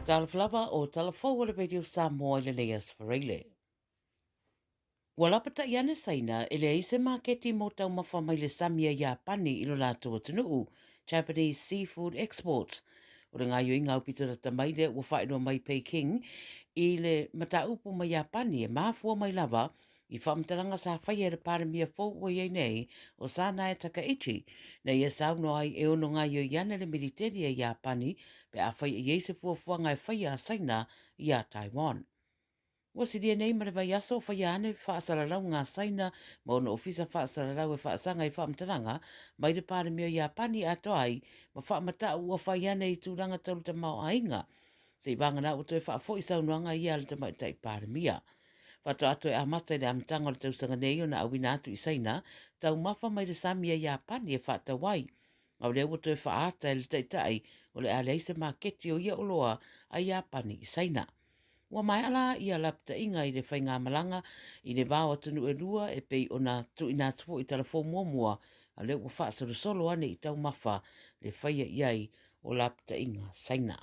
Talofa lava o tala fou o le Radio Samoa i lenei Aso Faraile. Ua lapata'i ane Saina e leai se maketi mo taumafa mai le sami a Iapani i lo latou atunuu, Japanese Seafood Exports. O le gaoioiga aupito lata mai lea ua faailoa mai Peking i le mataupu mai Iapani e mafua mai lava i faamatalaga sa faia e le Palemia fou ua i ai nei, o Sanae Takaichi, na ia saunoa ai e ono gaoioi ane le militeli a Iapani pe afai e i ai se fuafuaga e faia a Saina iā Taiwan. Ua silia nei ma le vaiaso o faia ane faasalalauga a Saina ma ona ofisa faasalalau e faasaga i faamatalaga mai le Palemia o Iapani atoa ai ma faamata'u ua fai ane i tulaga tau le tamaoaiga. Seivaga ua toe faafoi saunoaga ia a le Tamaitai Palemia. Faatoa toe amata i le amataga o le tausaga nei ona auina atu i Saina taumafa mai le sami a Iapani e faatau ai. A o lea ua toe faaata e le Taitai o le a leai se maketi o ia oloa a Iapani i Saina. Ua maea la ia lapataiga i le faigamalaga i le va o atunuu e lua e pei ona tuuina atu foi i Tala Fou muamua, a o lea ua faasolosolo ane i taumafa le faia i ai o lapataiga Saina.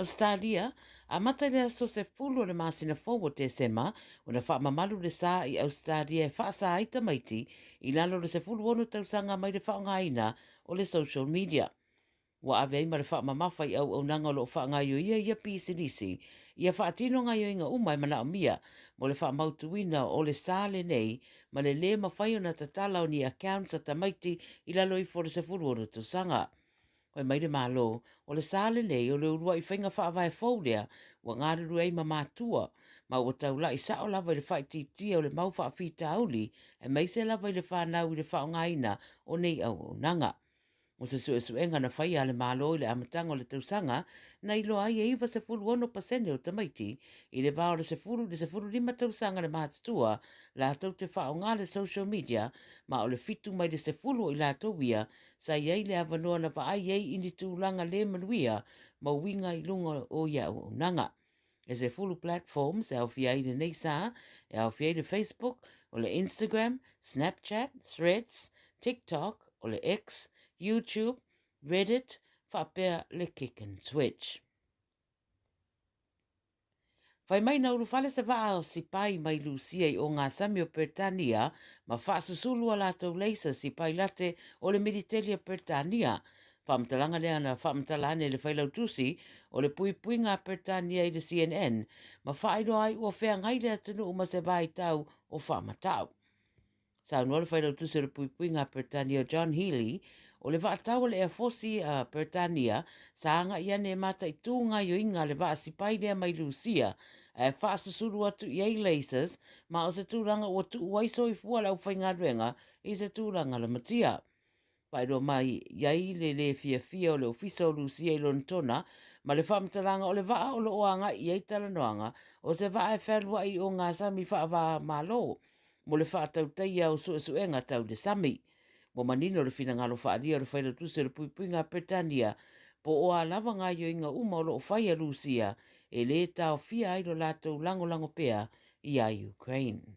Ausetalia, amata i le aso 10 o le masina fou o Tesema ona faamamalu le sa i Ausetalia e faasa ai tamaiti i lalo o le 16 tausaga mai le faaaogaina o le social media. Ua ave ai ma le faamamafa i auaunaga o lo o faagaoioia ia pisinisi ia faatino gaoioiga uma e manaomia mo le faamautuina o le sa lenei ma le lē mafai ona tatala o ni accounts a tamaiti i lalo ifo o le 16 tausaga. Fai mai le Malo, o le sa lenei o le uluai faiga faavae fou lea ua galulue ai ma matua, ma ua taula'i sa'o lava i le faaitiitia o le mau faafitauli aemaise lava i le fanau i le faaaogaina o nei auaunaga. O se suesuega na faia a le Malo i le amataga o le tausaga, na iloa ai e 96% o tamaiti i le va o le 10 i le 15 tausaga le matutua latou te faaaoga le social media, ma o le 7 mai le 10 o i latou ia sa i ai le avanoa na vaai ai i ni tulaga le manuia ma uiga i luga o ia auaunaga. E 10 platforms e aofia ai lenei sa, e aofia ai le Facebook, o le Instagram, Snapchat, Threads, TikTok, o le X, YouTube, Reddit, faapea le Kick and Switch. Fai mai na ulufale se vaa o sipai mai Lusia i ogasami o Peretania ma faasusulu a latou leisa sipailate o le militeli a Peretania Faamatalaga lea na faamatala ane e le Failautusi o le Puipuiga a Peretania i le CNN ma faailoa ai ua feagai le atunuu ma se vaitau o faamatau. Saunoa le Failautusi o le Puipuiga a Peretania o John Healey, o le vaatau a le Eafosi a Peretania sa agai ane e mataitū gaoioiga a le vaa sipai lea mai Lusia ae faasusulu atu i ai lasers ma o se tulaga ua tuu ai soifua le aufaigaluega i se tulaga lamatia. Faailoa mai ai le lē fiafia o le Ofisa o Lusia i Lonetona ma le faamatalaga o le vaa o lo o agai i ai talanoaga o se vaa e fealuai i ogasami faava-o-Malo mo le faatautaia o suesuega tau le sami. Ua manino le finagalo faaalia o le Failautusi o le Puipuiga a Peretania po o a lava gaoioiga uma o lo o fai a Lusia e lē taofia ai lo latou lagolago pea iā Ukraine.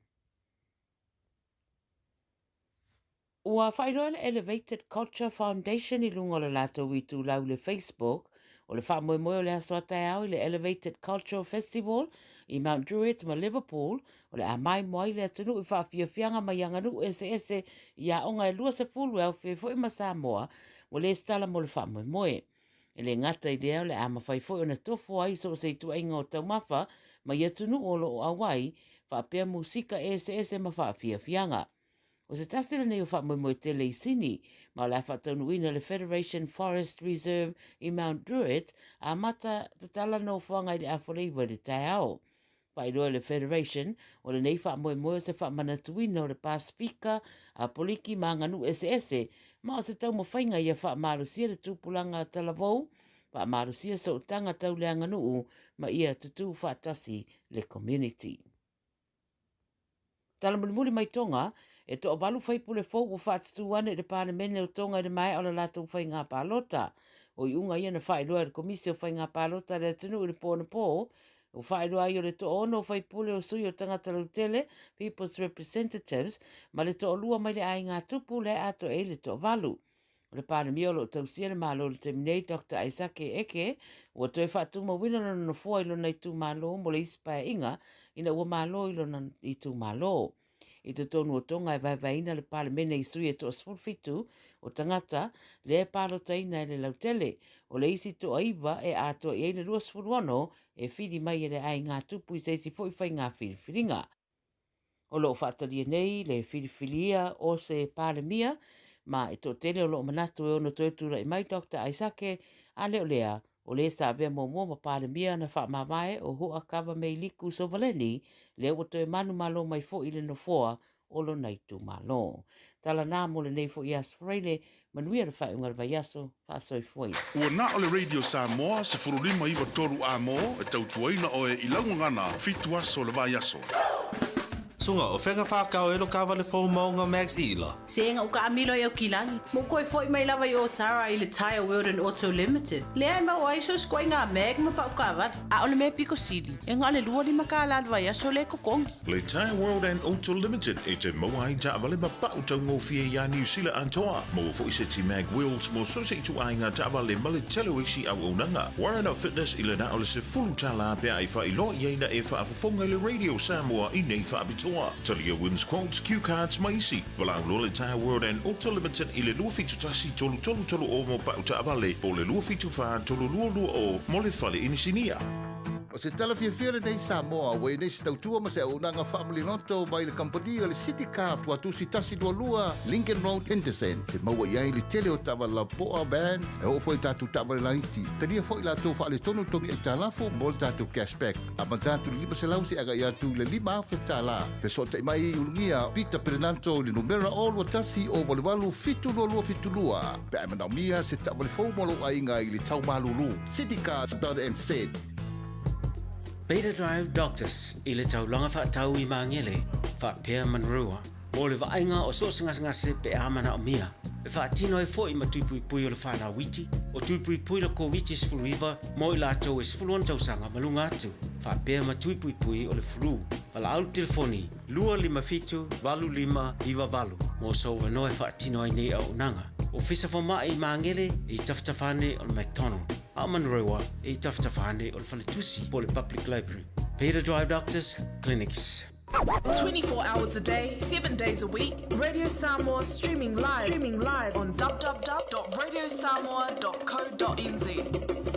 Ua faailoa le Elevated Culture Foundation i luga o le latou itulau i le Facebook o le faamoemoe o le aso a taeao i le Elevated Cultural Festival i Mount Druitt ma Liverpool o le a maimoa ai le atunuu i faafiafiaga mai aganuu eseese i aoga e 20 e aofia ai foi ma Samoa ua lesitala mo le faamoemoe. E le gata i lea o le a mafai foi ona tofo ai so o se ituaiga o taumafa mai atunuu o lo o auai faapea musika eseese ma faafiafiaga. O se tasi lenei o faamoemoe tele i Sini, ma o le a faataunuuina le Federation Forest Reserve i Mount Druitt, amata tatala nofoaga i le afoleiva i le taeao. Faailoa e le Federation, o lenei faamoemoe o se faamanatuina o le Pasefika, Apoliki ma aganuu eseese, ma o se taumafaiga ia faamalosia le tupulaga talavou, faamalosia sootaga tau le aganuu ma ia tutū faatasi le community. Tala mulimuli mai Tonga, e toavalu faipule fou ua faatutū ane i le Palemene o Tonga i le maea o le latou faigā palota. O iuga ia na faailoa e le Komisi o Faigā Palota a le atunuu i le po anapō, ua faailoa ai o le toaono o faipule o sui o tagata lautele, People's Representatives, ma le toalua mai le aiga tupu lea e atoa ai le toavalu. O le Palemia o lo o tausia le Malo i le taimi nei, Doctor Aisake Eke, ua toe faatumauina lona nofoa i lona itumalo mo le isi paeaiga ina ua malo i lona itumalo. I totonu o Tonga e vaevaeina le Palemene i sui e toa-17 o tagata lea e palotaina e le lautele. O le isi toa-iva e atoa i ai le 26 e fili mai e le aiga tupu i se isi foi faiga filifiliga. O lo o faatalia nei le filifilia o se Palemia ma e toatele o lo o manatu e ono toe tulai mai Doctor Aisake, a le o lea, o le sa avea muamua ma Palemia na faamavae o Huakava Meiliku Sovaleni, lea ua toe manumalo mai foi i le nofoa o lona itumalo. Tala na mo lenei foi Aso Faraile, manuia le faaiuga o le vaiaso, faasoifua ia. Ua na o le Radio Samoa 15 9 3 A-mo e tautuaina oe i lau gagana fitu aso o le vaiaso. Suga, o fea ka whakao e lo kawale fou maunga Max Ila? Se nga uka amilo i au kilagi. Mo koe foi mai lava i Otara i le Tyre World and Auto Limited. Lea e maua ai so sikoa i nga mag ma pau kawale. A o le mea piko sili, e nga o le 25 kālā le vaiaso le totogi. Le Tyre World and Auto Limited e te maua ai taavale ma pau taugofie iā Niu Sila atoa. Maua foi seti mag wheels mo so se ituaiga taavale ma le tele o isi auaunaga. Warren of Fitness i le na o le $10 pe a e faailoa i ai na e faafofoga i le Radio Samoa i nei faapitoa. Talia Wins Quotes, Cue Cards ma isi. Valaau loa le Tyre World and Auto Limited i le 271 333 o mo pau taavale po o le 274 322 mo le fale inisinia. O se tala fiafia lenei Samoa ua i nei se tautua ma se auaunaga faamaliloto mai le kamupani o le City Car Tuatusi 122 Lincoln Road Henderson. Te maua i ai le tele o taavale lapoa, van, e oo foi i tatou taavale laiti. Talia foi latou faaletonu togi aitalafu mo le tatou cash back. Amata atu i le 500 seia agai atu i le $5,000. Fesootai mai i Ulugia Peter Perenanto i le numera 0 21 088 722 72 pe a e manaomia se taavale fou mo lou aiga i le tau malulu. City Cars dot nz. Beta Drive Doctors i le taulaga faatau i Magele, faapea Manurewa, mo le vaaiga o so o se gasegase pe a manaomia. E faatino ai foi ma tui puipui o le whanau iti, o tui puipui le Koviti-19 mo i latou e 16 tausaga ma luga atu, faapea ma tui puipui o le flu. Valaau le telefoni 257 8598 mo sou avanoa e faatino ai nei auaunaga. Ofisa Fomai i Magele e i tafatafa ane o le McDonald. A o Manurewa e i tafatafa ane o le faletusi po o le Public Library. Peter Drive Doctors Clinics. 24 hours a day, 7 days a week, Radio Samoa streaming live, streaming live on www.radiosamoa.co.nz.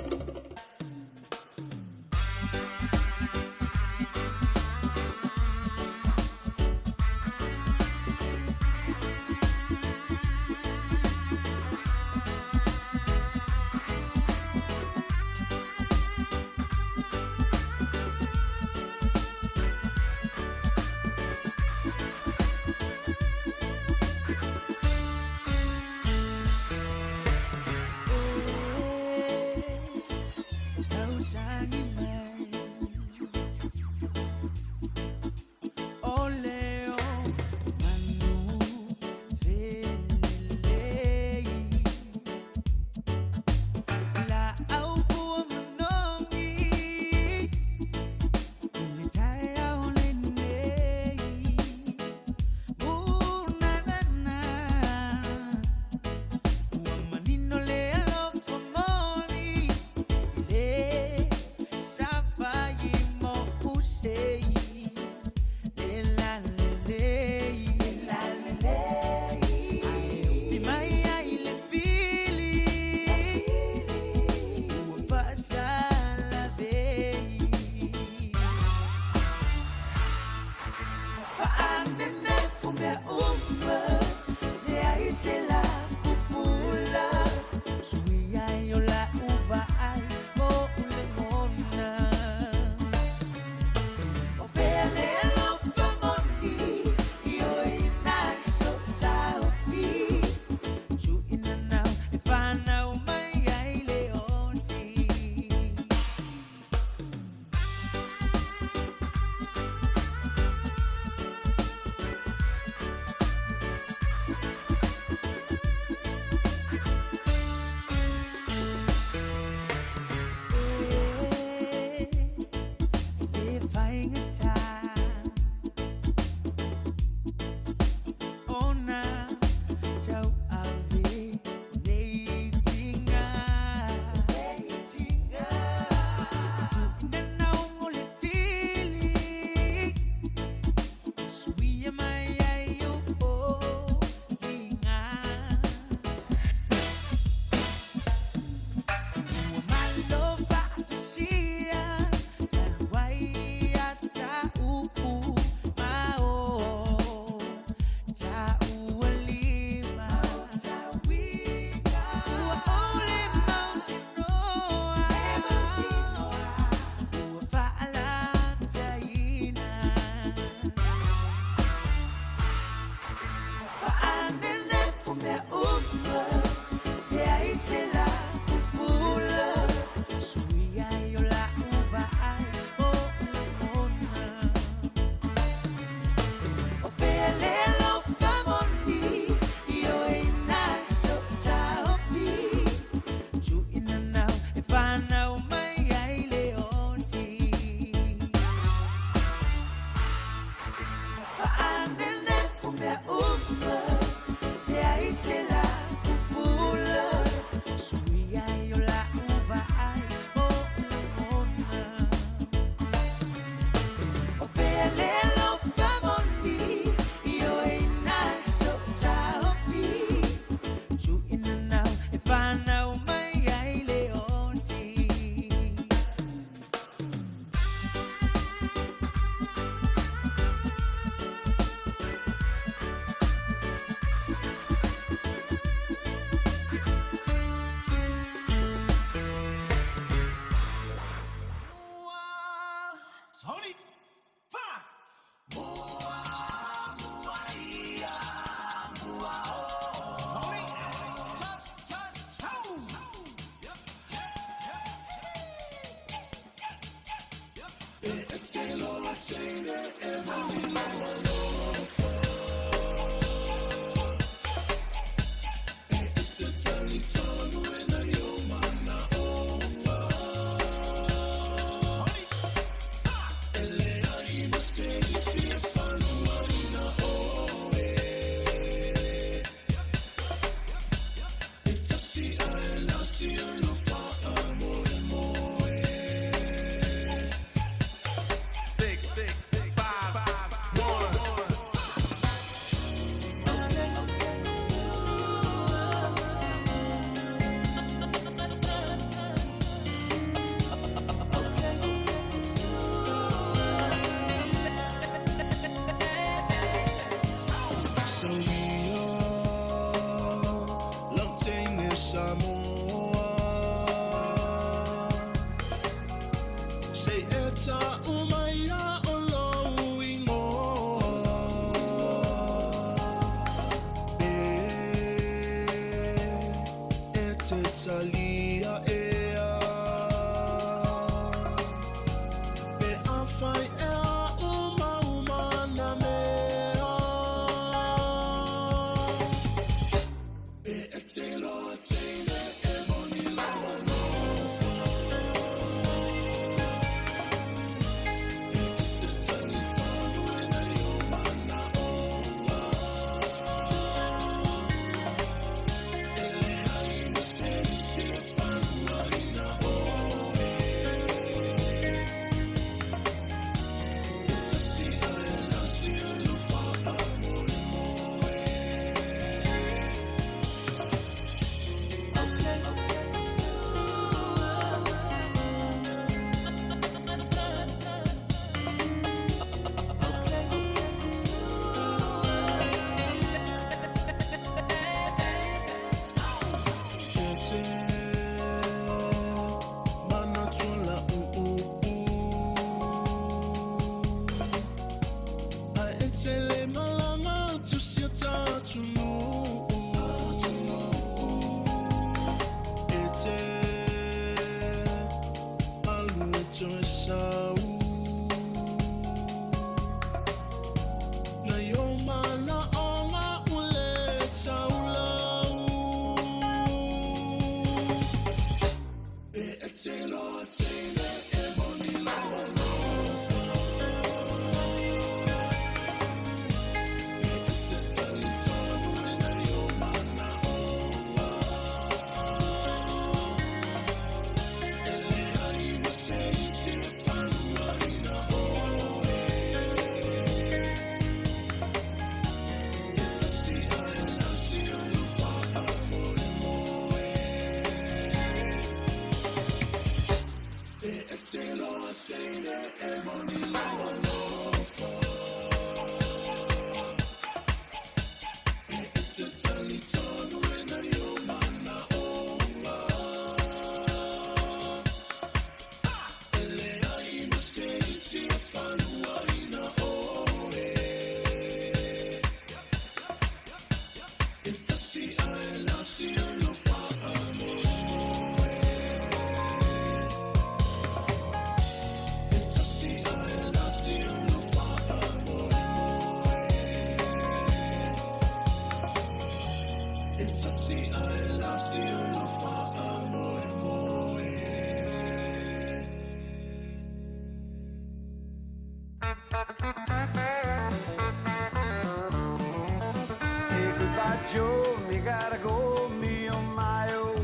Say goodbye Goodbye, Joe, me gotta go, me oh my oh.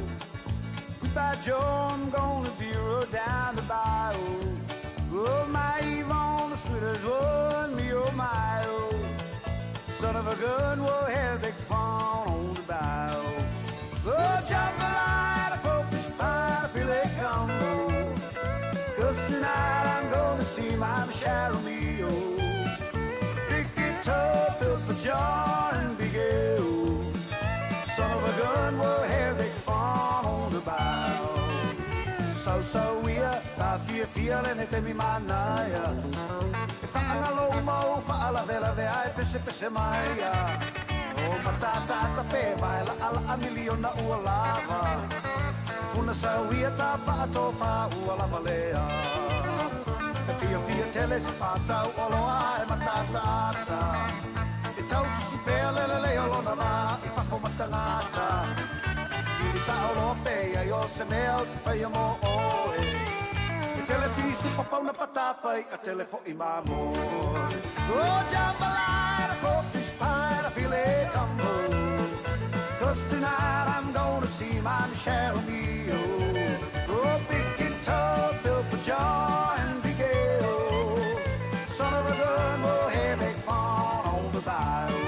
Goodbye, Joe, I'm gonna be rode down the bayou. Oh, my Yvonne, the sweetest one, me oh my oh. Son of a gun, we'll have big fun on the bayou. Oh, jambalaya, crawfish pie, filet combo. Cause tonight I'm gonna see my Michelle Romeo. Big guitar, built for John and Big L. Son of a gun, we'll have big fun on the bayou. So, so we are, fiafia lenei taimi manaia. E faagalo uma o faalavelave ae pesepese mai ia. O mataata pe vae laʻalaʻa miliona ua lava. Funa sau ia ta faatofa ua lava lea. E fiafia tele se fatau oloa ae mataataata. E tausisi pea le lelei o lona va i fafo ma tagata. Fili sao loa pe ai o se mea ou te faia mo oe. E tele fisu papauna patapai a tele fo'i mamoe. Oh, jambalaya, crawfish pie, a filet combo. Cause tonight I'm gonna see my Michelle Romeo. Oh, big guitar built for John and Big L. Son of a gun, we'll have big fun on the bayou.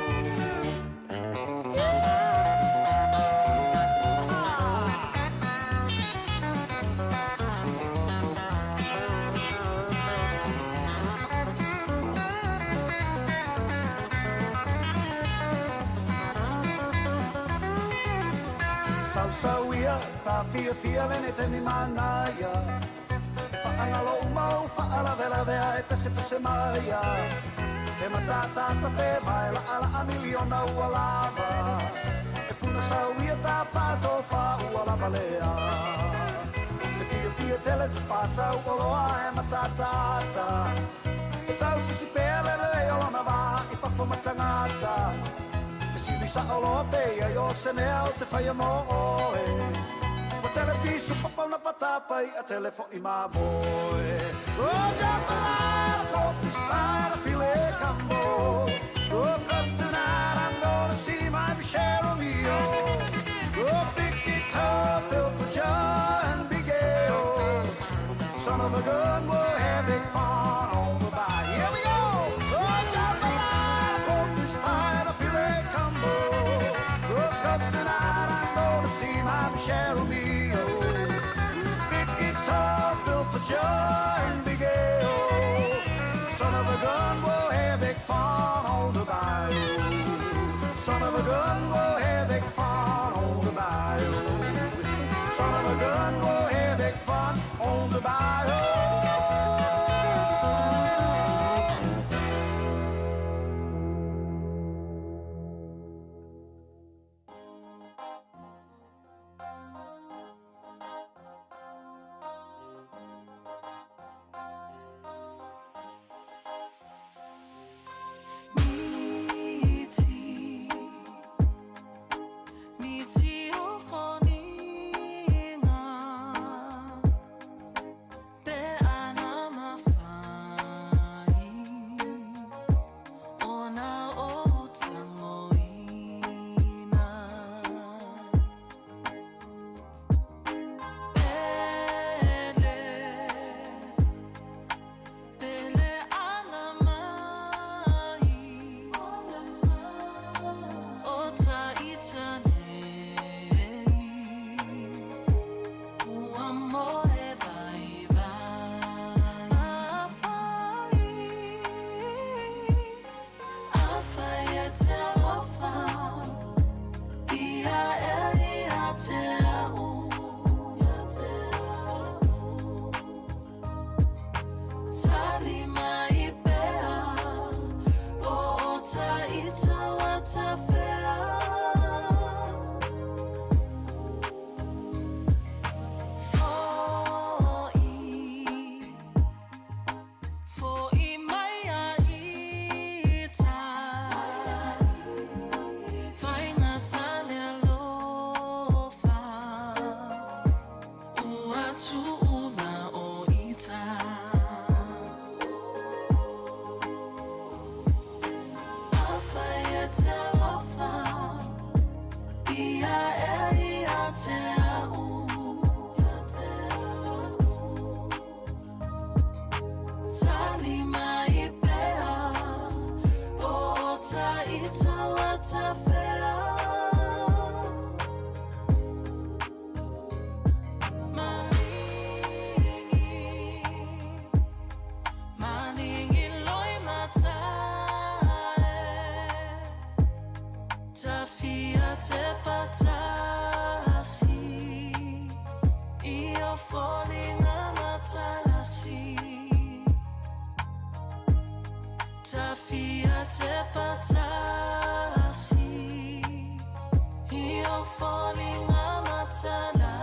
Sausau ia, taafiafia lenei taimi manaia. E faagalo uma ou faalavelave ae pesepese mai ia. E mataata pe vae laʻalaʻa miliona ua lava. E puna sau ia ta faatofa ua lava lea. E fiafia tele se fatau oloa e mataataata. E tausisi pea le lelei o lona va i fafo ma tagata. Fesili sao loa pe i ai o se mea ou te faia mo oe. Ua tele fisu papauna patapai a tele fo'i mamoe. Oh, jambalaya, crawfish pie, a filet combo. Oh, 'cause tonight I'm gonna see my Michelle Romeo. Oh, big guitar built for John Big L. Son of a gun, we'll have big fun on the bayou. Here we go! Oh, jambalaya, crawfish pie, and a filet combo. Oh, 'cause tonight I'm gonna see my Michelle Romeo. Big guitar built for John Big L. Son of a gun, we'll have big fun on the bayou. Son of a gun, we'll have big fun on the bayou. Son of a gun, we'll have big fun on the bayou. te au, ia te au. Tali mai pea, po o ta ita wa ta whea. Malingi, malingi loi matare. Tawhia te patasi, i o foliga matalasi. Tawhia te patasi, i o foliga matalasi.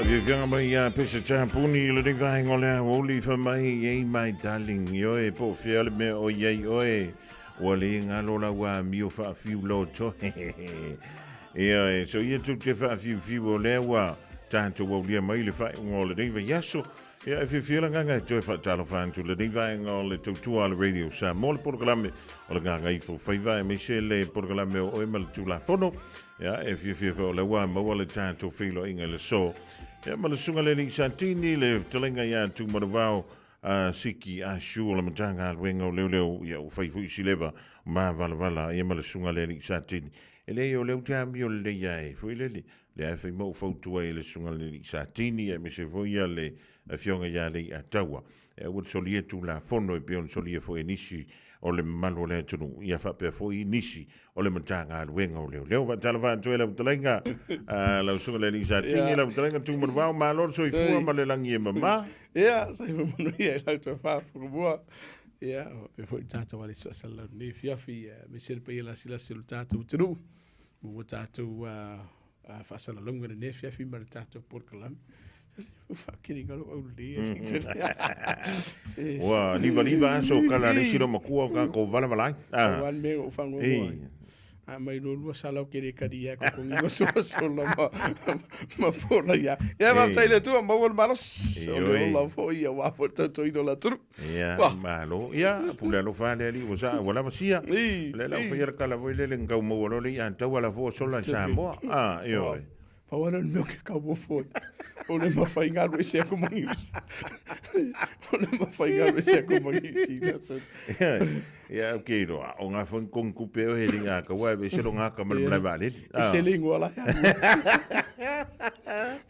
Faafiafiaga mai ia Peseta Puni i lenei vaega o le aoauli fai mai ei my darling ioe po o fea le mea o i ai oe ua le galo lau amio faafiu loto Ioe, so ia tou te faafiufiu o lea ua tatou aulia mai le faaiuga o lenei vaiaso. Ia, e fiafia le agaga e toe faatalofa atu i lenei vaega o le tautua a le Radio Samoa, le polokalame o le Gagaifo Faiva, aemaise le polokalame o Oe ma le Tulafono. Ia, e fiafia foi o lea ua maua le tatou feiloaiga i le aso. Ia, ma le Susuga i le Alii Satini, le fetalaiga ia Tumanuvao, a Siki Ashu o le Matagaluega o Leoleo, ia ua fai foi si leva mavalavala, ia ma le Susuga i le Alii Satini. E leai, o lea ou te amio lelei lava e foi lele, lea e fai ma ou fautua ai i le Susuga i le Alii Satini, aemaise foi ia le Afioga ia Leiataua, e aua le solia Tulafono e pei ona solia foi e nisi o le mamalu o le atunuu, ia faapea foi nisi o le Matagaluega o Leoleo. Faatalofa atu ai lau fetalaiga, lau Susuga i le Alii Satini, lau fetalaiga Tumanuvao, malo le soifua ma le lagi e mama. Ia, soifua manuia i lau tofa Fukumua. Ia, faapea foi le tatou alisi faasalalau i lenei afiafi, aemaise le paia lasilasi o le tatou atunuu, ua tatou faasalalauga i lenei afiafi ma le tatou polokalame. Faakiliga lou aulelei. Ua livaliva aso kala le isi loomatua o tatou valavala ai. Aua le mea ua ou faanoanoa ai. A mai lualua sala o kele kali ia kokongi ma sola sola ma ma pola ia. Ia faafetai i le Atua maua le malosi. O le ola foi ia ua foi tautuaina o le atunuu. Ia, malo. Ia, pule alofa lava le Alii ua sa ua lava sia. O lea la ua faia le tala foi lele na tau maua loa le i'a tau ala fua sola i Samoa. A, ioe. Pau lava lea o le mea ou te tauofo ai, o le mafai galu ese aku ma Niu O le mafai galu ese aku ma Niu Sila. Ia, ou te iloa, o ngā whangi kongi kupe o he ringa kaua e vese lo ngā ka mana malae vaalele. E se le ingoa la ia.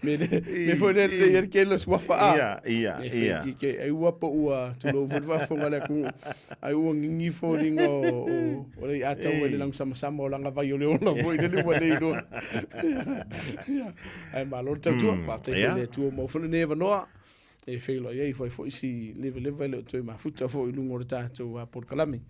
Me le, me foi le le ia ke lo suafa a. Ia, ia, ia. E ke ai ua po ua tulou foi le faafofoga le atunuu. Ai ua ngingi foliga o o le i'a tau e le lagusamasama o langa vai o le ola foi lele ua le iloa. Ae malo le tautua, faafetai foi i le Atua ua maua foi lenei avanoa e feiloai ai foi foi si levaleva e le o toe mafuta foi i luga o le tatou polokalame.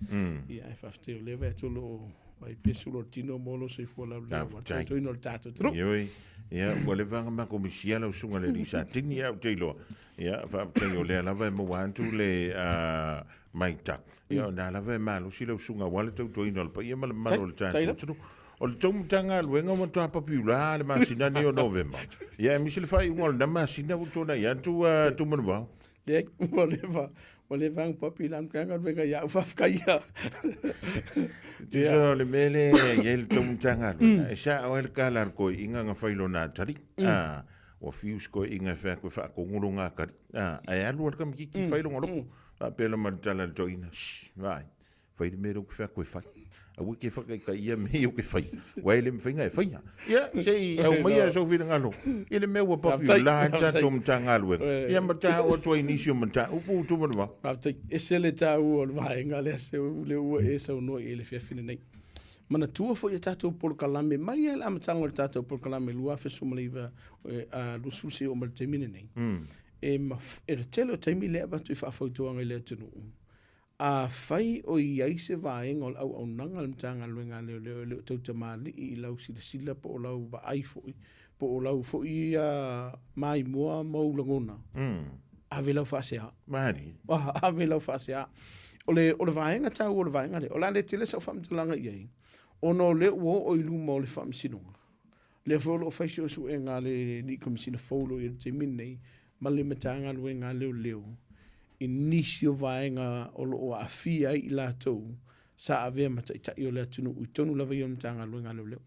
Ia ae faafetai o lea vaai atu o lo o vaai pea sulu o le tino mo lou soifua laulelei aua le tautuaina o le tatou atunuu. Ioe, ia ua leva ona matou misia lau susuga i le alii Satini, ae ou te iloa, ia faafetai o lea lava e maua atu le matau. Ia, o lena lava e malosi lau susuga aua le tautuaina o le paia ma le mamalu o le tatou atunuu. O le tou Matagaluega ua matua papiula le masina nei o Novema. Ia, aemaise le faaiuga o lena masina ua tuanai atu Tumanuvao. Leai, ua leva, ua leva ona papi la Matagaluega ia au faafetai ia. Tusa o le mea lea e i ai le tou Matagaluega, e sao ai le tala a le toeaina na fai lona atalii. Ua fiu si toeaina e fai atu e faatonu lona atalii. Ae alu lava le tamaitiiti fai lona loto. Faapea la ma le tala a le toeaina, Shh, vaai, fai le mea lea ou te fai atu e fai. Aua e te whakaitaia mea ia ou te fai. Aua e le mawhai ona e whaia. Ia, se i aumaia sou finagalo i le mea ua papi o la e tatou Matagaluega. Ia ma ta oo atu ai i nisi o mataupu ua tumanuvao. Faafetai. Ese le taua o le vaega lea se lea ua e saunoa i ai i le afiafi lenei. Manatua foi a tatou polokalame mai lava i le amataga o le tatou polokalame 2019 a 20 seia oo mai i le taimi lenei. E e le tele o taimi lea e avatu i faafautuaga i le atunuu, afai o i ai se vaega o le auaunaga a le Matagaluega a Leoleo e le o tautamalii i lau silasila po o lau vaai foi, po o lau foi maimoa ma ou lagona, ave lau faasea. Malie. Ave lau faasea. O le, o le vaega taua o le vaega lea, o le a le tele sau faamatalaga i ai, ona o lea ua oo i luma o le Faamasinoga, Lea foi o lo o fai suesuega a le Alii Komesina fou o lo o i ai i le taimi lenei ma le Matagaluega a Leoleo i nisi o vaega o lo o aafia ai i latou sa avea ma taitai o le atunuu i totonu lava ia o le Matagaluega a Leoleo.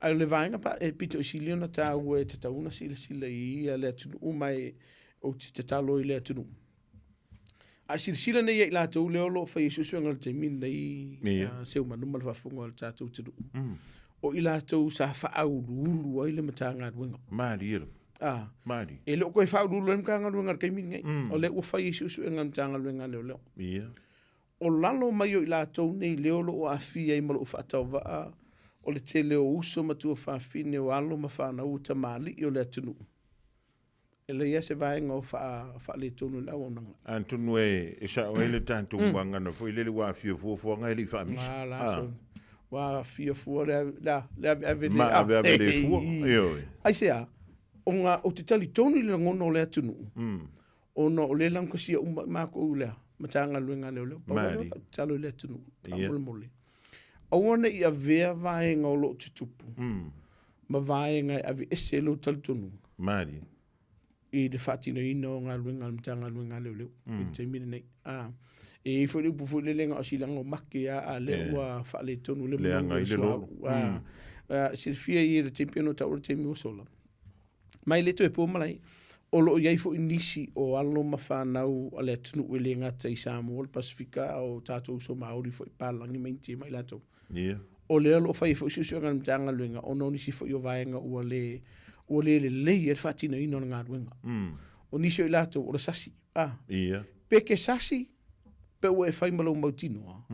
Ae o le vaega e pito i sili ona taua e tatau ona silasila i ai le atunuu ma e ou te tatalo i le atunuu A silasila nei ia i latou lea o lo o fai ai suesuega i le taimi lenei, Seumanu ma le faafofoga a le tatou atunuu, o i latou sa faauluulu ai le Matagaluega. Malie lava. Malie. E le o toe faauluulu ai le Matagaluega i le taimi lenei. O lea ua fai ai suesuega a le Matagaluega a Leoleo. O lalo mai o i latou nei lea o lo o aafia ai ma lou faatauvaa, o le tele o uso ma tuafafine, o alo ma fanau, o tamalii o le atunuu. E leai lava se vaega o faaletonu i le auaunaga. Atonu e sao ai le tatou muagana foi lele ua aafia fuafuaga e le i faamisa. Ua aafia fua le aveave le Ma aveave le fua, ioe. Aisea? Ona ou te talitonu i le lagona o le atunuu, ona o lea e laugatasia uma ai matou i le Matagaluega a Leoleo. Pau lava lea o lau tatalo i le atunuu, faamolemole, aua ne i avea vaega o lo o tutupu ma vaega e aveese ai lou talitonuga i le faatinoina o galuega a le Matagaluega a Leoleo i le taimi lenei. E i ai foi le upu foi lele na o silaga o make lava, a o lea ua faaletonu le manogi o le suauu. Silafia i le taimi pei ona taua le taimi ua sola, ma e le toe po malae, o lo o i ai foi nisi o alo ma fanau a le atunuu e le gata i Samoa, le Pasefika, a o tatou uso Maori foi, palagi ma Initia ma i latou. O lea o lo o fai ai foi suesuega a le Matagaluega ona o nisi foi o vaega ua le ua le lelei ai le faatinoina o le galuega. O nisi o i latou o le sasi. Pe ke sasi, pe ua e fai ma lou mautinoa,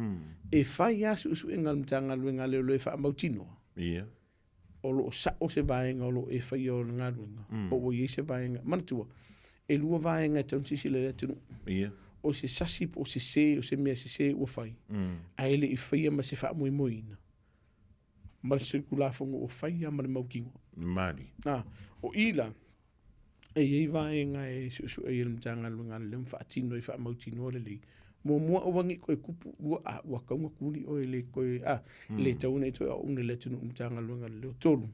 e fai lava suesuega a le Matagaluega a Leoleo e faamautinoa. O lo o sao se vaega o lo o e faia o le galuega, po ua i ai se vaega. Manatua, e lua vaega e tatau ona silasila i le atunuu. O se sasi po o sese, o se mea sese ua fai, ae le i faia ma se faamoemoeina, ma se Tulafono ua faia ma le mautinoa. O i la, E i ai vaega e suesue ai e le Matagaluega a Leoleo ma faatino ai faamautinoa lelei. Muamua aua ne i toe tupu, lua, a ua tatau ona tuli oe e le toe, a, le tatau ona e toe auauna i le atunuu i le Matagaluega a Leoleo. Tolu,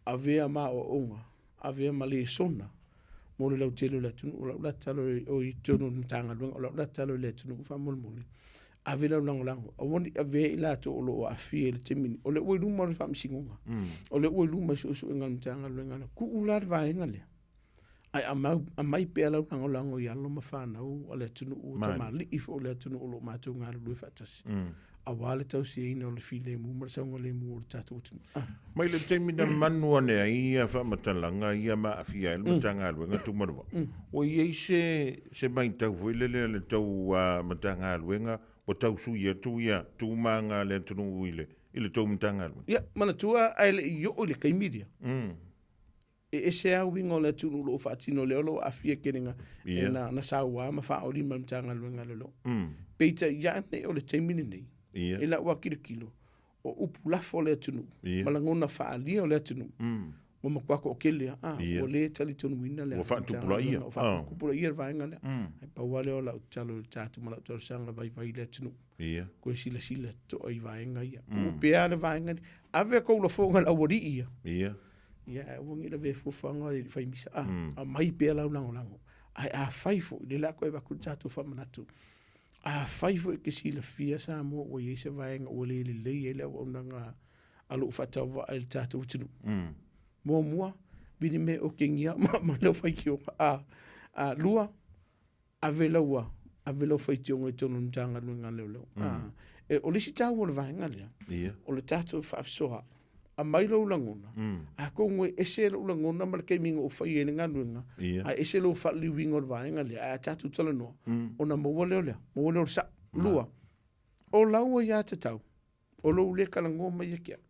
avea ma aoaoga, avea ma lesona mo le lautele o le atunuu. O lau la tatalo o i totonu o le Matagaluega, o lau la tatalo i le atunuu faamolemole, ave lau lagolago, aua ne i avea i latou o lo o aafia i le taimi lenei. O lea ua i luma o le Faamasinoga, o lea ua i luma i suesuega a le Matagaluega, tuu la le vaega lea, ae aumai pea lau lagolago i alo ma fanau a le atunuu, tamalii foi o le atunuu o lo o matou galulue faatasi, aua le tausiaina o le filemu ma le saogalemu o le tatou atunuu. Mai le taimi na manu ane ai ia faamatalaga ia ma aafia ai le Matagaluega Tumanuvao, ua i ai se, se matau foi lele a le tou Matagaluega ua tau sui atu ia tumaga a le atunuu i le, i le tou Matagaluega? Ia, manatua ae le i oo i le taimi lea, e ese lava uiga o le atunuu o lo o faatino lea o lo o aafia tele na, na, na saua ma faaoli ma le Matagaluega a Leoleo. Peitai ane o le taimi lenei, i lau lava tilotilo, o upu lafo a le atunuu ma lagona faaalia o le atunuu, ua matua toatele lava, ua le talitonuina le Ua faatupulaia. Ua faatupulaia le vaega lea. Ae pau lava lea o lau tatalo i le tatou ma lau talosaga vaivai i le atunuu, toe silasila totoa i vaega ia. Tuu pea le vaega lea. Ave tou lafoga i le aualii ia. Ia, ae aua ne i lavea fuafuaga o le fai misa. Aumai pea lau lagolago. Ae afai foi, o lea o le a toe avatu le tatou faamanatu, Afai foi e te silafia Samoa ua i ai se vaega ua le lelei ai le auaunaga a lou faatauvaa i le tatou atunuu. Muamua, vili me otegia ma aumai lau faitioga. A, a, lua, ave lau, ave lau faitioga i totonu o le Matagaluega a Leoleo. A, e, o le isi taua o le vaega lea, o le tatou faafesoaai. Aumai lou lagona, atonu e ese lou lagona ma le taimi na ou faia ai le galuega, ae ese lou faaliliuina o le vaega lea, ae a tatou talanoa, ona maua lea o le a? Maua lea o le sao. Lua, o lau aiatatau, o lou le talanoa mai ia te au,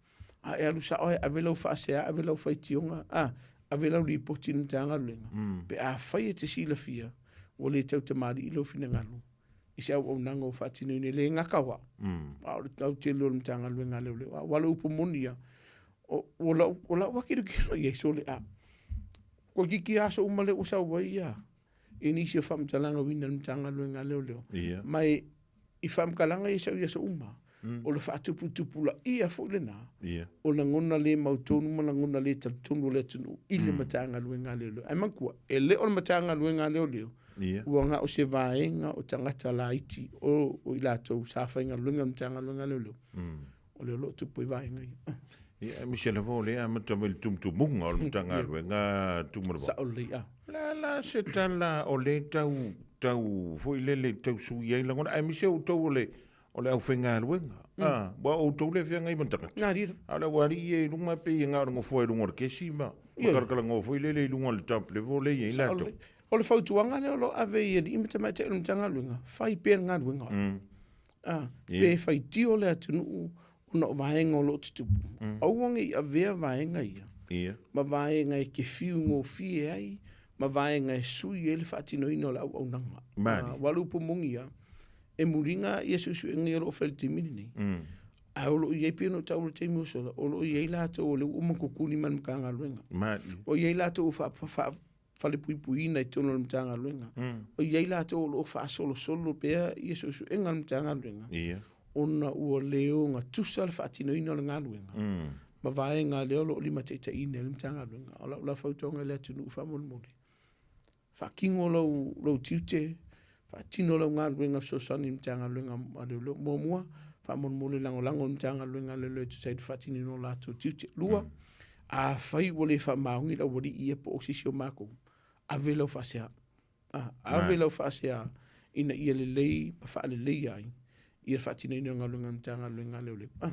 a e alu sao lava e ave lau faasea, ave lau faitioga, a, ave lau lipoti i le Matagaluega, pe afai e te silafia ua le tautamalii lou finagalo, i se auaunaga ua faatinoina, e le gata o au, a o le autele o le Matagaluega a Leoleo. Aua o le upu moni lava, o lau lava tilotilo i ai, sole, a, toeitiiti lava aso uma lea ua sau ai ia, i nisi o faamatalaga uiga i le Matagaluega a Leoleo, ma i faamatalaga ia e sau i aso uma, o le faatuputupulaia foi lena o lagona le mautonu ma lagona le talitonu o le atunuu i le Matagaluega a Leoleo. Ae manatua, e le o le Matagaluega a Leoleo, ua na o se vaega o tagata laiti o i latou sa faigaluega i le Matagaluega a Leoleo, o lea o lo o tupu ai vaega ia. Ia, aemaise lava o lea e amata mai i le tumutumuga o le Matagaluega Tumanuvao. Sao lelei, a. O le a la se tala o lea e tau, tau foi lele tau sui ai lagona, aemaise outou o le, o le aufaigaluega. A, ua outou le feagai ma tagata. A o le aualii ia i luga e pei e na o le nofoa i luga o le kesi ma talatalanoa foi lele i luga o le top level lea e i ai latou. O le fautuaga lea o lo o ave i alii ma tamaitai o le Matagaluega, fai pea le galuega. A, pe faitio le atunuu ona o vaega o lo o tutupu, aua ne i avea vaega ia ma vaega e te fiu gofie ai ma vaega e sui ai le faatinoina o le auaunaga. Aua o le upu moni lava, e muliga ia suesuega ia o lo o fai i le taimi lenei. Ae o lo o i ai pei ona ou taua i le taimi ua sola, o lo o i ai latou o lea ua uma ona kukuni mai le Matagaluega. O i ai latou ua faalepuipuiina i totonu o le Matagaluega. O i ai latou o lo o faasolosolo pea ia suesuega a le Matagaluega, ona ua le ogatusa le faatinoina o le galuega ma vaega lea o lo o limataitaiina ai le Matagaluega. O lau la fautuaga i le atunuu faamolemole, faatino lou, lou tiute, faatino lau galuega fesoasoani i le Matagaluega a Leoleo. Muamua, faamolemole lagolago i le Matagaluega a Leoleo e tusa ai le faatinoina o latou tiute. Lua, afai ua le faamaoni le aualii ia po o se isi o matou, ave lau faasea. Ah, ave lau faasea ina ia lelei ma faaleleia ai ia le faatinoina o galuega a le Matagaluega a Leoleo. Ah.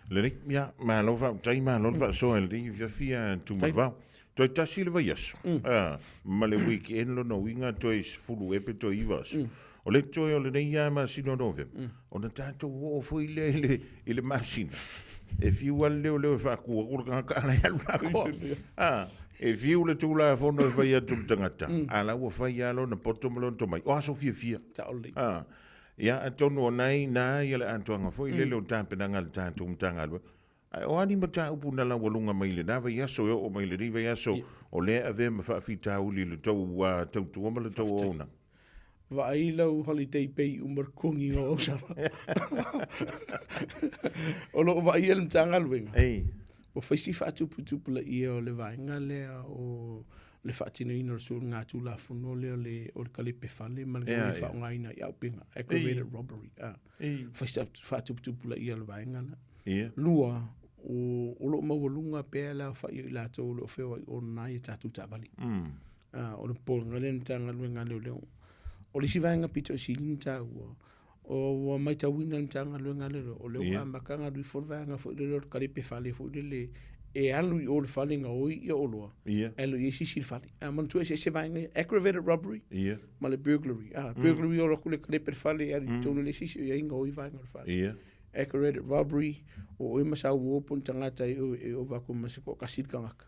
Lelei, ia, malo faafetai, malo le faasoa i lenei afiafi a Tumalevao. Toe tasi le vaiaso, ah, ma le weekend lona uiga toe 10 ea pe toe 9 aso. O le toe o lenei lava masina o Novema, ona tatou oo foi lea i le, i le masina, e fiu lava le leoleo e faatu atu le tagata a la e alu lakoa. Ah, e fiu le Tulafono e fai atu i le tagata, a la ua fai lava lona poto ma lona tomai. O aso fiafia. Sao lelei. Ah, Ia, atonu o na i ina ia le atoaga foi lele o tapenaga a le tatou Matagaluega. Ae o a ni mataupu na laualuga mai lena vaiaso e oo mai lenei vaiaso o lea e avea ma faafitauli i le tou tautua ma le tou auaunaga? Vaai lau holiday pay uma le totogiina o au sala. O lo o vaaia le Matagaluega, ua fai si faatuputupulaia o le vaega lea o le faatinoina o le soligatulafono lea o le, o le kalepe fale ma le yeah, faaaogaina i auupega, aggravated yeah. robbery. Ah. Fai faatuputupulaia o le vaega la. Yeah. Lua, o, o lo o maualuga pea le aofai o i latou o lo o feoai online i tatou taavale. Ah, o le popolega lea i le Matagaluega a Leoleo. O le isi vaega pito i sili ona taua, O ua matauina le Matagaluega lea, o lea ua amata ona alu ifo le vaega foi lele o le kalepe fale foi lele e alu i o i le fale gaoi ia oloa, ae le o i ai se isi i le fale. A manatua eseese vaega ia, aggravated robbery ma le burglary. A, burglary o alu atu le kalepe i le fale e alu i totonu e leai se isi o i ai gaoi vaega o le fale. Aggravated robbery, o oe ma sau uo po o ni tagata e ova atu ma se toatasi le tagata.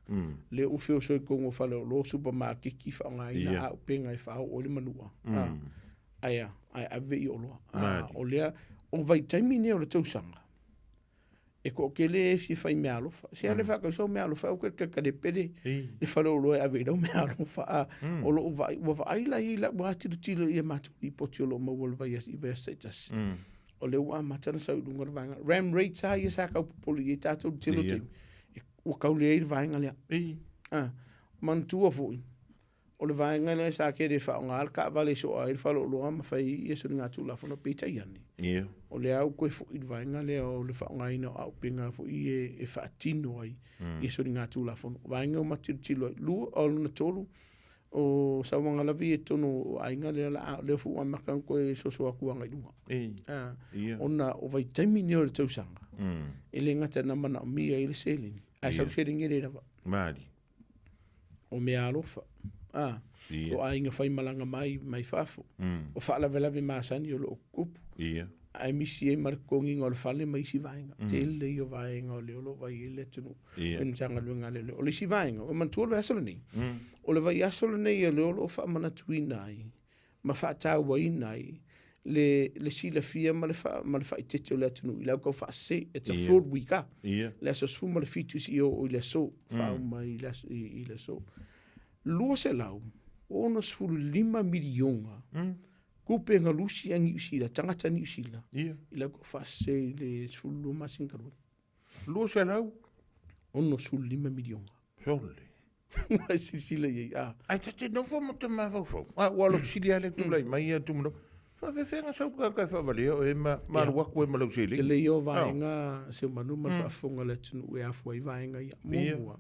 Lea ua feoso i totonu o faleoloa, supamakeki, faaaogaina auupega e faaoo ai le manua. Ae a, ae ave i oloa. A, o lea, o vaitaimi nei o le tausaga, e toatele e fia fai meaalofa. Se ale faatau sau meaalofa, au ke kalepe le, le faleoloa e ave i lau meaalofa. A, o lou vaai, ua vaai la i lau ua tilotilo i a matou lipoti o lo o maua i le vaiaso, i vaiaso taitasi. O lea ua amata ona sau i luga le vaega. Ram rates lava ia sa tau popole i ai tatou i le tele o taimi, ua tau leai le vaega lea. A, manatua foi, O le vaega lea sa tele faaaoga le taavale e soa ai le faleoloa ma fai ai ia soligatulafono, peitai ane, o lea ua toe foi le vaega lea o le faaaogaina o auupega foi ia e faatino ai ia soligatulafono. O vaega ua matou tilotilo ai. Lua, o lona tolu, o sauaga lava ia i totonu o aiga lea o le a, lea foi ua amata ona toe soso atu agai i luga. Ona o vaitaimi nei o le tausaga, e le gata na manaomia ai le seleni, ae sau le seleni e le lava. O meaalofa, a, o aiga faimalaga mai mai fafo, o faalavelave masani o lo o tutupu, ae misi ai ma le totogiina o le fale ma isi vaega. Tele ia o vaega o lea o lo o vaai ai le atunuu i le Matagaluega a Leoleo. O le isi vaega, ua manatua le vaiaso lenei, o le vaiaso lenei o lea o lo o faamanatuina ai ma faatauaina ai le, le silafia ma le, fa, ma le faaeteete o le atunuu i le au tau faasese. It's a fraud week, ah. Le aso 17 seia oo i le aso, faauma i le aso, i, i le aso. 265 miliona tupe galusi a Niu Sila, tagata Niu Sila, i le au tau faasese i le 12 masina talu ai. 265 miliona. Sole. Ua e silasila i ai, a. Ae ta te nofo ma te mafaufau. A ua alofa sili lava le tulai mai ia Tumano. Faafefea sau tagata e faavalea oe ma ma alu atu e ma lau seleni. Tele ia o vaega Seumanu ma le faafofoga a le atunuu e afua ai vaega ia. Muamua,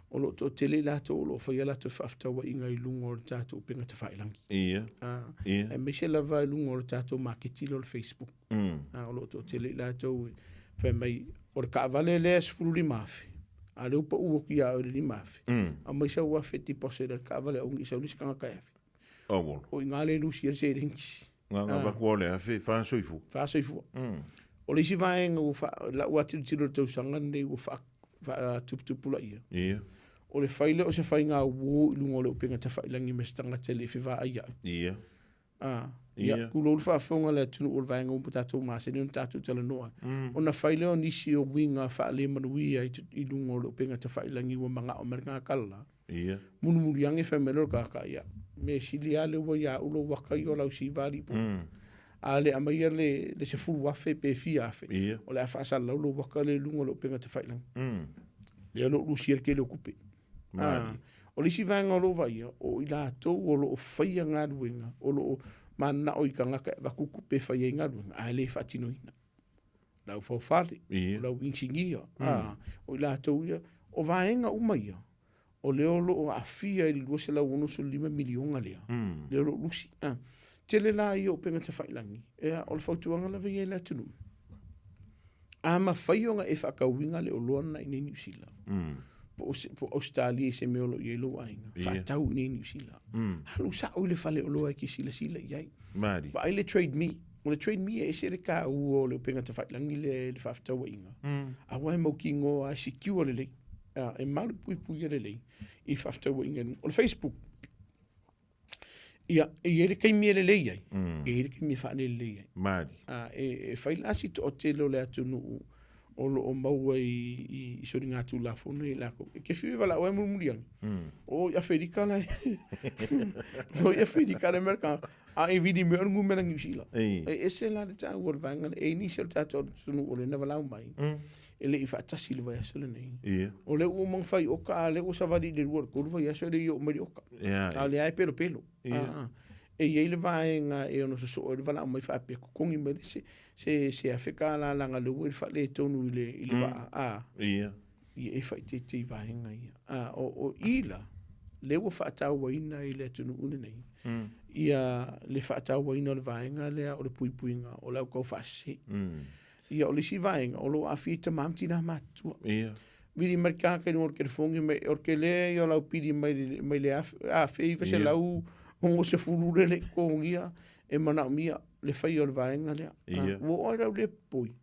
o lo o toatele i latou o lo o faia latou fefaatauaiga i luga o le tatou upega tafailagi. Aemaise lava i luga o le tatou maketi lea o le Facebook. A o lo o toatele i latou e fai mai, o le taavale lea e 15,000, a o lea ua pau atu ia oe i le 5,000, aumai sau 1,000 e deposit ai le taavale aua ne i sau le isi tagata e ave. O i ina lea e lusi ai le seleni. Na ona avatu lava o le 1,000, fa soifua. Fa soifua. O le isi vaega ua faa, lau lava tilotilo i le tausaga lenei ua faatuputupulaia, o le fai lea o se faiga uo i luga o le upega tafailagi ma se tagata e le i fevaai ai. A, ia, tulou le faafofoga a le atunuu o le vaega uma tatou masani ona tatou talanoa ai. Ona fai lea o nisi o uiga faale-manuia i, i luga o le upega tafailagi ua manao mai le tagata la. Mulimuli ane fai mai lea o le tagata, ia, mea sili lava lea ua ia au lou aka ia o lau siva alii pule. A le aumaia le, le 10,000 pe fia afe, o le a faasalalau lou aka lea i luga o le upega tafailagi. Lea o lo o lusia le tele o tupe. Ah, o le isi vaega o lo o vaaia, o i latou o lo o faia galuega, o lo o mananao i tagata e avatu tupe e fai ai galuega, ae le faatinoina. Le au faufale, o le au inisinia, ah, o i latou ia, o vaega uma ia, o lea o lo o aafia i le $265 miliona lea, lea o lo o lusi. Ah, tele la ia o upega tafailagi, ia, o le fautuaga lava ia i le atunuu, A mafai ona e faatauina le oloa lena i inei Niu Sila, po o se, po o Ausetalia i se mea o lo o i ai lou aiga, faatau i inei Niu Sila. Alu sao i le faleoloa e te silasila i ai. Malie. Vaai le Trade Me. O le Trade Me e ese le taua o le upega tafailagi lea i le faafetauaiga. Aua e mautinoa, e secure lelei, e malupuipuia lelei i faafetauaiga i luga. O le Facebook, Ia, e i ai le taimi e lelei ai, e i ai le taimi e faalelelei ai. Malie. A, e, e fai la si toatele o le atunuu o lo o maua i, i, i soligatulafono ia i latou. E te fiu e valaau ai mulimuli ane. O i Aferika la, o i Aferika le Amerika, a e vili mai o le numera Niu Sila. Ei. E ese la le taua o le vaega lea. E i ai nisi o le tatou atunuu o lea na valaau mai, e le i faatasi i le vaiaso lenei. Ia. O lea ua uma ona fai oka, a o lea ua savali i le 2 i le 3 vaiaso e le i oo mai le oka. Ia, A o lea lava e pelopelo. Ia. A, e i ai le vaega e ono sosoo ai le valaau mai faapea, totogi mai le se, se, se $1,000 leaga o lea ua e faaletonu i le, i le vaa. A, Ia. ia e faaeteete i vaega ia. A, o, o i la, lea ua faatauaina i le atunuu lenei, ia le faatauaina o le vaega lea o le puipuiga o le au taufaasese. Ia, o le isi vaega, o lo o aafia ai tama ma tinā matutua. Ia. Vili mai le tagata i luga o le telefoni mai, o le tele ia o lau pili mai, mai le $1,960 lea le i totogia e manaomia le faia o le vaega lea. Ia. Ua oo ai lau le popoi.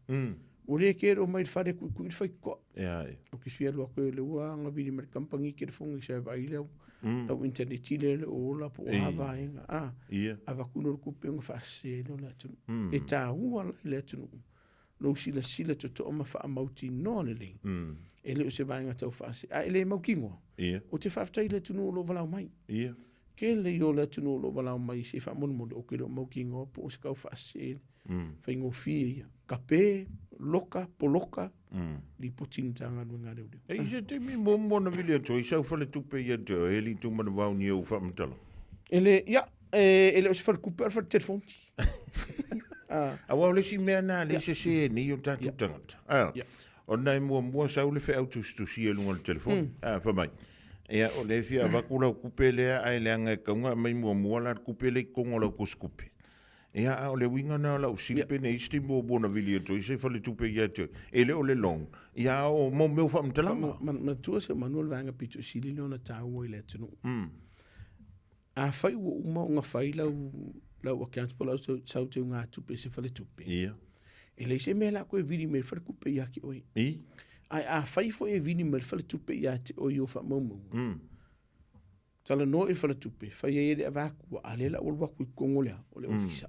Ua le kelo mai le fale tuitui le faitotoa. Ia, ia. Ou te fia alu atu e le ua na vili mai le kamupani telefoni sa e vaai lau, lau internet lea le o ola po o a vaega. A, Ia. avatu lea o le tupe ona faasese lea o le atunuu. E taua la i le atunuu lou silasila totoa ma faamautinoa lelei. E le o se vaega tau faasese, a e le mautinoa. Ia. Ou te faafetai i le atunuu o lo o valaau mai. Ia. Tele ia o le atunuu o lo o valaau mai se faamolemole, ou te le o mautinoa po o se tau faasese faigofie ia. Kape, loka, poloka, lipoti i le Matagaluega a Leoleo. E i se taimi muamua na vili atu ai sau faletupe ia te oe, e li tu manavao ni ou faamatalaga? E le, ia, e le o se faletupe a o le faletelefoni. Aua o le isi mea na lea e sese ai nei o tatou tagata. A, ona e muamua sau le feau tusitusia i luga o le telefoni. A, fai mai, ia, o lea e fia avatu lau tupe lea ae leaga e tatau ona aumai muamua la le tupe lea i totonu o lau tusitupe. Ia, a o le uiga lena o lau fesili pe nei isi taimi muamua na vili atu ai se faletupe ia te oe, e le o le loan, ia a o mo mea o faamatalaga. Manatua se manu o le vaega pito sili lea ona taua i le atunuu. Afai ua uma ona fai lau, lau account po o lau sau teugatupe i se faletupe, Ia. e leai se mea o le a toe vili mai le faletupe ia te oe. I. Ae afai foi e vili mai le faletupe ia te oe i ou faamaumauga, talanoa i le faletupe, fai ai e le avatu, a lea la ua alu atu i totonu o le a, o le ofisa.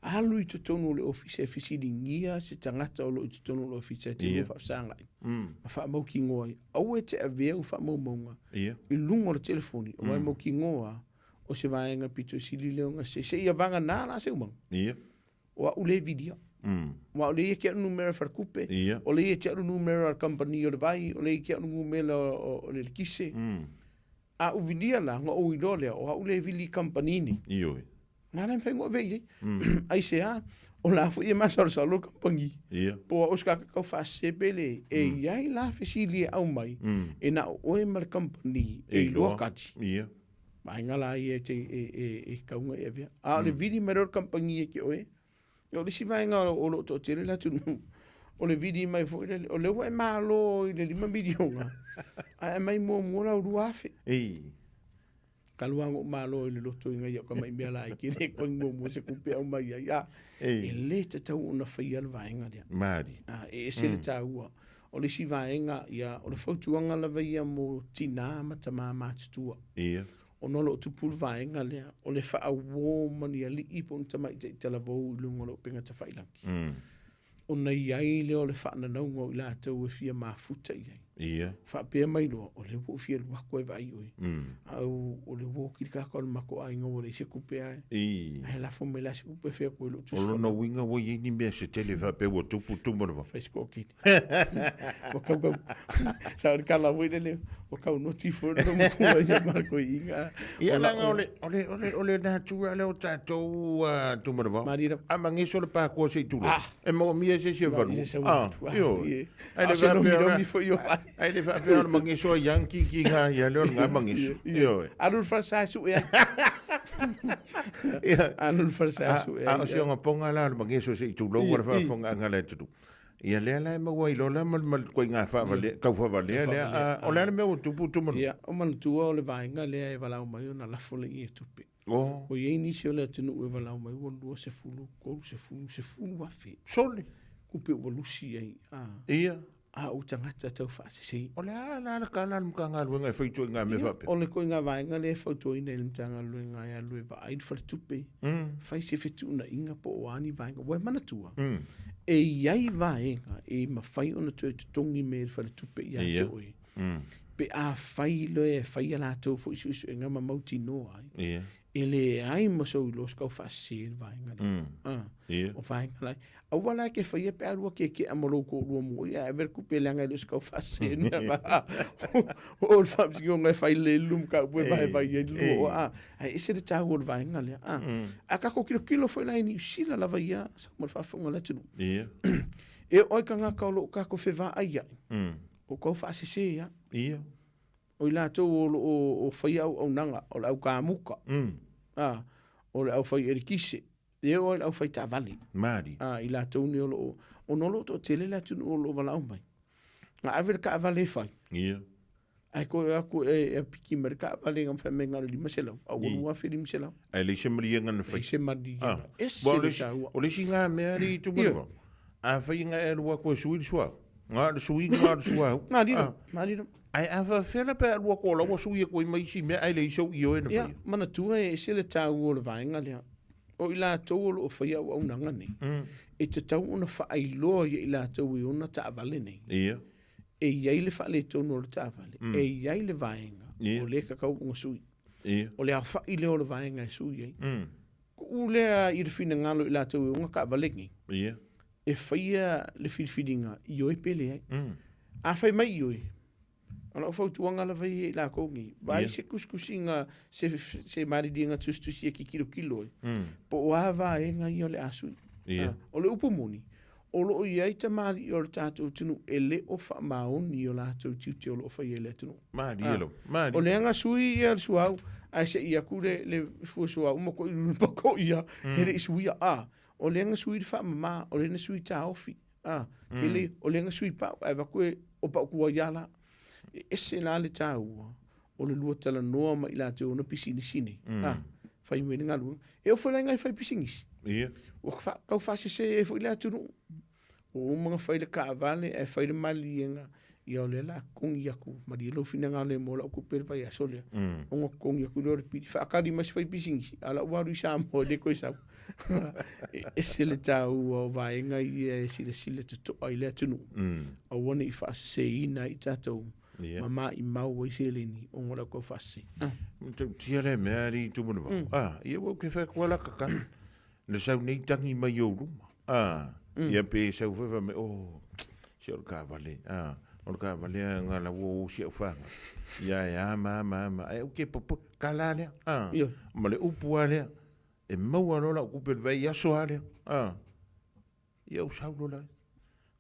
Alu i totonu o le ofisa e fesiligia se tagata o lo o i totonu o le ofisa e te lua faafesagai ma faamautinoa ai. Aua e te avea au faamaumauga i luga o le telefoni, aua e mautinoa o se vaega pito sili lea ona se, seia vagana la se umaga. O au le vilia. Aua o lea ia te au numera faletupe, o lea ia te au numera o le kamupani o le vai, o lea ia te au numera o le elekise. A ou vilia la, ona ou iloa lea, o au le vili i kamupani nei. Ioe. Na le mafai ona ou avea i ai. Aisea, o la foi e masalosalo le kamupani. Ia. Po o au se tagata tau faasese pe leai. E i ai la fesili e aumai, e na o oe ma le kamupani e iloa kati. Ia. Vaega la ia e te, e, e, e kauga e avea. A o le vili mai loa o le kamupani ia te oe, o le isi vaega o lo o toatele le atunuu, o le vili mai foi lele, o lea ua e malo i le $5 miliona, ae aumai muamua lau $2,000. Ei. Talu lava ona ou malo i le loto ina ia tamai mea laiti, e le togi muamua se tupe e aumai ai. A, Ei. e le tatau ona faia le vaega lea. Malie. A, e ese le taua. O le isi vaega, ia, o le fautuaga lava ia mo tinā ma tamā matutua. Ia. Ona o lo o tupu le vaega lea, o le faauō ma ni alii po o ni tamaitai talavou i luga o le upega tafailagi. Ona i ai lea o le faananauga o i latou e fia mafuta i ai. Ia. Faapea mai loa, o lea ua ou fia alu atu e vaai oe. A o lea ua oti le kaka o le matou aiga ua leai se tupe ae. Ae lafo mai la se tupe e fai atu ai lou tusi. O lona uiga ua i ai ni mea se tele faapea ua tupu Tumanavao. Fai se toatele. Ua kau kau, sa o le kala foi lele, ua kau noti foi le matua ia ma le toeaina. Ia leaga o le, o le, o le, o le natura lea o tatou uh, Tumanavao. Malie A mageso le pakoa se i tulou. Ah. E moomia se isi e valu. Ah, ioe. Ai le faapea foi o ai. Ai le faapea o le mageso a Yankee ki ngā ia lea o le ngā mageso. Ioe. Alu le falesa su e. Alu le falesa su e. A o si onga ponga la o le mageso se i tulou o le faafofoga anga le atunuu. Ia lea la e maua ai loa la ma le ituaiga faavalea, tau faavalea lea. A o le a le mea ua tupu Tumanua? Ia, o manatua o le vaega lea e valaau mai ona lafo lea i tupe. Oh. Ua i ai nisi o le atunuu e valaau mai ua 20, 30, 10 afe. Sole. Kupe ua lusi ai. A. Ia. A o tagata tau faasese. O le a la le tala a le Matagaluega e fai ituaiga mea faapea? O le ituaiga vaega lea e fautuaina i le Matagaluega e alu e vaai le faletupe, fai se fetuunaiga po o a ni vaega. Ua e manatua, e i ai vaega e mafai ona toe totogi mai e le faletupe ia te oe. Pe afai loa e fai a latou foi suesuega ma mautinoa ai, e leai ma sou iloa se tau faasese i le vaega lea. O vaega la, aua la e te faia pe a lua keke'a ma lou toalua mua ia ae ave le tupe leaga e le o se tau faasese mea ma o le faamasinoga e fai lelei le mataupu e vaevae ai le lua oa a ae ese le taua o le vaega lea a a tatou tilotilo foi la i Niu Sila lava ia sau ma le faafofoga a le atunuu e oo i tagata o lo o tatou fevaai ai O kau faasese ia. Ia. O i latou o lo o faia auaunaga, o le au kamuka, a, o le au fai elikise, e oo i le au fai taavale. Malie. A, i latou nei o lo o, ona o lo o toatele le atunuu o lo o valaau mai. Na ave le taavale e fai. Ia. Ae toe o atu e piki mai le taavale na fai mai na o le 500, a ua 2500. Ae leai se maliega na fai. Leai se maliega. Ese le taua. O le isi na mea alii Tumanavao, afai na e alu atu e sui le suauu, na o le suiga o le suauu. Malie, malie. Ae a faapefea la pe a alu atu o la ua sui atu ai ma isi mea ae leai sou ioe na faia. Ia, manatua e ese le taua o le vaega lea. O i latou o lo o faia auaunaga nei, e tatau ona faailoa ia i latou e ona taavale nei. Ia. E i ai le faaletonu o le taavale, e i ai le vaega o lea e tatau ona sui. Ia. O le aofai lea o le vaega e sui ai. Tuu lea i le finagalo i latou e ona taavale nei. Ia. E faia le filifiliga ioe pe leai. A fai mai ioe, o lau fautuaga lava ia i latou nei, vaai se tusitusiga, se, se maliliega tusitusi e kitilotilo ai, po o a vaega ia o le a sui. Ia. O le upu moni, o lo o i ai tamalii o le tatou atunuu e le o faamaoni i o latou tiute o lo o faia i le atunuu. Malie lava, malie. O lea na sui ia le suauu, ae se i atu le, le fua suauu ma koʻi luna pa koʻi ia, e le i suia. A, o lea na sui le faamama, o lea na sui taofi. A, ke le, o lea na sui pau, ae avatu e, o pau tuai lava la. E ese la le taua o le lua talanoa ma i latou ona pisinisi nei. A, fai mai le galuega. E oo foi la i nai fai pisinisi. Ia. Ua fa, tau faasese ai foi le atunuu. Ua uma ona fai le taavale ae fai le maliega, ia o lea o le a totogi atu, malie lou finagalo e maua lau tupe i le vaiaso lea. Ona totogi atu lea o le pili. Faatali mai se fai pisinisi, a o la ua alu i Samoa e le toe sau. E ese le taua o vaega ia e silasila totoa i le atunuu. Aua ne i faaseseina ai tatou ma maimau ai seleni ona o le au tau faasese. Matautia lea mea alii Tumanavao. Ah, ia ua ou ke fai atu lava la tatalo. Na sau nei tangi mai ou luma. Ah, ia pe sau foi fai mai, oh, se o le taavale, ah, o le taavale a nga la ua o si au whanga. Ia e a ma ma ma, ai au ke popo, ka la lea, ah, ma le upu a lea, e maua loa lau kupe le vai aso a lea, ah, Ia ou sau loa laia.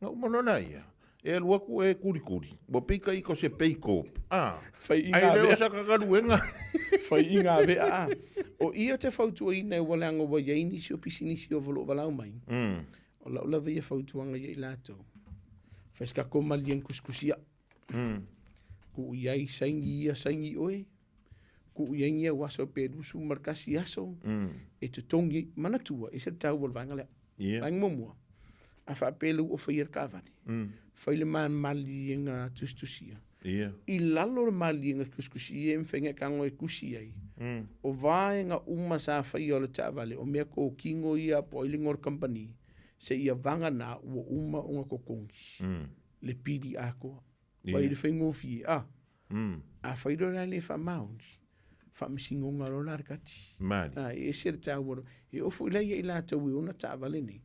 Na uma loa laia, e alu atu e kulikuli, ua pei ka ika o se pei kope, a, Fai i ai ngā lea o vea. sa kakaluega. Fai i ngā vea, a. O ia o te fautuaina e ua leaga ua i ai nisi o pisinisi o lo o valaau mai. O lau lava ia fautuaga ia i latou, fai se tatou maliega kusikusia. Tuu i ai saini ia saini oe, tuu i ai ni au aso pe 21 aso, e totogi ai. Manatua, e ese le taua o le vaega lea. Ia. Vaega muamua, a faapea lea ua faia le taavale, fai le maliliega tusitusia. Ia. I lalo o le maliega tusitusi e mafai ona e tago e tusi ai, o vaega uma sa faia o le taavale, o mea totino ia po o ai le igoa o le kamupani, seia vagana ua uma ona totogi le pili atoa. Vaai i le faigofie, a? Afai loa la e le faamaoni, faamasinoga loa la le kati. Malie. A, e ese le taua o E oo foi la ia i latou e ona taavale nei,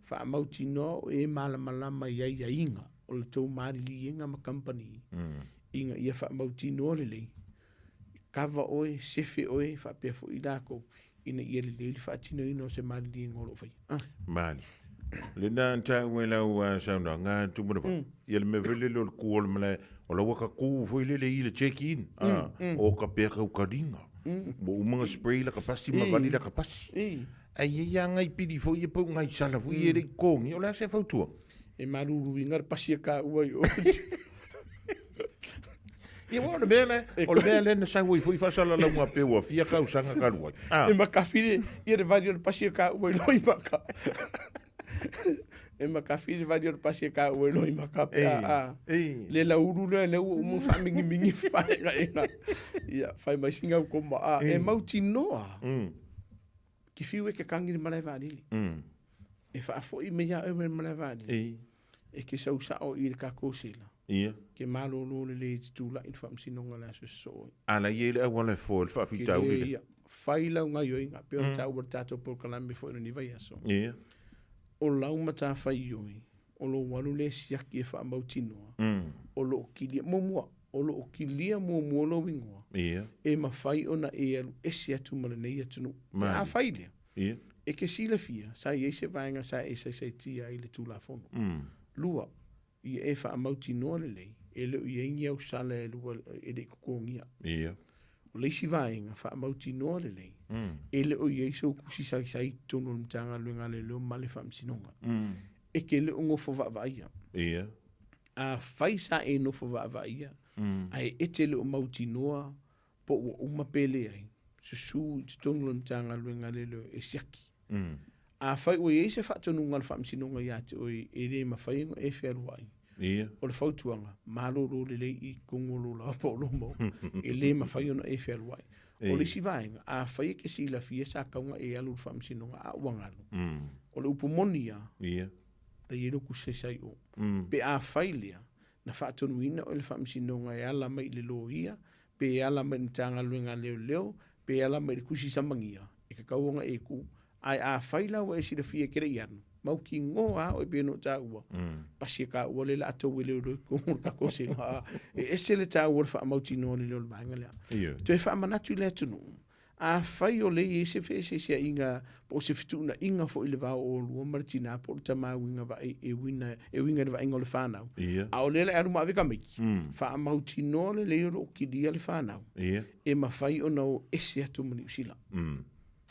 faamautinoa o e malamalama i aiaiga o le tou maliliega ma kamupani, ina ia faamautinoa lelei, kava oe, sefe oe, faapea foi i latou, ina ia lelei le faatinoina o se maliliega o lo o faia. Ah. Malie. Lena na taua i lau saunoaga Tumanavao, ia le mea foi lele o le ku o le malae, o lau aka ku foi lele i le check in, o ka pea kaukaliga. Ua uma na spray la ka pasi ma vali la ka pasi. Ai e ia ngai pili foi e pau ngai sala foi e le i kongi, o le a se fautua? E maluluina le pasi e ka ua i o. Ia o le mea lea, o le mea lea na sau ai foi faasalalauga pe ua fia tausaga talu ai. Ah. E makafi le, ia le vali o le pasi e ka ua i loi maka. E makafi le vali o le pasi e ka ua i loi maka. Ei, A, a. ei. Le laulu lea, lea ua uma faamingimingi faegaega. Ia, fai mai sina au koma. A, e mautinoa. Ke fiu e ke kangi le malae vaalele. E faafoi mai ia oe mai le malae vaalele. Ei. E ke sau sao i le kakou sela. Ia. Ke malolo lelei i te tula'i le faamasinoga o le aso e sosoo ai. A la i ai le auala e fo e le faafitauli lea. Ia, fai lau gaioiga, pei ona taua i le tatou polokalame foi o lenei vaiaso. Ia. O lau matafaioi, o lou alu lea e siaki e faamautinoa, o lo o kilia, muamua, o lo o kilia muamua lou igoa, Ia. e mafai ona e alu ese atu ma lenei atunuu. Pe a fai lea, Ia. e ke silafia, sa i ai se vaega sa e saisaitia ai le Tulafono. Lua, ia e faamautinoa lelei, e le o i ai ni ausala e lua e le i totogia. Ia. O le isi vaega, faamautinoa lelei, e le o i ai sou tusi saisai i totonu o le Matagaluega a Leoleo ma le Faamasinoga. E ke le o nofo vaavaaia. Ia. Afai sa e nofo vaavaaia, ae e te le o mautinoa po ua uma pe leai, susu i totonu o le Matagaluega a Leoleo e siaki. Afai ua i ai se faatonuga a le Faamasinoga ia te oe e le mafai ona e fealuai, Ia. o le fautuaga, malolo lelei i totonu o lou laoa po o lou maota, e le mafai ona e fealuai. O le isi vaega, afai e te silafia sa tatau ona e alu i le Faamasinoga a ua galo, o le upu moni lava, Ia. la i ai lou tusi saisai o. Pe afai lea, na faatonuina oe e le Faamasinoga e ala mai i le loia, pe e ala mai i le Matagaluega a Leoleo, pe e ala mai i le tusi samagia, e tatau ona e tu. Ae afai la ua e silafia e te le i alu, mautinoa lava oe pei ona ou taua, pasi e taua le latou e leoleo i totonu o le tatou sela. E ese le taua o le faamautinoa lelei o le vaega lea. Toe faamanatu i le atunuu, Afai o lea e i ai se feeseeseaiga po o se fetuunaiga foi i le va o oulua ma le tina po o le tama uiga vaai e uiga e uiga i le vaaiga o le fanau, a o lea la e alu ma ave tamaiti, faamautinoa lelei o lo o kilia le fanau e mafai ona o ese atu ma Niu Sila.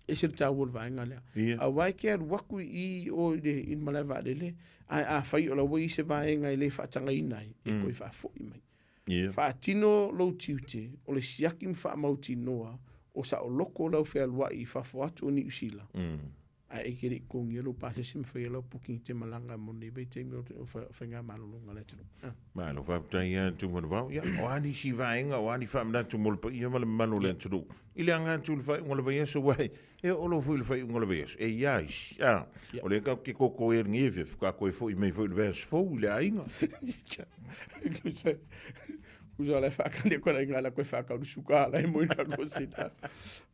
Ese le taua o le vaega lea. Aua e te alu atu i o i le i le malae vaalele, ae afai o la ua i ai se vaega e le faatagaina ai, e toe faafoi mai. Ia. Faatino lou tiute o le siaki ma faamautinoa o saoloko lau fealuai i fafo atu o Niu Sila, ae e te le i totogia lou pasese ma faia lau booking i te malaga mo lenei vaitaimi o faigamalologa a le atunuu. Malo faafetai ia Tumanavao. Ia, o a nisi vaega, o a ni faamanatu mo le paia ma le mamalu o le atunuu i le aga atu i le faaiuga o le vaiaso, aua e oo loa foi i le faaiuga o le vaiaso, e i ai isi, a, o lea tatou te koko ai i lenei afiafi, faatoa toe foi mai foi i le vaiaso fou i le aiga. Kusa la e whaakane koe lai ngā la koe whaakauru suka ala e moi ka ko sina.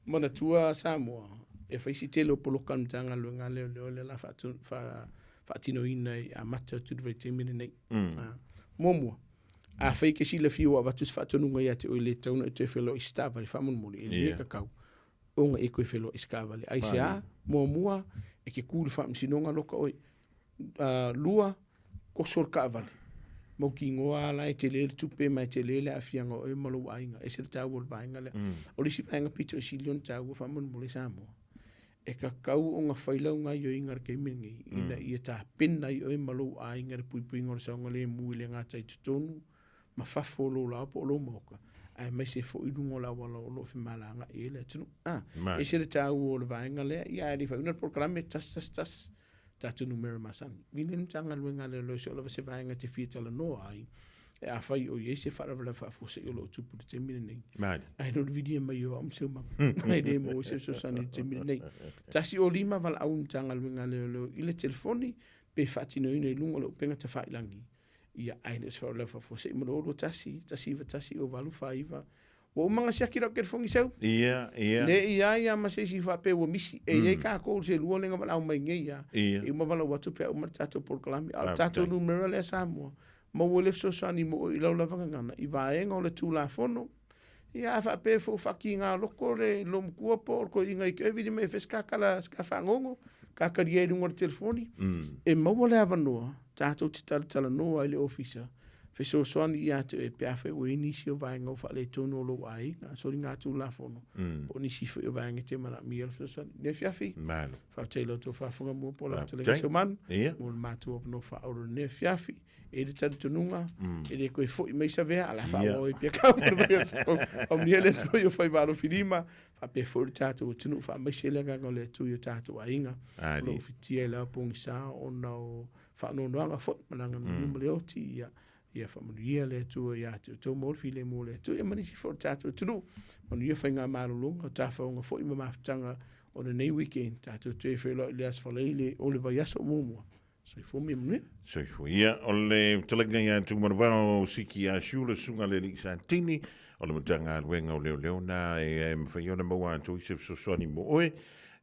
Manatua Samoa, e whai si tele o poloka no tānga lua ngā leo leo lea la whaatinoina i a mata atu le vaitaimi lenei. Muamua, afai ke silafia ua avatu se faatonuga ia te oe le tatau ona e toe feiloai i se taavale faamolemole, e le kakau ona e toe feiloai i se taavale. Aisea? Muamua, e ke ku i le faamasinoga loka oe. Lua, koso le taavale. Mautinoa lava la e tele le tupe ma e tele le aafiaga o oe ma lou aiga. Ese le taua o le vaega lea. O le isi vaega pito sili ona taua faamolemole Samoa, e tatau ona fai lau gaoioiga i le taimi lenei, ina ia tapena ai oe ma lou aiga i le puipuiga o le saogalemu e le gata i totonu ma fafo o lou laoa po o lou maoka, aemaise foi i luga o le auala o lo o femalagaai ai le atunuu. A, ese le taua o le vaega lea, ia ae le i faaiuina le polokalame, tasi, tasi, tasi, tatou numera masani. I le Matagaluega a Leoleo, so o lava se vaega e te fia talanoa ai, E afai o i ai se faalavelave faafuasei o lo o tupu i le taimi lenei, ae le o le vilia mai o au ma Seumaga, e le maua ai se fesoasoani i le taimi lenei. 105 valaau i Matagaluega a Leoleo i le telefoni pe faatinoina i luga o le upega tafailagi, ia ae le o se faalavelave faafuasei ma le 021 191 0849 Ua uma ona siaki lau telefoni seu. Ia, ia. Le i ai a ma se isi faapea ua misi. E i ai tatou i se lua lea na valaau mai nei ia. Ia. E uma valaau atu pe a uma le tatou polokalame. A o le tatou numera lea Samoa, maua le fesoasoani mo oe i lau lava gagana i vaega o le Tulafono. Ia a faapea foi ua faatiga loko le loomatua po o le toeaina i te oe vili mai e fai se ta tala, se ta fagogo, ta talia ai i luga o le telefoni. E maua le avanoa tatou te talatalanoa ai i le ofisa fesoasoani ia te oe pe afai ua i ai nisi o vaega ua faaletonu o lou aiga, soligatulafono, po o nisi foi o vaega e te manaomia le fesoasoani. Lenei afiafi, Malo. faafetai i la outou faafofoga mua po o lau Faafetai. fetalaiga Seumanu, Ia. mo le matou avanoa faaauuro i lenei afiafi. E i ai le talitonuga, e le toe foi mai Savea, a o le a faaauau ai pea kau mo le vaiaso fou. Aunia le Atua i o faiva alofilima, faapea foi le tatou atunuu, faamaise le agaga o le Atua i o tatou aiga, o lo o fitia i le ao pogisa ona o faanoanoaga foi ma le aganuu ma le oti, ia, ia faamanuia le Atua ia te outou ma le filemu o le Atua, ia ma nisi foi o le tatou atunuu. Manuia faiga malologa, o tafaoga foi ma mafutaga o lenei weekend, tatou toe feiloai i le Aso Faraile o le vaiaso muamua. Soifua ma ia manuia. Soifua. Ia, o le fetalaiga ia Tumanavao Siki Asiu, le susuga le alii Satini, o le Matagaluega o Leoleo na e mafai ona maua atu ai se fesoasoani mo oe.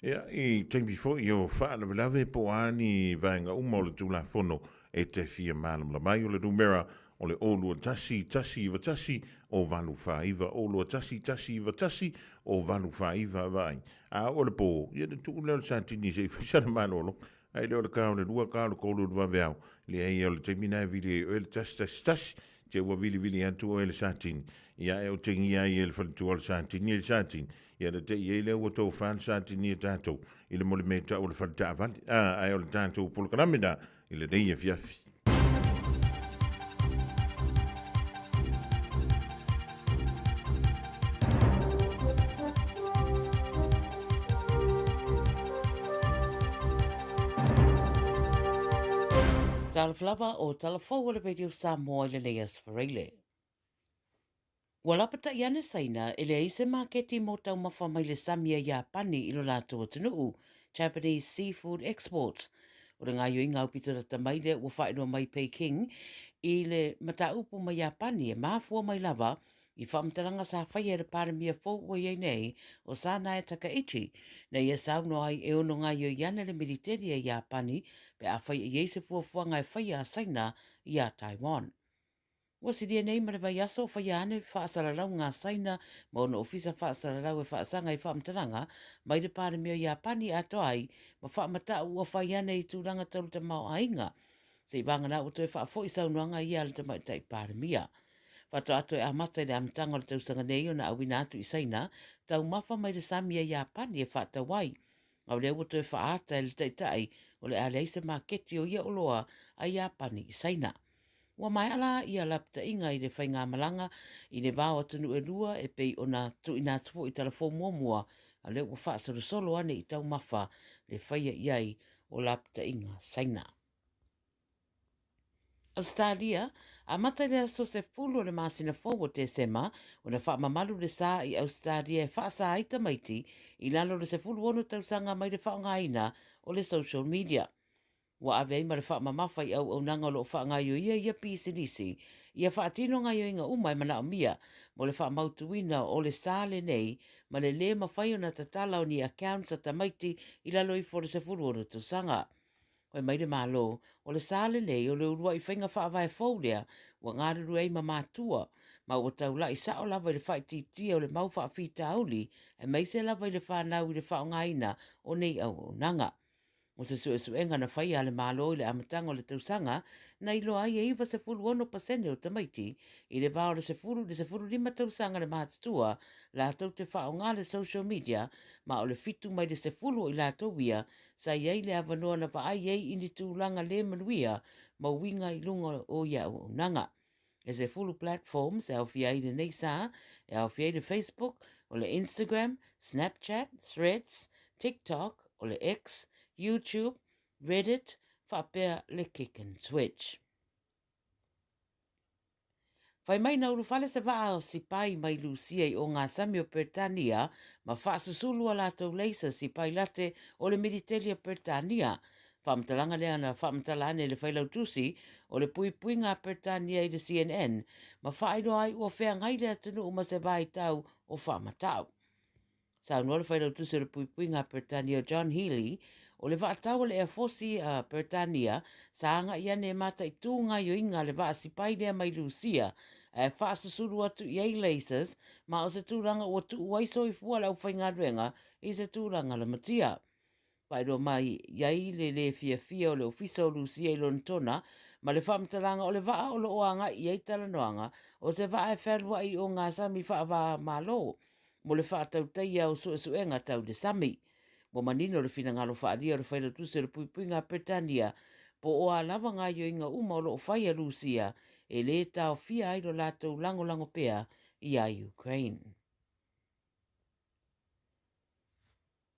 Ia, i taimi foi o faalavelave po o a ni vaega uma o le Tulafono e te fia malamalama ai, o le numera o le 021 191 049, 021 191 049, vaai. A oo i le po, ia ona tuu lea o le Satini se i fai sana malolo, ae le o le ka o le lua, ka o le tolu o le vaveao. Leai, o le taimi lena e vili ai oe le 111, te ua vilivili atu oe e le Satini, ia e otegia ai e le faletua o le Satini e le Satini, ia na te i ai lea ua tofa le Satini e tatou i le mole tau o le fale taavale. A, ae o le tatou polokalame na i lenei afiafi. Talofa lava o tala fou o le Radio Samoa i lenei Aso Faraile. Ua lapata'i ane Saina e leai se maketi mō taumafa mai le sami a Iapani i lo latou atunuu, Japanese seafood exports. O le gaoioiga aupito lata mai lea ua faailoa mai Peking i le mataupu mai Iapani e mafua mai lava i faamatalaga sa faia e le Palemia fou ua i ai nei o Sanae Takaichi na ia saunoa ai e ono gaoioi ane le militeli a Iapani pe afai e i ai se fuafuaga e faia a Saina iā Taiwan. Ua silia nei ma le vaiaso o faia ane faasalalauga a Saina ma ona ofisa faasalalau e faasaga i faamatalaga mai le Palemia o Iapani atoa ai ma faamata'u ua fai ane i tulaga tau le tamaoaiga. Seivaga ua toe faafoi saunoaga ia a le Tamaitai Palemia. Faatoa toe amata i le amataga o le tausaga nei ona auina atu i Saina taumafa mai le sami a Iapani e faatau ai. A o lea ua toe faaata e le Taitai o le a leai se maketi o ia oloa a Iapani i Saina. Ua maea la ia lapataiga i le faigamalaga i le va o atunuu e lua e pei ona tuuina atu foi i tala fou muamua, a o lea ua faasolosolo ane i taumafa le faia i ai o lapataiga Saina. Ausetalia, amata i le aso 10 o le masina fou o Tesema ona faamamalu le sa i Ausetalia e faasa ai tamaiti i lalo o le 16 tausaga mai le faaaogaina o le social media. Ua ave ai ma le faamamafa i auaunaga o lo o faagaoioia ia pisinisi ia faatino gaoioiga uma e manaomia mo le faamautuina o le sa lenei ma le lē mafai ona tatala o ni accounts a tamaiti i lalo ifo o le 16 tausaga. Fai mai le Malo, o le sa lenei o le uluai faiga faavae fou lea ua galulue ai ma matua, ma ua taula'i sa'o lava i le faaitiitia o le mau faafitauli aemaise lava i le fanau i le faaaogaina o nei auaunaga. O se suesuega na faia a le Malo i le amataga o le tausaga, na iloa ai e 96 pasene o tamaiti i le va o le 10 i le 15 tausaga le matutua latou te faaaoga le social media, ma o le 7 mai le 10 o i latou ia sa i ai le avanoa na vaai ai i ni tulaga le manuia ma uiga i luga o ia auaunaga. E 10 platforms e aofia ai lenei sa, e aofia ai le Facebook, o le Instagram, Snapchat, Threads, TikTok, o le X, YouTube, Reddit, faapea le Kick and Twitch. Fai mai na ulufale se vaa o sipai mai Lusia i ogasami o Peretania ma faasusulu a latou lasers i pailate o le militeli a Peretania. Faamatalaga lea na faamatala ane e le Failautusi o le Puipuiga a Peretania i le CNN ma faailoa ai ua feagai le atunuu ma se vaitau o faamatau. Saunoa le Failautusi o le Puipuiga a Peretania o John Healey, o le vaatau a le Eafosi a Peretania sa agai ane e mataitū gaioiga a le vaa sipai lea mai Lusia ae faasusulu atu i ai lasers ma o se tulaga ua tuu ai soifua le aufaigaluega i se tulaga lamatia. Faailoa mai ai le lē fiafia o le Ofisa o Lusia i Lonetona ma le faamatalaga o le vaa o lo o agai i ai talanoaga o se vaa e fealuai i ogasami faava-o-Malo mo le faatautaia o suesuega tau le sami. Ua manino le finagalo faaalia o le Failautusi o le Puipuiga a Peretania po o a lava gaioiga uma o lo o fai a Lusia e lē taofia ai lo latou lagolago pea iā Ukraine.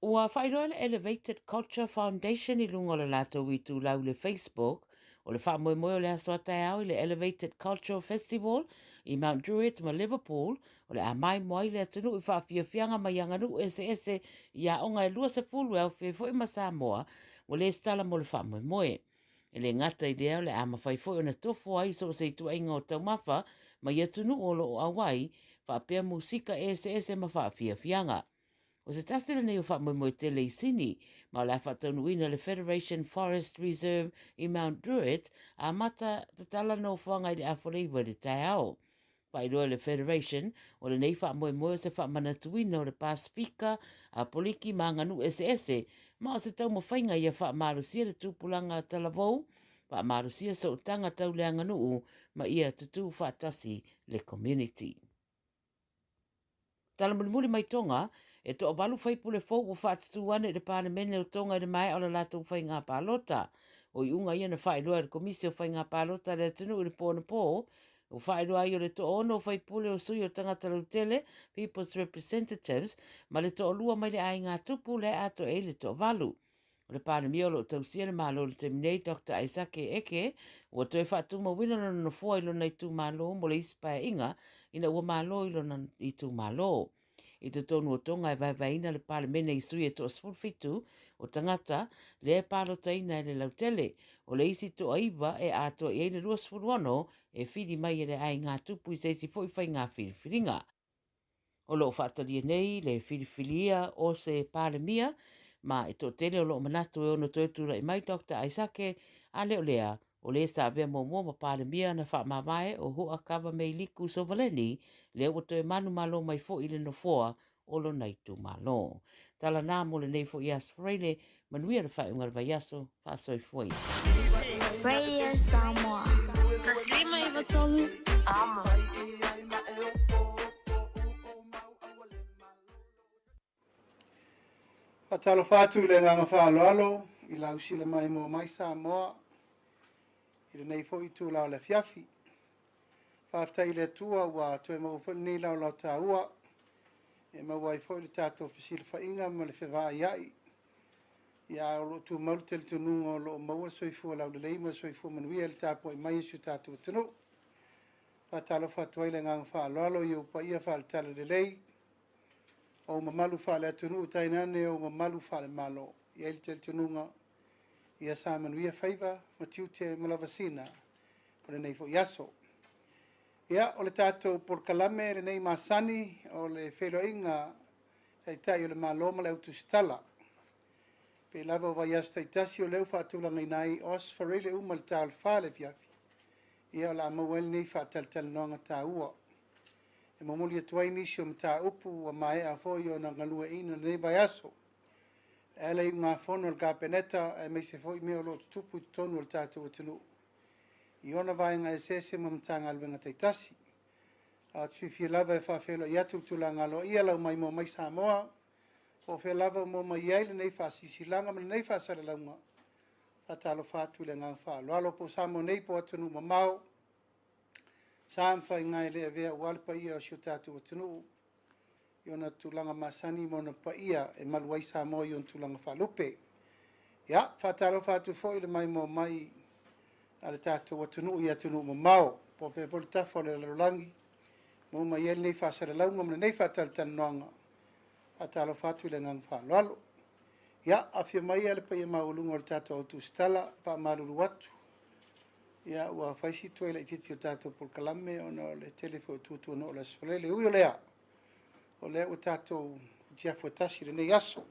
Ua faailoa le Elevated Culture Foundation i luga o le latou itulau i le Facebook, o le faamoemoe o le aso a taeao i le Elevated Cultural Festival i Mount Druitt ma Liverpool, o le a maimoa ai le atunuu i faafiafiaga mai aganuu eseese i aoga e 20 e aofia ai foi ma Samoa, ua lesitala mo le faamoemoe. E le gata i lea, o le a mafai foi ona tofo ai so o se ituaiga o taumafa mai atunuu o lo o auai, faapea musika eseese ma faafiafiaga. O se tasi lenei o faamoemoe tele i Sini, ma o le a faataunuuina le Federation Forest Reserve i Mount Druitt, amata tatala nofoaga i le afoleiva i le taeao. Faailoa e le Federation, o lenei faamoemoe o se faamanatuina o le Pasefika, Apoliki ma aganuu eseese, ma o se taumafaiga ia faamalosia le tupulaga talavou, faamalosia sootaga tau le aganuu ma ia tutū faatasi le community. Tala mulimuli mai Tonga, e toavalu faipule fou ua faatutū ane i le Palemene o Tonga i le maea o la latou faigā palota. O iuga ia na faailoa e le Komisi o Faigā Palota a le atunuu i le po anapō, ua faailoa ai o le toaono o faipule o sui o tagata lautele, People's Representatives, ma le toalua mai le aiga tupu lea atoa i ai le toavalu. O le Palemia o lo o tausia le Malo i le taimi nei, Doctor Aisake Eke, ua toe faatumauina lona nofoa i lona itumalo mo le isi paeaiga ina ua malo i lona itumalo. I totonu o Tonga e vaevaeina le Palemene i sui e toa 17 o tagata lea e palotaina e le lautele. O le isi toaiva e atoa i ai le 26 e whiri mai e le aiga tupu i se isi foi faiga filifiliga. O lo o faatalia nei le filifilia o se Palemia, ma e toatele o lo o manatu e ono toe tulai mai Doctor Aisake, a le o lea, o le sa avea muamua ma Palemia na faamavae o Huakava Meiliku Sovaleni, lea ua toe manumalo mai foi i le nofoa o lona itumalo. Tala na mo lenei foi Aso Faraile, manuia le faaiuga o le vaiaso, faasoifua ia. Radio Samoa. 153 Amo. Faatalofa atu i le agaga faaaloalo i lau sila maimoa mai Samoa i lenei foi itula o le afiafi. Faafetai i le Atua ua toe maua foi lenei laolao taua e maua ai foi le tatou fesilafaiga ma le fevaaiai. Ia ae o lo o tumau le talitonuga o lo o maua le soifua laulelei ma le soifua manuia i le tapuai mai a si o tatou atunuu. Faatalofa atu ai le agaga faaaloalo i ou paia faale-talalelei, ou mamalu faale-atunuu tainane ou mamalu faale-Malo. E i ai le talitonuga ia sa manuia faiva ma tiute ma lavasina o lenei foi aso. Ia, o le tatou polokalame lenei masani o le feiloaiga Taitai o le Malo ma le Au Tusitala. Pei lava o vaiaso taitasi o lea ua faatulagaina ai o Aso Faraile uma i le ta o le 4 i le afiafi, ia o le a maua ai lenei faatalatalanoaga taua. E momoli atu ai nisi o mataupu ua maea foi ona galueaiina i lenei vaiaso. E ala i iugafono a le Kapeneta aemaise foi mea o lo o tutupu i totonu o le tatou atunuu i ona vaega eseese ma Matagaluega taitasi. Ae ou te fiafia lava e faafeiloai atu i le tulaga aloaia lau maimoa mai Samoa, po o fea lava o maua mai ai lenei faasilasilaga ma lenei faasalalauga. Faatalofa atu i le agaga faaaloalo po o Samoa nei po o atunuu mamao, sa ma faiga e le avea aua le paia o si o tatou atunuu i ona tulaga masani ma ona paia e malu ai Samoa i ona tulaga faalupe. Ia, faatalofa atu foi i le maimoa mai a le tatou atunuu i atunuu mamao. Po o fea foi le tafa o le lalolagi, maua mai ai lenei faasalalauga ma lenei faatalatalanoaga. Faatalofa atu i le agaga faaaloalo. Ia, afio mai le paia maualuga o le tatou au tusitala, faamalulu atu. Ia, ua fai si tuai laitiiti o le tatou polokalame ona o le tele foi o tuatuanuu o le Aso Faraile. E ui o lea, o lea ua tatou futiafu e tasi i lenei aso.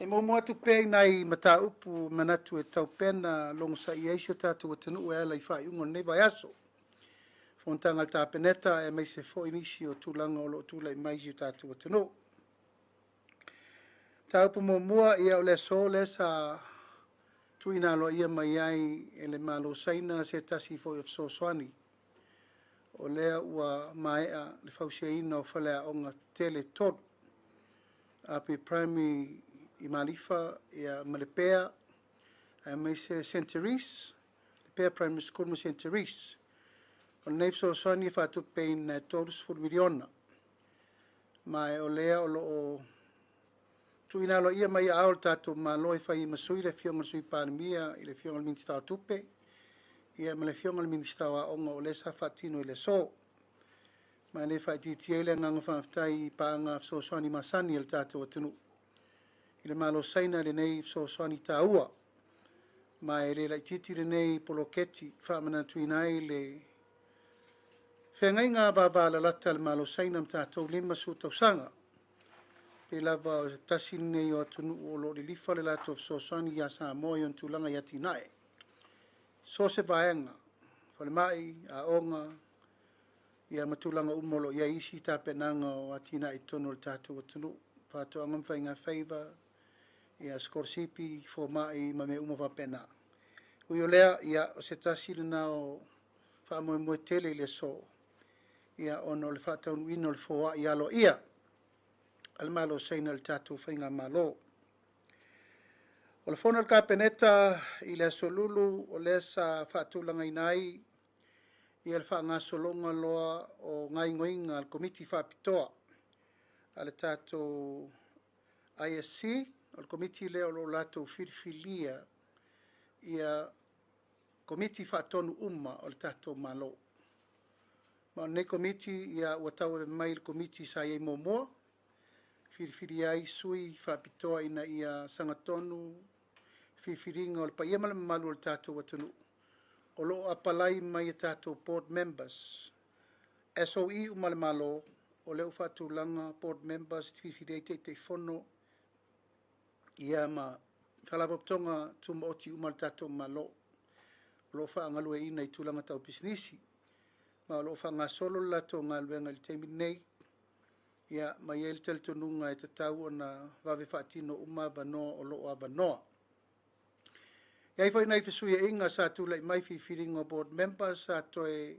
E muamua atu pea i nai mataupu manatu e tatau pea ona logosaia ai si o tatou atunuu e ala i faaiuga o lenei vaiaso. Fonotaga a le Kapeneta aemaise foi nisi o tulaga o lo o tulai mai i si o tatou atunuu. Mataupu muamua, ia o le aso lea sa tuuina aloaia mai ai e le Malo o Saina se tasi foi o fesoasoani o lea ua maea le fausiaina o faleaoga tetele e 3, Api Primary i Malifa ia, ma Lepea, aemaise St Therese, Lepea Primary School ma St Therese. O lenei fesoasoani e faatupeina e $30 miliona, ma o lea o lo o tuuina aloaia mai aao o le tatou Malo e fai ai ma sui le Afioga i le Sui Palemia i le Afioga i le Minisita o Tupe, ia ma le Afioga i le Minisita o Aoga, o lea sa faatino i le aso. Ma e le faaitiitia ai le agaga faafetai i paaga fesoasoani masani a le tatou atunuu i le Malo o Saina i lenei fesoasoani taua. Ma e le laitiiti lenei poloketi faamanatuina ai le feagaiga vavalalata a le Malo o Saina ma tatou 50 tausaga. Pei lava o se tasi lenei o atunuu o lo o lilifa le latou fesoasoani ia Samoa i ona tulaga i atinae. So o se vaega, falemai, aoga, ia ma tulaga uma o lo o i ai isi tapenaga o atinae i totonu o le tatou atunuu, faatoaga ma faigafaiva, ia sikolasipi, fomai ma mea uma faapena. Ui o lea, ia, o se tasi lena o faamoemoe tele i le aso, ia, ona o le faataunuuina o le foai aloaia a le Malo o Saina i le tatou faigamalo. O le fono a le Kapeneta i le aso Lulu, o lea sa faatulagaina ai ia le faagasologa loa o gaoioiga a le Komiti Faapitoa a le tatou ISC, o le komiti lea o lo o latou filifilia ia komiti faatonu uma o le tatou Malo. Ma o lenei komiti ia, ua tauave mai le komiti sa i ai muamua, filifilia ai sui faapitoa ina ia sagatonu filifiliga o le paia ma le mamalu o le tatou atunuu o lo o apalai mai e tatou board members, SOE uma a le Malo, o lea ua faatulaga board members e filifilia ai Taitaifono ia ma Faalapotopotoga Tumaoti uma a le tatou Malo o lo o faagalueaiina i tulaga tau pisinisi, ma o lo o faagasolo le latou galuega i le taimi lenei, ia, ma i ai le talitonuga e tatau ona vave faatino uma avanoa o lo o avanoa. E i ai foi nai fesuiaiga sa tulai mai filifiliga o board members, sa toe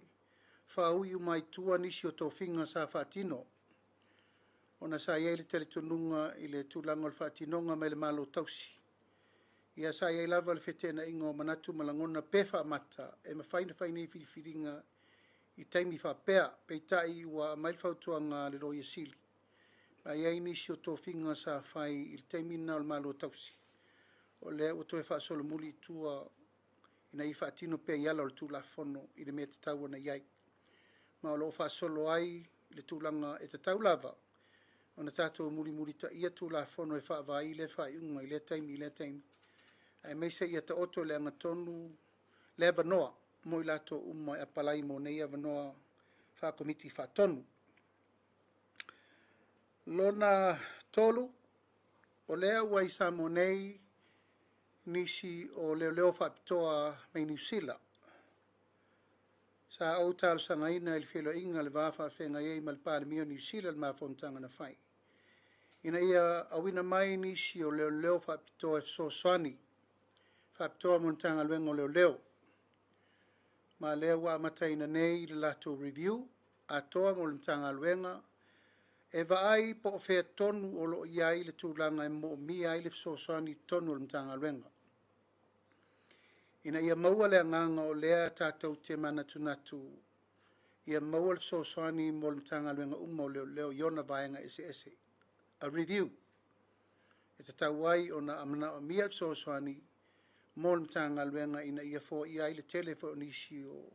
faaui uma ai tua nisi o tofiga sa faatino, ona sa i ai le talitonuga i le tulaga o le faatinoga mai le Malo tausi. Ia sa i ai lava le feteenaiga o manatu ma lagona pe faamata e mafai ona fai nei filifiliga i taimi faapea, peitai ua aumai le fautuaga a le Loia Sili, ma e i ai nisi o tofiga sa fai i le taimi lena o le Malo tausi, o lea ua toe faasolomuli i tua ina ia faatino pea i ala o le Tulafono i le mea e tatau ona i ai. Ma o lo o faasolo ai le tulaga e tatau lava ona tatou mulimulitaia Tulafono e faavae ai lea faaiuga i lea taimi i lea taimi, aemaise ia taoto i le agatonu le avanoa mo i latou uma e apalai mo nei avanoa faakomiti faatonu. Lona tolu, o lea ua i Samoa nei nisi o leoleo faapitoa mai Niu Sila. Sa ou talosagaina i le feiloaiga le va faafeagai ai ma le Palemia o Niu Sila i le mafonotaga na fai, ina ia auina mai nisi o leoleo faapitoa e fesoasoani faapitoa mo le Matagaluega o Leoleo. Ma lea ua amataina nei le latou review atoa mo le Matagaluega e vaai po o fea tonu o lo o i ai le tulaga e moomia ai le fesoasoani i totonu o le Matagaluega, ina ia maua le agaga o lea tatou te manatunatu ia maua le fesoasoani mo le Matagaluega uma o Leoleo i ona vaega eseese. A review e tatau ai ona manaomia le fesoasoani mo le Matagaluega ina ia foaia ai le tele foi o nisi o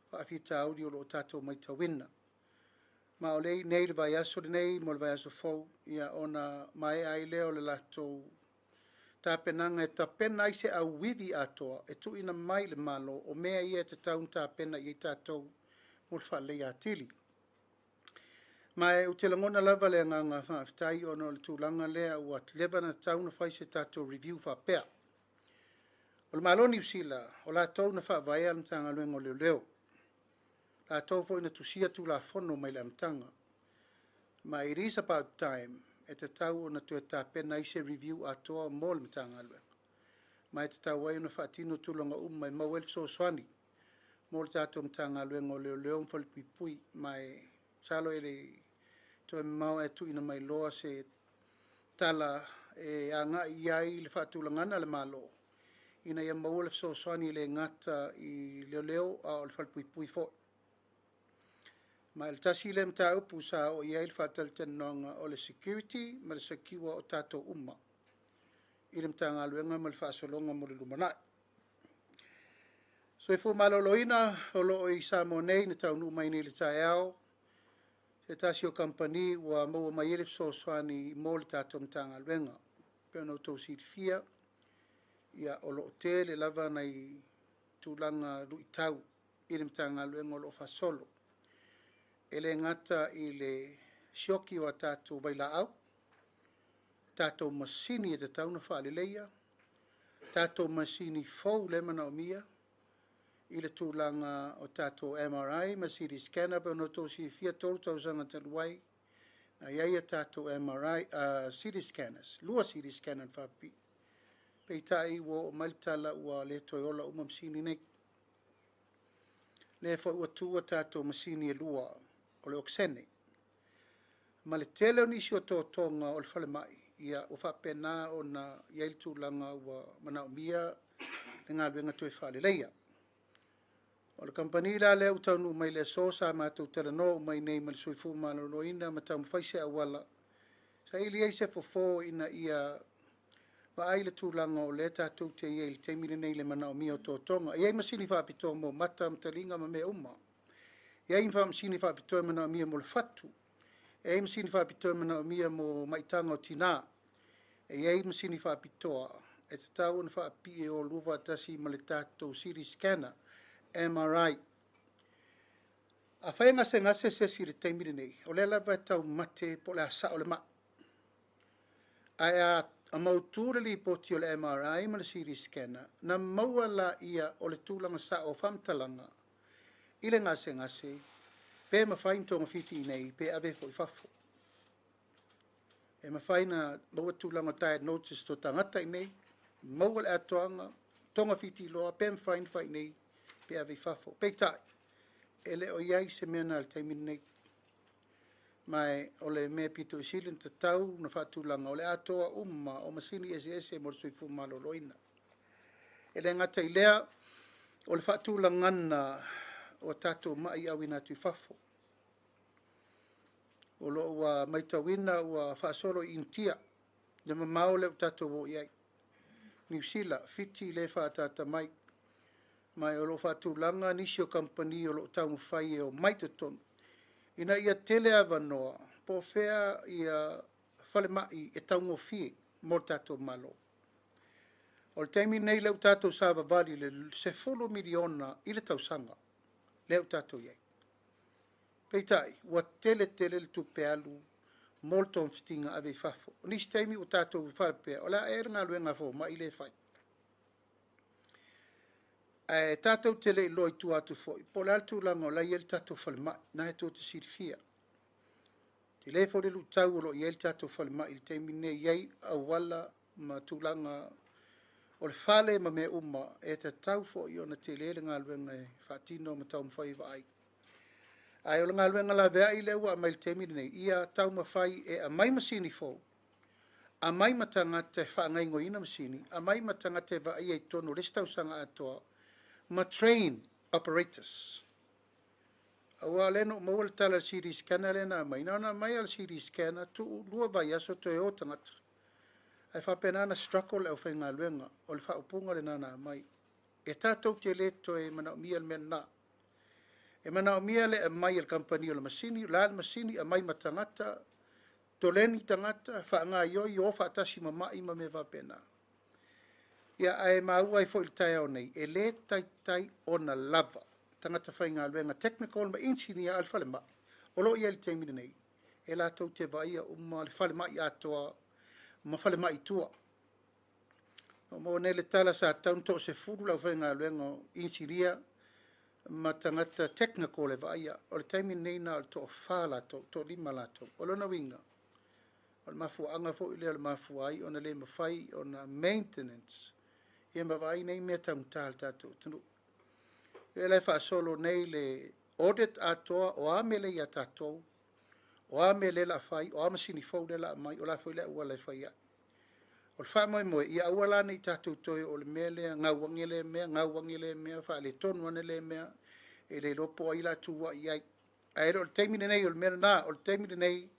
Faafitauli o lo o tatou matauina. Ma o lea i inei le vaiaso lenei mo le vaiaso fou, ia ona maea ai lea o le latou tapenaga e tapena ai se auivi atoa e tuuina mai i le Malo o mea ia e tatau ona tapena i ai tatou mo le faaleleia atili. Ma ou te lagona lava le agaga faafetai ona o le tulaga lea ua leva ona tatau ona fai se tatou review faapea. O le Malo o Niu Sila, o latou na faavaea le Matagaluega o Leoleo. Latou foi na tusia Tulafono mai le amataga. Ma it is about time e tatau ona toe tapena ai se review atoa mo le Matagaluega. Ma e tatau ai ona faatino tulaga uma e maua ai le fesoasoani mo le tatou Matagaluega o Leoleo ma Falepuipui. Ma e masalo e le i toe mamao ae tuuina mai loa se tala e agai i ai le faatulagaga a le Malo ina ia maua le fesoasoani e le gata i leoleo a o le falepuipui foi. Ma o le tasi lea mataupu sa oo i ai le faatalatalanoaga o le security ma le secure o tatou uma i le Matagaluega ma le faasologa mo le lumanai. Soifua maloloina o lo o i Samoa nei na taunuu mai nei i le taeao se tasi o kamupani ua maua mai ai le fesoasoani mo le tatou Matagaluega. E pei ona outou silafia, ia, o lo o tele lava nai tulaga luitau i le Matagaluega o lo o faasolo. E le gata i le sioki o a tatou vailaau, tatou masini e tatau ona faaleleia, tatou masini fou lea e manaomia i le tulaga o tatou MRI ma CT scanner. E pei ona outou silafia, 3 tausaga talu ai, na i ai a tatou MRI, CT scanners, 2 CT scanner na faapipii. Peitai ua oo mai le tala ua le toe ola uma masini nei. Lea foi ua tu a tatou masini e 2 o le okesene. Ma le tele o nisi o totoga o le falemai, ia ua faapena ona i ai le tulaga ua manaomia le galuega toe faaleleia. O le kamupani la lea ua taunuu mai le aso, sa matou talanoa uma i nei ma le Soifua Maloloina ma taumafai se auala saili ai se fofo ina ia vaai le tulaga o lea tatou te i ai i le taimi lenei i le manaomia o totoga. E i ai masini faapitoa mo mata ma taliga ma mea uma. E i ai masini faapitoa e manaomia mo le fatu. E i ai masini faapitoa e manaomia mo maitaga o tina. E i ai masini faapitoa e tatau ona faapipii e o lua faatasi ma le tatou CT scanner, MRI. Afai e gasegase se isi i le taimi lenei, o lea lava e taumate po o le a sao le mai. Ae a mautu le lipoti o le MRI ma le CT scanner, na maua laia o le tulaga sao o faamatalaga i le gasegase, pe mafai ona togafiti i inei pe ave foi i fafo. E mafai ona maua tulaga o diagnosis o tagata i inei, maua le atoaga, togafiti loa, pe mafai ona fai i inei pe ave i fafo. Peitai, e le o i ai se mea na i le taimi lenei. Ma o le mea pito i sili ona tatau na faatulaga o le atoa uma o masini eseese mo le soifua maloloina. E le gata i lea, o le faatulagana o tatou mai auina atu i fafo. O lo o ua matauina ua faasolo i Initia le mamao lea ua tatou o i ai. Niu Sila, Fiti lea e faaataata mai. Ma o lo o faatulaga nisi o kamupani o lo o taumafai e omai totonu ina ia tele avanoa po o fea ia falemai e taugofie mo le tatou Malo. O le taimi lenei lea ua tatou savavali i le 10 miliona i le tausaga lea ua tatou i ai. Peitai, ua tele tele le tupe alu mo le togafitiga ave i fafo. O nisi taimi ua tatou faapea, o le a ea le galuega a fomai lea e fai. Ae tatou te le iloa i tua atu foi, po o le a le tulaga o la e i ai le tatou falemai, na e tou te silafia. Tele foi le luitau o lo o i ai le tatou falemai i le taimi lenei, e i ai auala ma tulaga o le fale ma mea uma, e tatau foi ona tele le galuega e faatino ma taumafai e vaai. Ae o le galuega laveai lea ua aumai i le taimi lenei, ia taumafai e aumai masini fou, aumai ma tagata e faagaoioiina masini, aumai ma tagata e vaaia i totonu o le isi tausaga atoa, ma train operators. Aua o lea na ou maua le tala i le CT scanner lea na aumai, na ona aumai lava o le CT scanner, tuu 2 vaiaso toe o tagata. Ae faapena ona struggle le aufaigaluega, o le faaupuga lena na aumai. E tatou te le toe manaomia le mea lena. E manaomia le aumai e le kamupani o le masini, o le a le masini, aumai ma tagata, toleni tagata, faagaoioi, o faatasi ma mai ma mea faapena. Ia, ae maua ai foi i le taeao nei, e le taitai ona lava tagata faigaluega technical ma inisinia a le falemai o lo o i ai i le taimi lenei, e latou te vaaia uma le falemai atoa ma falemai i tua. Na ou maua nei le tala sa tatau ona toasefulu le aufaigaluega o inisinia ma tagata technical e vaaia. O le taimi lenei na o le toafa latou, toalima latou. O lona uiga, o le mafuaaga foi lea o le mafua ai ona le mafai ona maintenance ia ma vaai nei mea taugata a le tatou atunuu. O lea la e faasolo nei le audit atoa o a mea lea ia tatou, o a mea lea o le a fai, o a masini fou lea o le a aumai, o le a foi le auala e fai ai. O le faamoemoe, ia aua la ne i tatou toe oo i le mea lea, gau ane lea mea, gau ane lea mea, faaletonu ane lea mea, e le iloa po o ai o le a tuai i ai. Ae le o le taimi lenei o le mea lena, o le taimi lenei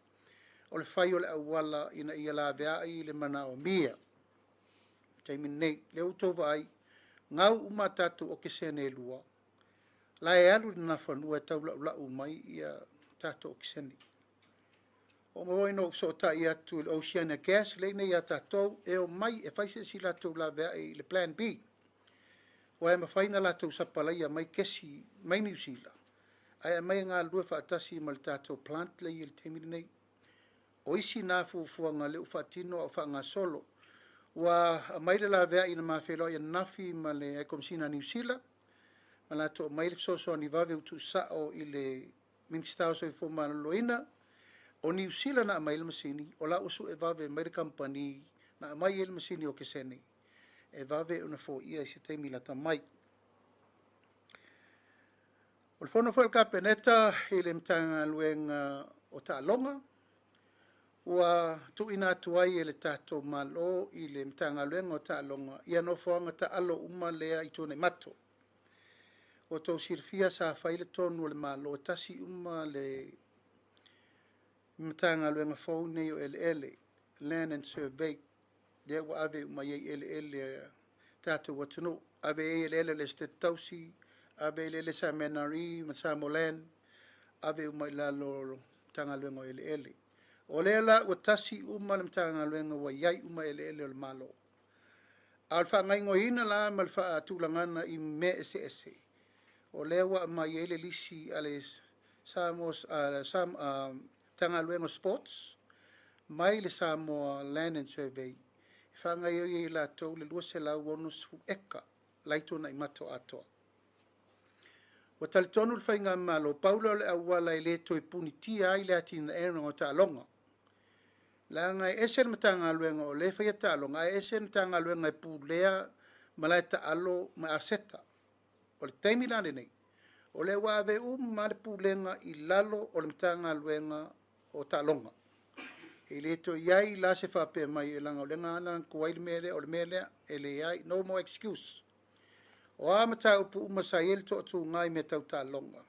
o le fai o le auala ina ia laveai le manaomia. O le taimi lenei, lea ua outou vaai, gau uma a tatou okesene e lua, la e alu i le Nafanua e tau laulau mai ia tatou okesene. Ua uma foi ona ou fesootai atu i le Oceania Gas lea e i inei ia tatou, e omai e fai se isi latou laveai i le Plan B, aua e mafai ona latou sapalaia mai kesi mai Niu Sila, ae aumai e galulue faatasi ma le tatou plant lea e i ai i le taimi lenei. O isi na fuafuaga lea ua faatino a o faagasolo. Ua aumai le laveai na ma feiloai ananafi ma le High Komesina a Niu Sila, ma latou aumai le fesoasoani vave ua tuusao i le Minisita o Soifua Maloloina. O Niu Sila na aumai ai le masini, o la ua sue vave mai le kamupani na aumai ai le masini okesene e vave ona foia i se taimi lata mai. O le fono foi a le Kapeneta i le Matagaluega o Taaloga, ua tuuina atu ai e le tatou Malo i le Matagaluega o Taaloga ia nofoaga taalo uma lea i Tuanaimato. Ua outou silafia sa fai le tonu a le Malo e tasi uma le Matagaluega fou lenei o Eleele, Land and Survey, lea ua ave uma i ai eleele a le tatou atunuu. Ave i ai eleele a le Esetete Tausi, ave i ai eleele a le MNRE ma Samoa Land, ave uma i lalo o le Matagaluega o Eleele. O lea la ua tasi uma le Matagaluega ua i ai uma eleele o le Malo. A o le faagaoioiina la ma le faatulagaga i mea eseese, o lea ua aumai ai le lisi a le Samoa, Matagaluega o Sports mai le Samoa Land and Survey e faagaoioi ai e latou le 260 eka la e i Tuanaimato atoa. Ua talitonu le Faigamalo, pau lea o le auala e le toe punitia ai le atinaeina o taaloga. Leaga e ese le Matagaluega o lea e faia taaloga, ae ese le Matagaluega e pulea malae taalo ma aseta. O le taimi la lenei, o lea ua ave uma lava le pulega i lalo o le Matagaluega o Taaloga. E le toe i ai la se faapea mai, leaga o lea na tuai le mea lea, o le mea lea, e leai, no more excuse. O a mataupu uma sa i ai le toatuga i mea tau taaloga,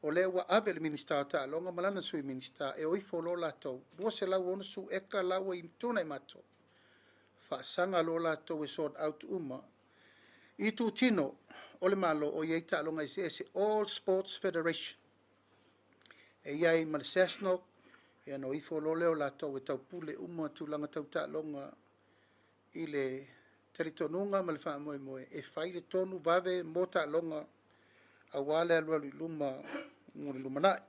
o lea ua ave i le Minisita o Taaloga ma lana Sui Minisita e o ifo loa latou, 260 eka la ua i Tuanaimato, faasaga loa latou e sort out uma itutino o le Malo o i ai taaloga eseese, all sports federation. E i ai ma le SASNOC, ia ona o ifo loa lea o latou e taupule uma tulaga tau taaloga i le talitonuga ma le faamoemoe e fai le tonu vave mo taaloga aua le alualu i luma mo le lumanai.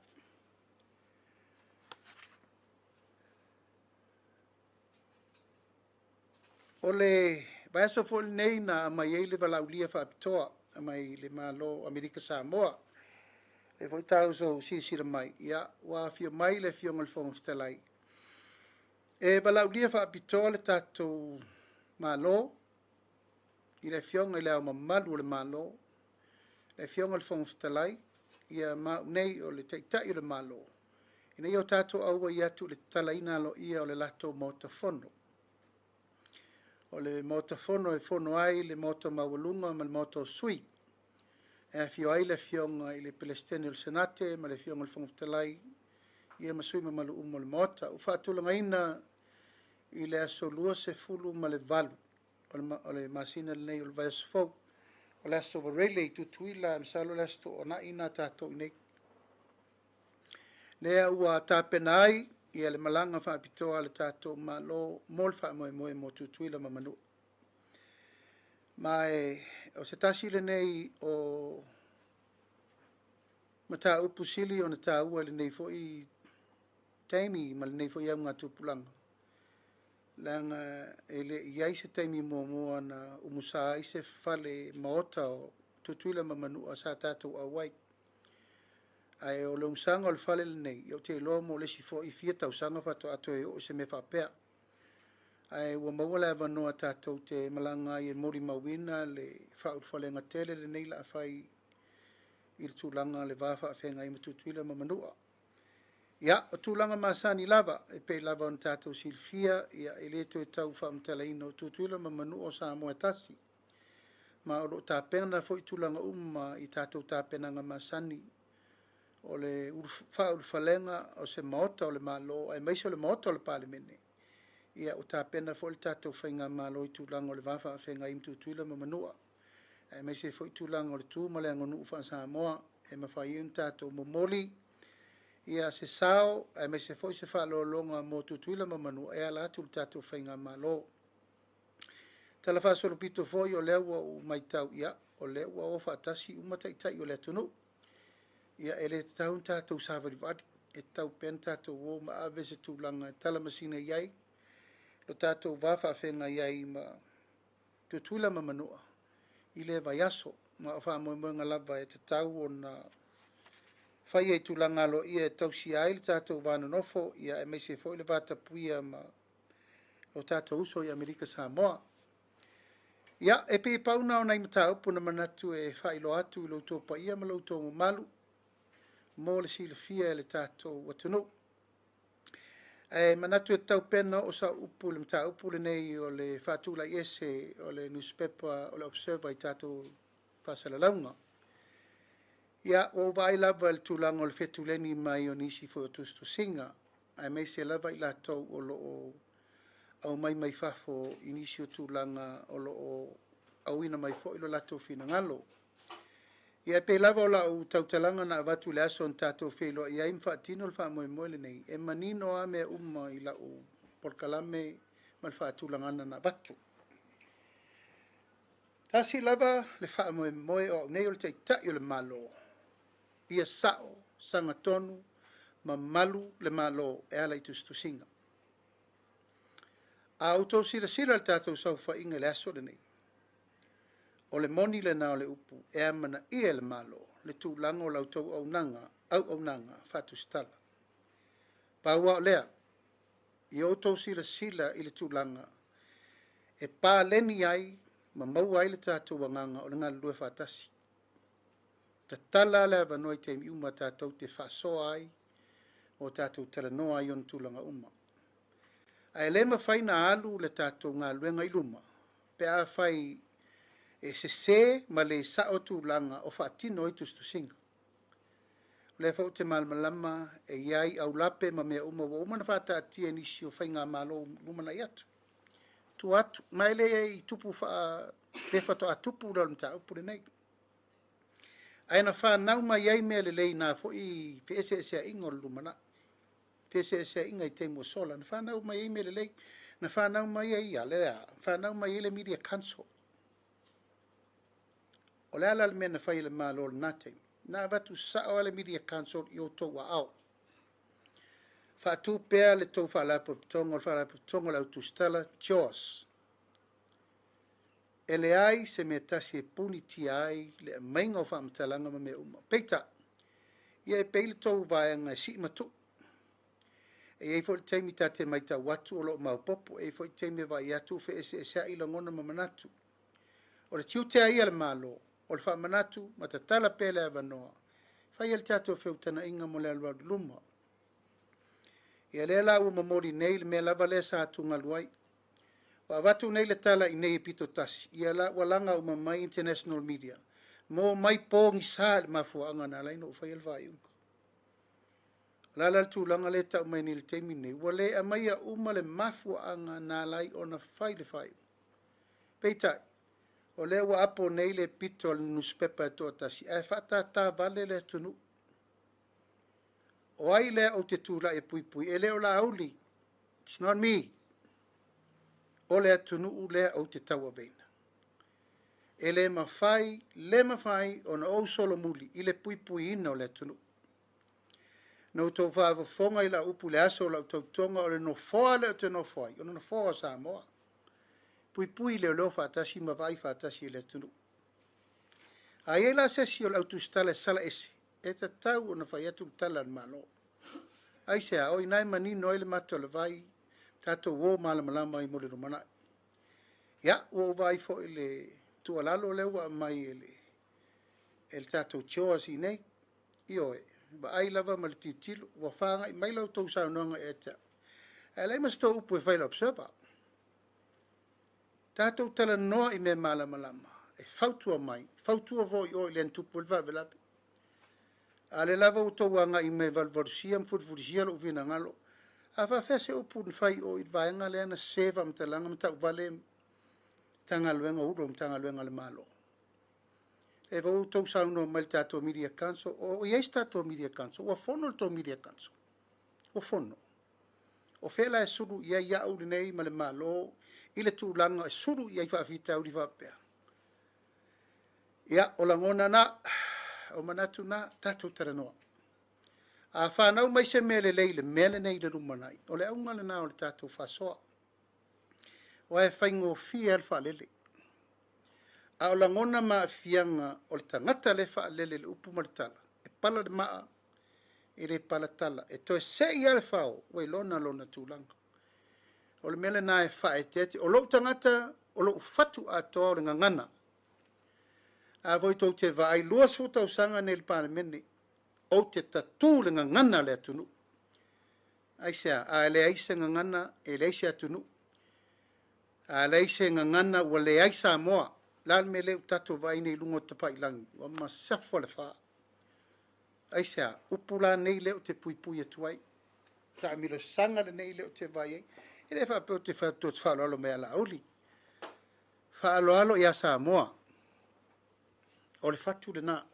O le vaiaso foi lenei na aumai ai le valaaulia faapitoa mai le Malo o Amerika Samoa. E foi tatou silasila mai, ia, ua afio mai le Afioga i le Fofoga Fetalai. E valaaulia faapitoa le tatou Malo i le Afioga i le Ao Mamalu o le Malo, le Afioga i le Fofoga Fetalai, ia ma au nei o le Taitai o le Malo, ina ia o tatou auai atu i le tatalaina aloaia o le latou Maota Fono. O le Maota Fono e fono ai le Maota Maualuga ma le Maota o Sui, e afio ai le Afioga i le Peresetene o le Senate ma le Afioga i le Fofoga Fetalai, ia ma sui mamalu uma o le Maota. Ua faatulagaina i le aso 28 o le masina lenei o le vaiaso fou. O le Aso Faraile i Tutuila, masalo o le Aso Toonai na tatou i nei. Lea ua tapena ai ia le malaga faapitoa a le tatou Malo mo le faamoemoe mo Tutuila ma Manua. Ma e, o se tasi lenei o mataupu sili ona taua i lenei foi taimi ma lenei foi augatupulaga, leaga e le i ai se taimi muamua na umusa ai se fale maota o Tutuila ma Manua sa tatou auai. Ae o le umusaga o le fale lenei, ou te iloa mo le isi foi fia tausaga faatoa toe oo se mea faapea. Ae ua maua le avanoa tatou te malaga ai e molimauina le faaulufalega tele lenei la fai i le tulaga o le va faafeagai ma Tutuila ma Manua. Ia, o tulaga masani lava, e pei lava ona tatou silafia, ia, e le toe tau faamatalaina o Tutuila ma Manua o Samoa e tasi. Ma o lo o tapena foi tulaga uma i tatou tapenaga masani o le faaulufalega o se maota o le Malo, aemaise o le maota o le Palemene. Ia, ua tapena foi le tatou faigamalo i tulaga o le va faafeagai ma Tutuila ma Manua, aemaise foi tulaga o le tu ma le aganuu faa-Samoa e mafai ai ona tatou momoli ia se sao aemaise foi se faaaloaloga mo Tutuila ma Manua e ala atu i le tatou faigamalo. Tala faasolopito foi, o lea ua ou matau, ia, o lea ua o faatasi uma taitai o le atunuu. Ia, e le tatau ona tatou savalivali, e tatau pea ona tatou o ma ave se tulaga e talamasina i ai lo tatou va faafeagai ai ma Tutuila ma Manua i lea vaiaso. Ma o faamoemoega lava e tatau ona faia i tulaga aloaia e tausia ai le tatou va nonofo, ia aemaise foi le va tapuia ma o tatou uso i Amerika Samoa. Ia, e pei pau na o nai mataupu na manatu e faailoa atu i lo outou paia ma lo outou mamalu mo le silafia e le tatou atunuu. Ae manatu e tatau pea ona oo sau upu i le mataupu lenei o le faatulai ese o le nusipepa o le Observer i tatou faasalalauga. Ia, ua ou vaai lava i le tulaga o le fetuleni mai o nisi foi o tusitusiga, aemaise lava i latou o lo o aumai mai fafo i nisi o tulaga o lo o auina mai foi lo latou finagalo. Ia, e pei lava o lau tautalaga na avatu i le aso na tatou feiloai ai ma faatino le faamoemoe lenei, e manino lava mea uma i lau polokalame ma le faatulagaga na avatu. Tasi lava le faamoemoe o au nei o le Taitai o le Malo, ia sao, sagatonu, ma malu le Malo e ala i tusitusiga. A outou silasila i le tatou saofaiga i le aso lenei, o le moni lena o le upu e amanaia e le Malo le tulaga o la outou auaunaga faatusitala. Pau lava o lea, ia outou silasila i le tulaga e paleni ai ma maua ai le tatou agaga o le galulue faatasi. Tatala le avanoa i taimi uma tatou te faasoa ai o tatou talanoa ai ona tulaga uma. Ae le mafai na alu le tatou galuega i luma pe afai e sese ma le sao tulaga o faatino ai tusitusiga. O lea foi ou te malamalama e i ai aulape ma mea uma ua uma ona faataatia i nisi o faigamalo lumanai atu. Tua atu, ma e le i tupu le faatoa tupu lea o le mataupu lenei. Ae na fanau mai ai mea lelei na foi feeseeseaiga o le lumanai. Feeseeseaiga i taimi ua sola, na fanau mai ai mea lelei. Na fanau mai ai ia lea, fanau mai ai le Media Council. O le ala le mea na fai e le Malo i lena taimi, na avatu sao lava le Media Council i outou aao. Faatu pea le tou faalapotopotoga o le faalapotopotoga o le autusitala, CHOAS. E leai se mea tasi e punitia ai le aumaiga o faamatalaga ma mea uma. Peitai, ia e pei le tou vaega e sii ma tuu. E i ai foi le taimi ta te matau atu o lo o maopoopo, e i ai foi taimi e vaai atu o feeseeseai lagona ma manatu. O le tiute lava ia o le Malo, o le faamanatu ma tatala pea le avanoa, fai ai le tatou feutagaiga mo le alualu i luma. Ia lea la ua momoli nei le mea lava lea sa atugalu ai. Ua avatu nei le tala i nei e pito tasi, ia la ua laga uma mai international media, mo mai pogisa i le mafuaaga na ala ai ona ou faia le faaiuga. O le a la le tulaga lea e tau mai nei i le taimi lenei, ua le aumaia uma le mafuaaga na ala ai ona fai le faaiuga. Peitai, O lea ua apo nei le pito a le nusipepa e toatasi ae faatātā vale le atunuu. O ai lea ou te tulai e puipui? E le o Laauli. It's not me. O le atunuu lea ou te tauaveina. E le mafai, le mafai ona ou solomuli i le puipuiina o le atunuu. Na outou faafofoga i lau upu i le aso o lau tautoga o le nofoa lea ou te nofo ai, o le nofoa o Samoa. Puipui leoleo faatasi ma vaai faatasi i le atunuu. A i ai la se isi o le au tusitala e sala ese, e tatau ona fai atu le tala a le Malo. Aisea? O i ina e manino ai le mata o le vai, tatou o malamalama ai mo le lumanai. Ia, ua ou vaai foi i le tuualalo lea ua aumai e le, e le tatou CHOAS i inei. Ioe, vaai lava ma le tilotilo, ua faagai mai la outou saunoaga ia te au, ae leai ma se tou upu e fai i le Observer. Tatou talanoa i mea malamalama e fautua mai, fautua foi i o i le na tupu ai le faalavelave. A o lea lava ua outou agai mai e valuvalusia ma fulifulisia lou finagalo, a faapefea se upu na fai i o i le vaega lea na sese faamatalaga ma tauvale Matagaluega o Ofisa Sili o Matagaluega a le Malo? E foi ua outou saunoa mai i le tatou Media Council, o i ai se tatou Media Council? Ua fono le tou Media Council? Ua fono? O fea la e sulu i ai au lenei ma le Malo i le tulaga e sulu i ai faafitauli faapea? Ia, o lagona na, o manatu na, tatou talanoa. A fanau mai se mea lelei i le mea lenei i le lumanai, o le auga lena o le tatou faasoa. Aua e faigofie lava le faalele. A o lagona ma aafiaga o le tagata lea e faalele i le upu ma le tala, e pala le maa, e le pala tala. E toe sei lava le fao, ua iloga lona tulaga. O le mea lena e faaeteete. O lou tagata, o lou fatu atoa o le gagana. A foi tou te vaai, 20 tausaga nei i le Palemene, ou te tatū le gagana a le atunuu. Aisea? A leai se gagana, e leai se atunuu. A leai se gagana, ua leai Samoa. O le a le mea lea ua tatou vaai nei i luga o tafailagi? Ua masafa le fa. Aisea? Upu la nei lea ou te puipui atu ai. Taamilosaga lenei lea ou te vaai ai. E le faapea ou te fai atu ou te faaaloalo mai ia Laauli. Faaaloalo ia Samoa. O le fatu lena.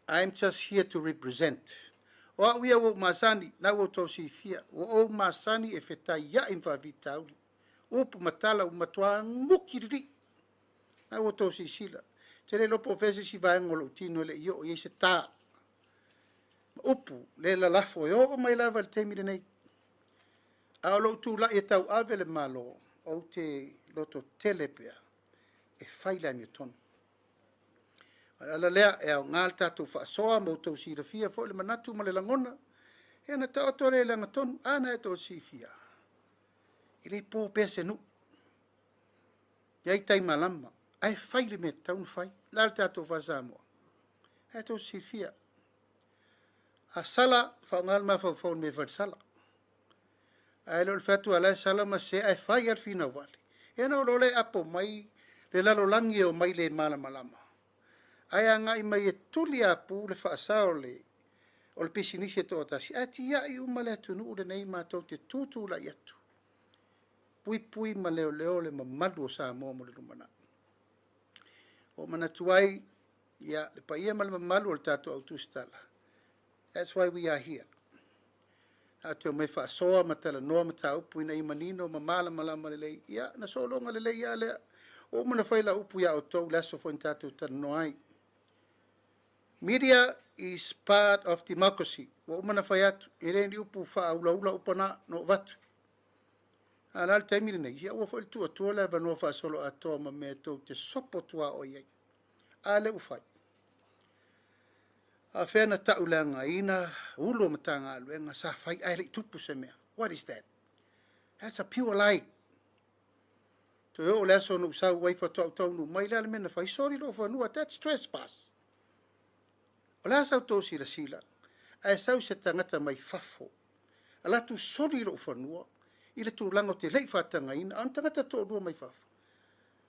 I'm just here to represent. O au ia ua ou masani, na ua outou silafia, ua ou masani e fetaiai ma faafitauli. Upu ma tala ua matua muki lilii. Na ua outou silasila. Ou te le iloa po o fea se isi vaega o lou tino e le i oo i ai se tā. Ma upu le lalafo e oo mai lava i le taimi lenei. A o lou tulai e tauave le Malo, ou te lototele pea e fai le amiotonu. O le ala lea e aoga le tatou faasoa ma outou silafia foi le manatu ma le lagona, ia ona taoto lea i le agatonu. A na e tou silafia, e le po pea se nuu. E i ai tai malama, ae fai le mea e tatau ona fai. O le a le tatou faa-Samoa? Ae tou silafia, a sala, faaaoga le mafaufau i le mea e fai i le sala. Ae le o le fai atu o la e sala ma sese ae fai lava le finau vale. Ia ona oo loa lea e apo mai le lalolagi e omai le malamalama, ae agai mai e tuliapu le faasa o le o le pisinisi e toatasi, ae tiai uma le atunuu lenei matou te tutulai atu, puipui ma leoleo le mamalu o Samoa mo le lumanai. Ua ou manatu ai, ia, le paia ma le mamalu o le tatou au tusitala, That's why we are here. A te omai faasoa ma talanoa mataupu ina ia manino ma malamalama lelei, ia, na sologa lelei lava lea. Ua uma ona fai lau upu ia outou i le aso foi na tatou talanoa ai. Media is part of democracy. Ua uma ona fai atu, e le ni upu faaulaula upu na, na ou avatu. A o le a le taimi lenei, ia aua foi le tuu atua le avanoa faasoloatoa ma mea tou te sopo tuaoi ai. A lea ua fai. A fea na tauleagaina Ulu o Matagaluega sa fai ae le i tupu se mea? What is that? That's a pure lie. Toe oo le aso na ou sau ai faatoa ou taunuu mai, le a le mea na fai? Soli lou fanua, that's trespass. O le a sa outou silasila, ae sau se tagata mai fafo, alu atu soli lou fanua i le tulaga ou te le i faatagaina, a o ni tagata toalua mai fafo.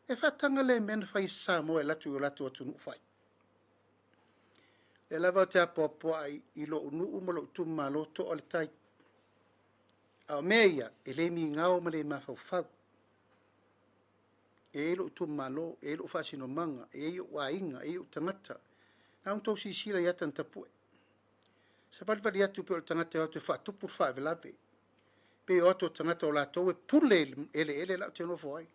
E faataga lea mea na fai e Samoa e alu atu i o latou atunuu fai. Lea lava ou te apoapoai i lou nuu ma lou itumalo toa le tai. A o mea ia, e le migao ma le mafaufau. E i ai lou itumalo, e i ai lou faasinomaga, e i ai ou aiga, e i ai ou tagata. Na ona tou silasila i ata na tapue. Savalivali atu pei o le tagata e o atu e faatupu le faalavelave. Pei e o atu o tagata o latou e pule i le eleele la ou te nofo ai.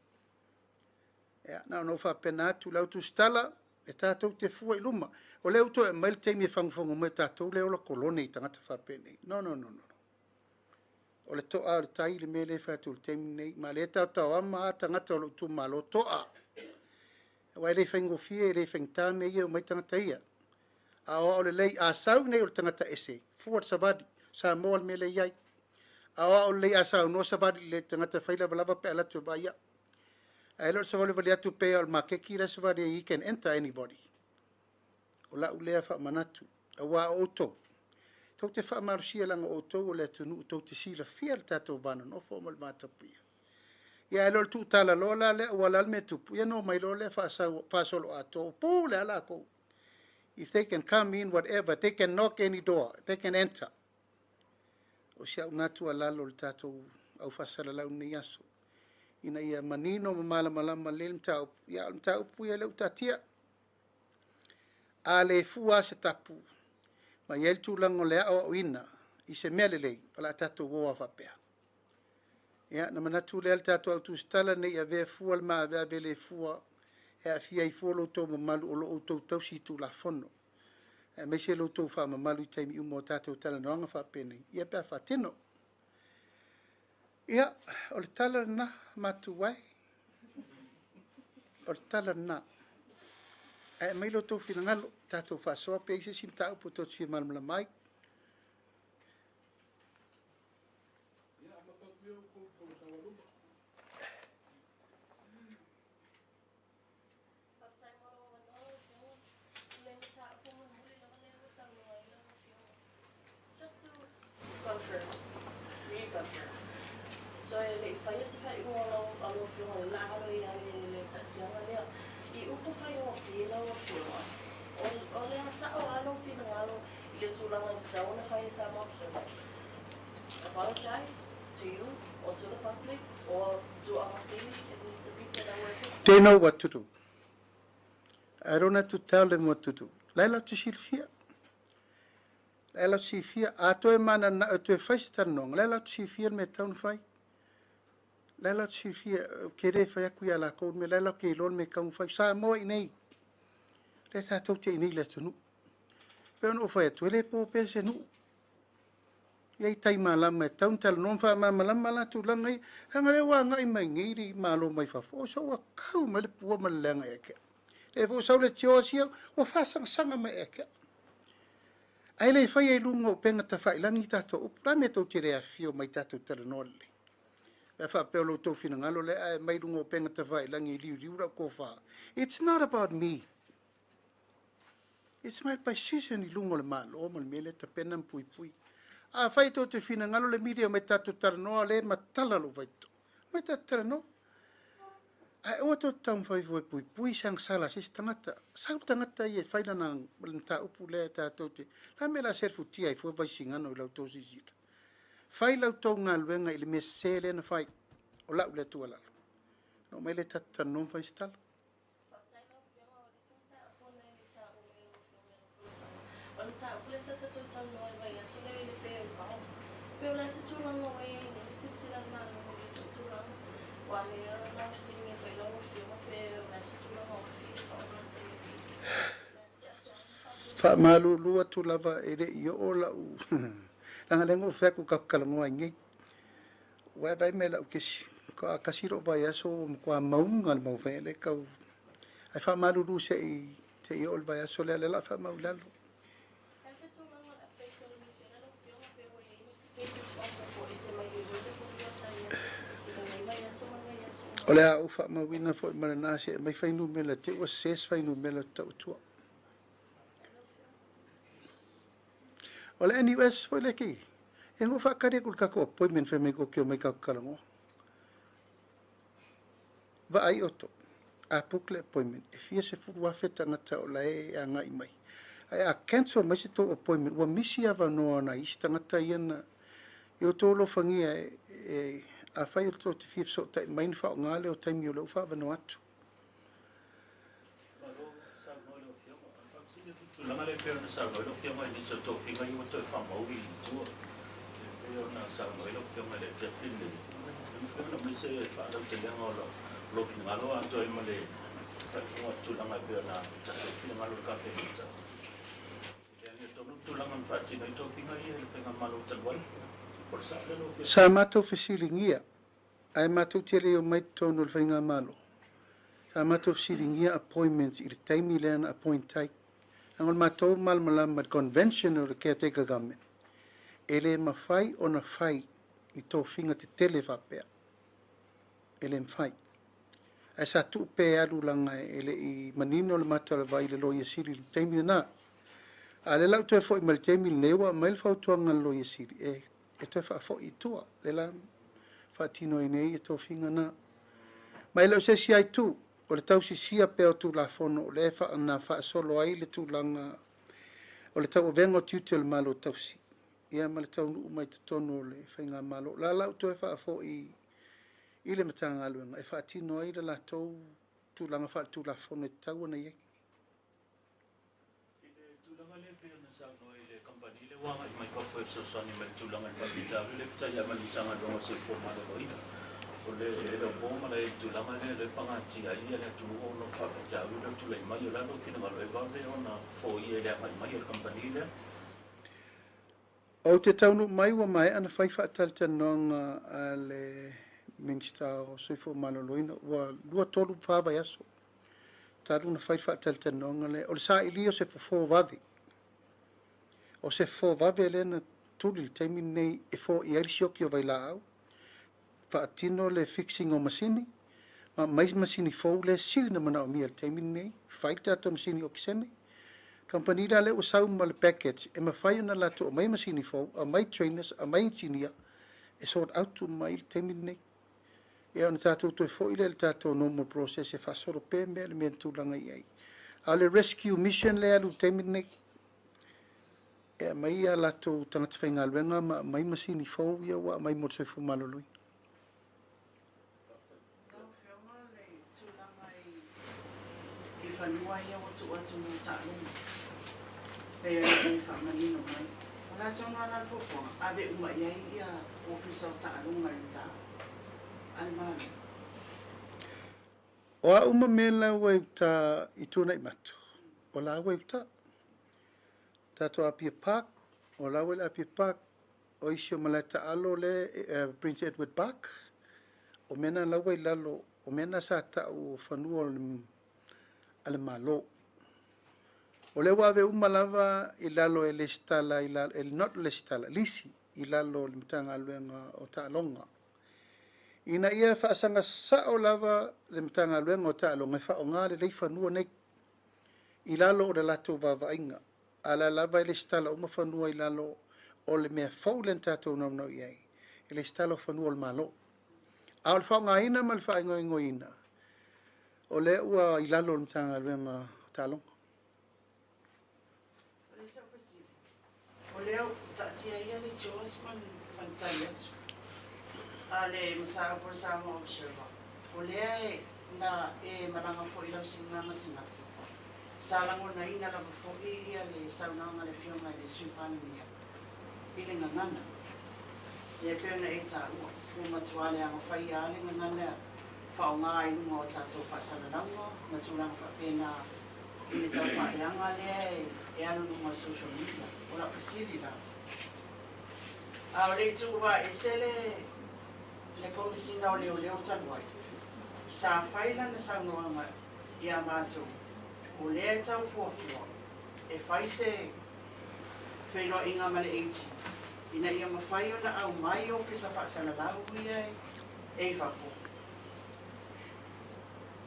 Ia, na ona ou faapena atu, le au tusitala, e tatou te fua i luma. O lea ua toe aumai le taimi e fagofago mai o tatou lea e ola kolone i tagata faapenei. No, no, no, no. O le toa o le tai le mea lea e fai atu i le taimi lenei. Ma o lea e taotaoama lava tagata o lou itumalo, toa! Aua e le faigofie, e le faigata mea ia e omai tagata ia. A o ao lelei, a sau nei o le tagata ese, fua le savali, Samoa le mea lea e i ai. A o ao lelei a saunoa savali i le tagata fai lavalava pe a alu atu e vaai au. Ae le o le savalivali atu pei lava o le maketi la e savali ai, he can enter anybody. O lau lea faamanatu, aua o outou, tou te faamalosia leaga o outou o le atunuu tou te silafia le tatou va nonofo ma le va tapuia. Ia ae le o le tuutalaloa la lea aua o le a le mea e tupu, ia ona omai loa lea faasoloatoa, ua pule lava latou. If they can come in whatever, they can knock any door, they can enter. O si au na tuualalo i le tatou au faasalalau i lenei aso, ina ia manino ma malamalama lelei le mataupu, ia a o le mataupu ia lea ua taatia. A le fua lava se tapu, ma i ai le tulaga o le aoaoina i se mea lelei, o le a tatou o lava faapea. Ia, ona manatu lea le tatou au tusitala ne i avea fua le maaveave le fua e aafia ai fua lo outou mamalu o lo o outou tausi i Tulafono, aemaise lo outou faamamalu i taimi uma o tatou talanoaga faapenei, ia pe a faatino. Ia, o le tala lena, matua e. O le tala lena. Ae aumai lo outou finagalo, tatou faasoa pe i ai se isi mataupu tou te fia malamalama ai. Faafetai mo lou avanoa lau Afioga. O le mataupu mulimuli lava lea ua saunoa ai lau Afioga. Just to confirm, reconfirm. So e le i faia se faaiuga o lau a lau Afioga i le alo i ai i le taatiaga lea. I upu faigofie lau Afioga, o, o le a sao lava lou finagalo i le tulaga e tatau ona fai e Samoa Observer. Apologise to you or to the public or to our family and the people that were affected. They know what to do. I don't have to tell them what to do. La e latou te silafia. La e latou te silafia. A toe mananao e toe fai se talanoaga, la e latou te silafia le mea e tatau ona fai. La e latou te silafia, ou te le fai atu ia latou le mea, la e latou te iloa le mea e tatau ona fai. Samoa i inei, lea tatou te i inei i le atunuu. E pei ona ou fai atu, e le po pea se nuu. E i ai tai malama e tatau ona talanoa ma faamalamalama la tulaga ia. Leaga o lea ua agai mai nei le Malo mai fafo, o so ua kau mai le pua ma le leaga ia te au. Lea foi ua sau le tio asia, ua faasangasaga mai ia te au. Ae le faia i luga o upega tafailagi tatou upu. O le a le mea tou te le afifio mai tatou talanoa lelei? Pe a faapea o lo outou finagalo lea ae aumai i luga o upega tafailagi e liuliu lau tofa. It's not about me. It's my position i luga o le Malo ma le mea lea tapena ma puipui. Afai tou te finagalo le media mai tatou talanoa le matala lou faitotoa. Mai tatou talanoa. Ae aua tou te taumafai ifo e puipui se agasala a se isi tagata. Sau le tagata ia e fai lana mataupu lea tatou te... La mea la selefutia ai fua Vaisigano i la outou silasila. Fai la outou galuega i le mea sese lea na fai. O lau lea tuualalo. Na oo mai lea tatou talanoa ma fai se tala. Faafetai lau Afioga, o le isi mataupu ona e le i taua mai e lau Afioga i lau folasaga, o le mataupu lea sa tatou talanoa ai i vaiaso lea i le pay o le vao. Pe o le a se tulaga ua i ai nei le silasila a le Malo i lea foi tulaga, aua o lea na fesiligia foi lau Afioga pe o le a se tulaga ua aafia i le faaaoga taimi o le a se atoaga faapea. Faamalulu atu lava e le i oo lau leaga lea na ou fai atu tatou talanoa ai nei. Ua e vaai mai i lau kesi, faatoa tasi lou vaiaso ua matua mauga le mau faiga lea tau. Ae faamalulu se i se i oo i le vaiaso lea, lea o le a faamau i lalo. O le a ou faamauina foi ma lena se i aumai fuainumera te i ua sese se fuainumera ou te tau atua. O le NUS foi lea kei, e na ou faatali atu i le tatou appointment fai mai tou te omai tatou talanoa. Vaai outou, a book le appointment, e fia 10,000 tagata o la e agai mai. Ae a cancel mai se tou appointment, ua misi avanoa o nai isi tagata ia na i outou alofagia e, e, afai outou te fia fesootai mai ona faaaoga lea o taimi o lea ua faaavanoa atu. Tulaga lea e pei ona saunoa ai lau Afioga i nisi o tofiga ia ua toe faamau i tua. E pei ona saunoa ai lau Afioga i le Captain le mafai ona aumai se faalautelega o lou finagalo atoa ai ma le faaiuga o le tulaga e pei ona tasi ai le finagalo o le Kapeneta i le amiotonu le tulaga na faatino ai tofiga ia i le Faigamalo talu ai. Po o le sao lea lau Afioga? Sa matou fesiligia Ae matou te le omai totonu o le Faigamalo, sa matou fesiligia appointments i le taimi lea na appoint ai. Leaga o le matou malamalama i le convention o le caretaker government, e le mafai ona fai ni tofiga tetele faapea. E le mafai. Ae sa tuu pea e alu leaga e le i manino le matou alavai i le Loia Sili i le taimi lena. A o lea la ua toe foi mai i le taimi lenei ua aumai le fautuaga a le Loia Sili e e toe faafoi i tua, lea la faatino ai nei tofiga na. Ma e le o se isi lava itu, o le tausisia pea o Tulafono o lea e na faasolo ai le tulaga o le tauavega o tiute o le Malo Tausi, ia ma le taunuu mai totonu o le Faigamalo. O la la ua toe faafoi i le Matagaluega e faatino ai le latou tulaga faaletulafono e tatau ona i ai. I le tulaga lea e pei ona saunoa i le kamupani lea ua agai mai fafo e fesoasoani mai i le tulaga i le faafitauli lea peitai ane ma le Matagaluega o le Soifua Maloloina. O le e le o po malae i le tulaga lea lea e pagatia ai le atunuu ona o le faafitauli lea ua tulai mai. O le a lou finagalo e vave ona foia i le agai mai o le kamupani lea? Ou te taunuu mai ua maea ona fai faatalatalanoaga a le Minisita o Soifua Maloloina, ua 2, 3, 4 vaiaso talu ona fai le faatalatalanoaga lea. O le sailia o se fofo vave. O se fofo vave lea na tuli i le taimi lenei e foia ai le sioki o vailaau, faatino le fixing o masini, ma aumai masini fou lea e sili ona manaomia i le taimi lenei, fai le tatou masini okesene. Kamupani la lea ua sau ma le package e mafai ona latou aumaia masini fou, aumai trainers, aumai inisinia e sort out uma ai i le taimi lenei. Ia ona tatou toe foi lea i le tatou normal process e faasolo pea mea i le mea na tulaga i ai. A o le rescue mission lea e alu i le taimi lenei, e aumai a latou tagata faigaluega ma aumai masini fou ia ua aumai mo le soifua maloloina. Lau Afioga le tulaga i fanua ia ua tuu atu mo taaloga, pei ona e faamanino mai. O le a tonu lava la le fuafuaga, ave uma i ai ia Ofisa o Taaloga i uta a le Malo? O a uma mea la ua i uta i Tuanaimato, o la ua i uta. Tatou Apia Park, o la ua i le Apia Park, o isi o malae taalo le Prince Edward Park, o mea na la ua i lalo, o mea na sa tau o fanua a le Malo. O lea ua ave uma lava i lalo e lesitala, i lalo, e not lesitala, lisi i lalo o le Matagaluega o Taaloga. Ina ia faasaga sao lava le Matagaluega o Taaloga e faaaoga lelei fanua nei i lalo o le latou vaavaaiga. A o la lava e lesitala uma fanua i lalo o le mea fou lea na tatou naunau i ai, e lesitala o fanua o le Malo. A o le faaaogaina ma le faaigoigoina, o lea ua i lalo o le Matagaluega o Taaloga. O le isi au fesili, o lea ua taatia ia le JAWS ma le tali atu a le mataupu a le Samoa Observer, o lea na e malaga foi i lau siiga gasegase, Sa lagonaina lava foi le saunoaga a le Afioga i le Sui Palemia i le gagana, lea e pei ona e taua, ua matua leaga faia lava le gagana e faaaoga i luga o tatou faasalalauga ma tulaga faapena i le tau faaleaga lea e alu i luga o le social media. O lau fesili la, a o le i tuuvaese le le Komesina o Leoleo talu ai, sa fai lana saunoaga ia matou, o lea e tau fuafua e fai se feiloaiga ma le AG ina ia mafai ona aumai ofisa faasalalau ia e i fafo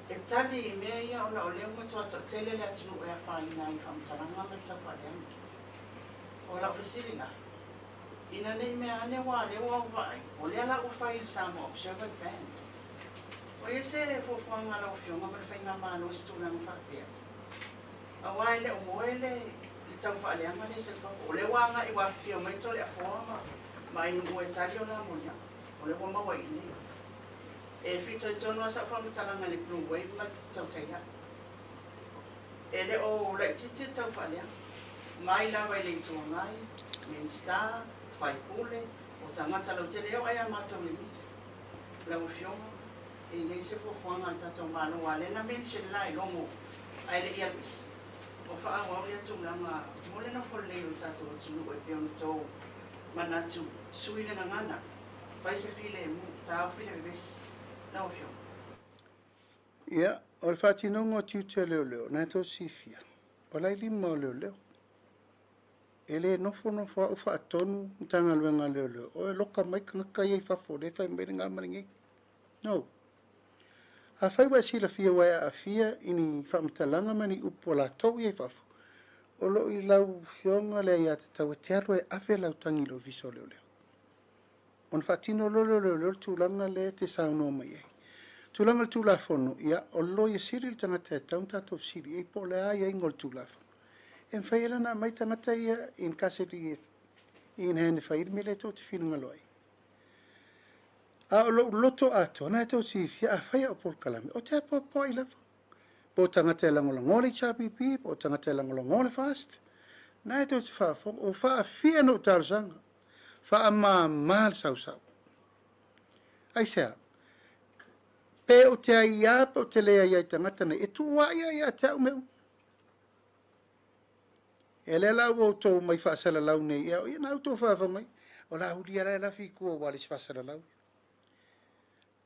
e tali i mea ia ona o lea ua matua toatele le atunuu e afaina ai i faamatalaga ma le taufaaleaga. O lau fesili la, ina ne i mea ane aua o lea ua ou vaai, o lea la ua fai i le Samoa Observer le ban. O i ai se fuafuaga a lau Afioga ma le Faigamalo i se tulaga faapea? Aua e le o moe le tau faaleaga lea i Sefafo. O lea ua agai ua afifio mai Toleafoa ma ma Ainuu e tali o la moliaga. O lea ua maua i inei. E fitoitonu lava sau faamatalaga i le Blue Wave ma le Tautai Ae. E le o laitiiti le tau faaleaga, mai lava i le Itu Agai, Minisita, Faipule, o tagata lautele e oo lava ia matou i le media. Lau Afioga, e i ai se fuafuaga a le tatou Malo aua lea na mention la e Logo ae le i alu ese, o faaauau lea tulaga mo le nofo lelei o le tatou atunuu e pei ona tou manatu, sui le gagana, fai se filemu, taofi le vevesi. Lau Afioga. Ia, o le faatinoga o tiute o leoleo, na e tou silafia, o la e lima o leoleo. E le nofonofo au faatonu Matagaluega a Leoleo, o e loka mai tagata ia i fafo o lea e fai mai lena ma lenei. No. Afai ua e silafia ua e aafia i ni faamatalaga ma ni upu a latou ia i fafo, o lo o i lau Afioga le aiatatau e te alu e ave lau tagi i le Ofisa o Leoleo. Ona faatino loa lea o leoleo le tulaga lea e te saunoa mai ai. Tulaga o le Tulafono, ia, o le Loia Sili le tagata e tatau ona tatou fesili i ai po o le a aiaiga o le Tulafono. E mafai ai la ona aumai tagata ia in custody in hand e fai ai le mea lea tou te finagalo ai. A o lou loto atoa, na e tou te silafia, afai au polokalame, ou te apoapoai lava. Po o tagata e lagolagoa le HRPP, po o tagata e lagolagoa le FAST, na e tou te faafofoga, ua faafia ona ou talosaga. Faamama le sausau. Aisea? Pe ou te aiā pe ou te le aiā i tagata nei, e tuuai ai ia te au mea uma. E lea la ua outou mai faasalalau nei, ia, ia na outou faafofoga mai, o la ulia la e lafi i tua ua le isi faasalalau.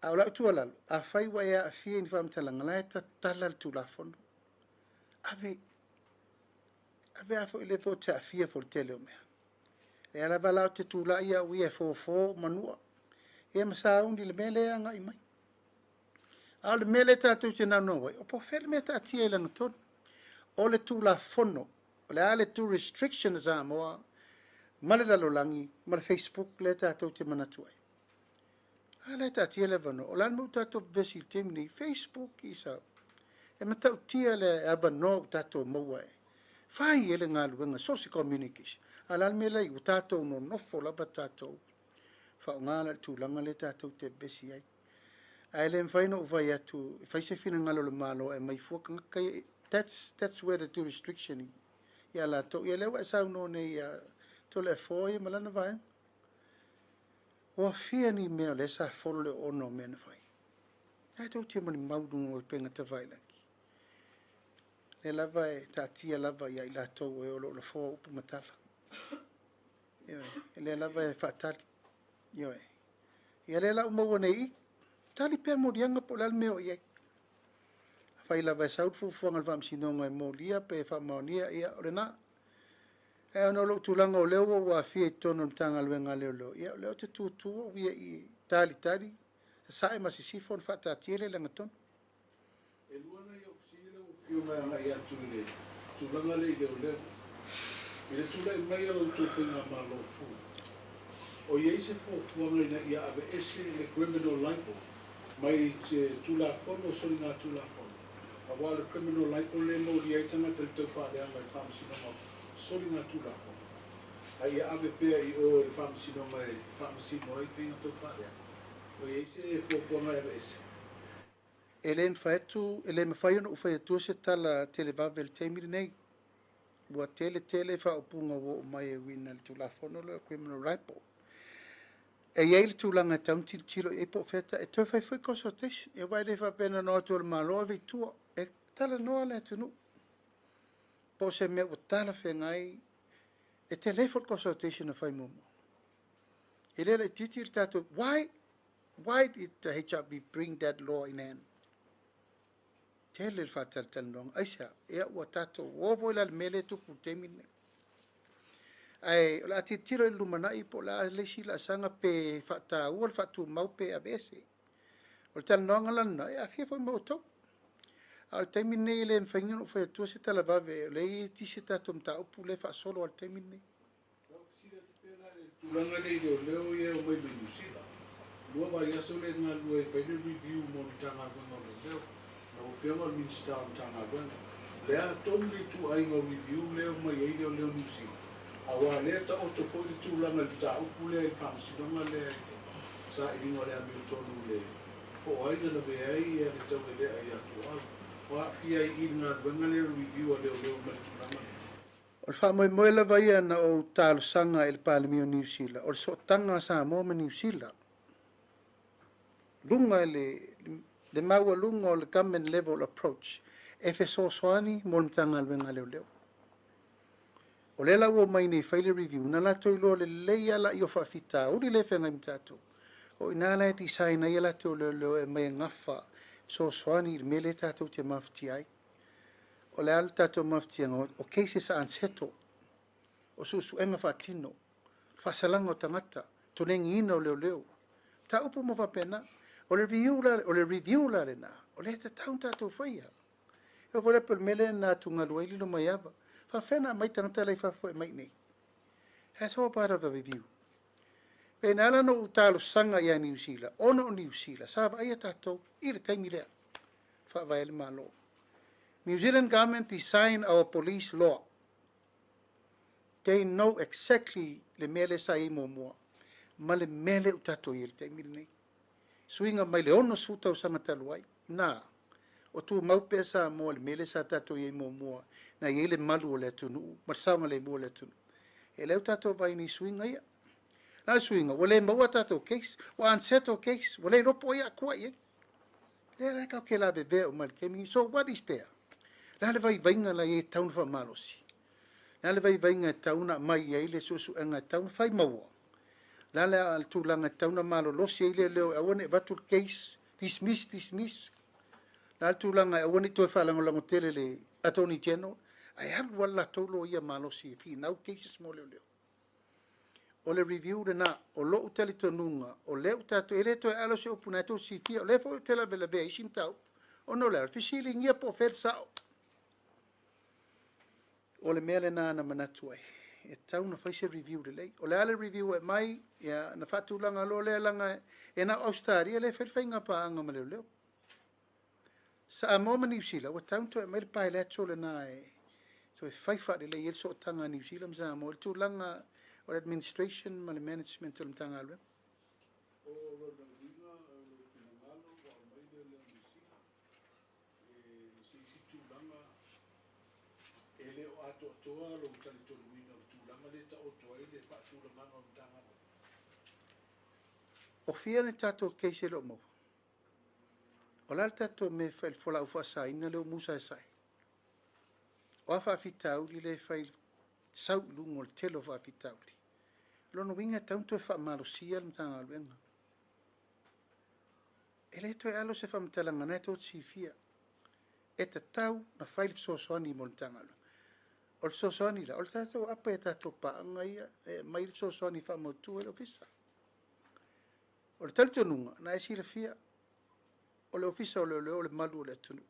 A o lau tuualalo, afai ua e aafia i ni faamatalaga, la e tatala le Tulafono. Ave, ave a foi le foi te aafia foi le tele o mea. Lea lava la ou te tulai au ia e fofo manua, ia ma sauni le mea lea e agai mai. A o le mea lea tatou te naunau ai, o po o fea le mea e taatia i lagatonu. O le Tulafono, o le a le jurisdiction a Samoa ma le lalolagi ma le Facebook lea tatou te manatu ai. A la e taatia le avanoa. O le a le mea ua tatou vevesi i le taimi nei? Facebook isa. E matautia le avanoa ua tatou maua e fai ai le galuega, so o se communication. A o le a le mea la e i ai? Ua tatou nonofo lava tatou faaaoga la le tulaga lea tatou te vevesi ai. Ae le mafai ona ou fai atu e fai se finagalo o le Malo e aumai fua tagata ia. That's where the jurisdiction ia latou. Ia lea ua e saunoa nei ia Toleafoa ia ma lana vaega. Ua fia ni mea o lea sa folo le oona o mea na fai. Ae tou te molimau i luga o upega tafailagi. Lea lava e taatia lava ia i latou o e o lo o lafoa upu ma tala. Ioe, lea lava e faatali. Ioe. Ia lea la ua maua nei i, tali pea moliaga po o le a le mea o i ai. Afai lava e sau le fuafuaga a le Faamasinoga e molia pe e faamaonia, ia o lena. Ae ona o lou tulaga o lea ua ou aafia i totonu o le Matagaluega a Leoleo, ia o lea ou te tutu au ia i talitali, sasae ma sisifo ona faataatia lea i lagatonu. E lua nai au fesili lau Afioga e agai atu i le tulaga lea i leoleo. I le tulai mai a la outou faigamalo fou, o i ai se fuafuaga ina ia aveese le criminal libel mai se Tulafono o Soligatulafono, aua o le criminal libel lea e molia ai tagata i le taufaaleaga i le Faamasinoga o Soligatulafono, a ia ave pea i o i le Faamasinoga e faamasino ai faiga taufaaleaga. O i ai se fuafuaga e aveese? E le mafai atu, e le mafai ona ou fai atua se tala televave i le taimi lenei. Ua tele tele faaupuga ua oo mai e uiga i le Tulafono lea o le Criminal Libel. E i ai le tulaga e tatau ona tilotilo i ai po o fea ta, e toe fai foi consultation. Aua e le faapea na ona o atu o le Malo ave i tua. E talanoa le atunuu. Po o se mea ua talafeagai, e tele foi le consultation na fai muamua. E le laitiiti le tatou, why? Why did the HRB bring that law in hand? Tele le faatalatalanoaga. Aisea? Ia ua tatou o foi la i le mea lea e tupu i le taimi lenei. Ae o le a tilotilo i le lumanai po o le a le isi laasaga pe faataua le faatumau pe aveese. O le talanoaga la lena, e aafia foi ma outou. A o le taimi lenei e le mafai ona ou fai atua se tala vave, o lea e iti se tatou mataupu lea e faasolo lava i le taimi lenei. Lau fesili atu pea la i le tulaga lea i leoleo ia e omai mai Niu Sila. Lua vaiaso lea e galulue ai e fai le review mo le Matagaluega o Leoleo. Lau Afioga o le Minisita o le Matagaluega. O le a tonu le ituaiga o review lea e omai ai leoleo Niu Sila? Aua o lea e taoto foi le tulaga i le mataupu lea i le faamasinoga lea i le sailiga o le amiotonu i le po o ai na lavea ai le tauelea ia Tuaau. O aafia ai i i le galuega lea o le review a leoleo ma le tulaga lea? O le faamoemoe lava ia na ou talosaga i le Palemia o Niu Sila, o le sootaga a Samoa ma Niu Sila, luga i le, le maualuga o le government level approach e fesoasoani mo le Matagaluega a Leoleo. O lea la ua omai nei e fai le review, na latou iloa lelei lava laia o faafitauli lea e feagai ma tatou. O i ina la e design ai a latou leoleo e aumai e gafa fesoasoani i le mea lea tatou te mafatia ai. O le a le tatou mafatiaga? O cases unsettled, o suesuega faatino, faasalaga o tagata, tonegiina o leoleo, mataupu uma faapena. O le review la, o le review la lena, o lea e tatau ona tatou faia. E oo foi la pei o le mea lea na atugalu ai Lilomaiava. E faapefea ona aumai tagata la i fafo e aumai i inei? That's all part of the review. Pei na ala ona ou talosaga ia Niu Sila, ona o Niu Sila, sa vaaia tatou i le taimi lea, faavae ai le Malo. New Zealand government design our police law. They know exactly le mea lea sa i ai muamua ma le mea lea ua tatou i ai i le taimi lenei. Suiga mai le 60 tausaga talu ai, na, o tumau pea Samoa i le mea lea sa tatou i ai muamua, na i ai le malu o le atunuu ma le saogalemu o le atunuu. E lea ua tatou vaai nei i suiga ia. Na o le suiga, ua le maua a tatou case, ua unsettle case, ua le iloa po o ai a tua i ai. Lea la tatou te lavevea uma i le taimi lenei. So what is there? Le a le vaivaiga la i ai e tatau ona faamalosi? Le a le vaivaiga e tatau ona aumai i ai le suesuega e tatau ona fai maua? Le a le tulaga e tatau ona malolosi ai leoleo e aua ne i avatu le case, dismiss, dismiss? Le a le tulaga e aua ne i toe faalagolago tele i le Attorney General, ae alu lava le latou loia malosi e finau cases mo leoleo? O le review lena. O lou talitonuga, o lea ua tatou, e le toe alo se upu na e tou silafia, o lea foi ou te lavelavea i isi mataupu, ona o le a? O le fesiligia po o fea le sao. O le mea lena na manatu ai, e tatau ona fai se review lelei. O le a le review e aumai, ia, ona faatulaga loa lea, leaga e na o Ausetalia lea e fai le faiga paaga ma leoleo. Samoa ma Niu Sila, ua tatau ona toe aumai le bilateral lena e toe fai faalelei ai le sootaga a Niu Sila ma Samoa i le tulaga o le administration ma le management o le Matagaluega. O lona uiga o lou finagalo ua aumai lea leo Niu Sila i se isi tulaga e le o atoatoa lou talitonuina o le tulaga lea e taoto ai le faatulagaga o le Matagaluega. O fia ni tatou case e le o maua? O le a le tatou mea e fai i le fualaau faasaina lea ua musaesae? O a faafitauli lea e fai sau i luga o le tele o faafitauli? O lona uiga e tatau ona toe faamalosia le Matagaluega. E le toe alo se faamatalaga, na e tou te silafia. E tatau ona fai le fesoasoani mo le Matagaluega. O le fesoasoani la, o le tatou apa i a tatou paaga ia e aumai le fesoasoani e faamautu ai le Ofisa. O le talitonuga, na e silafia, o le Ofisa o Leoleo o le malu o le atunuu.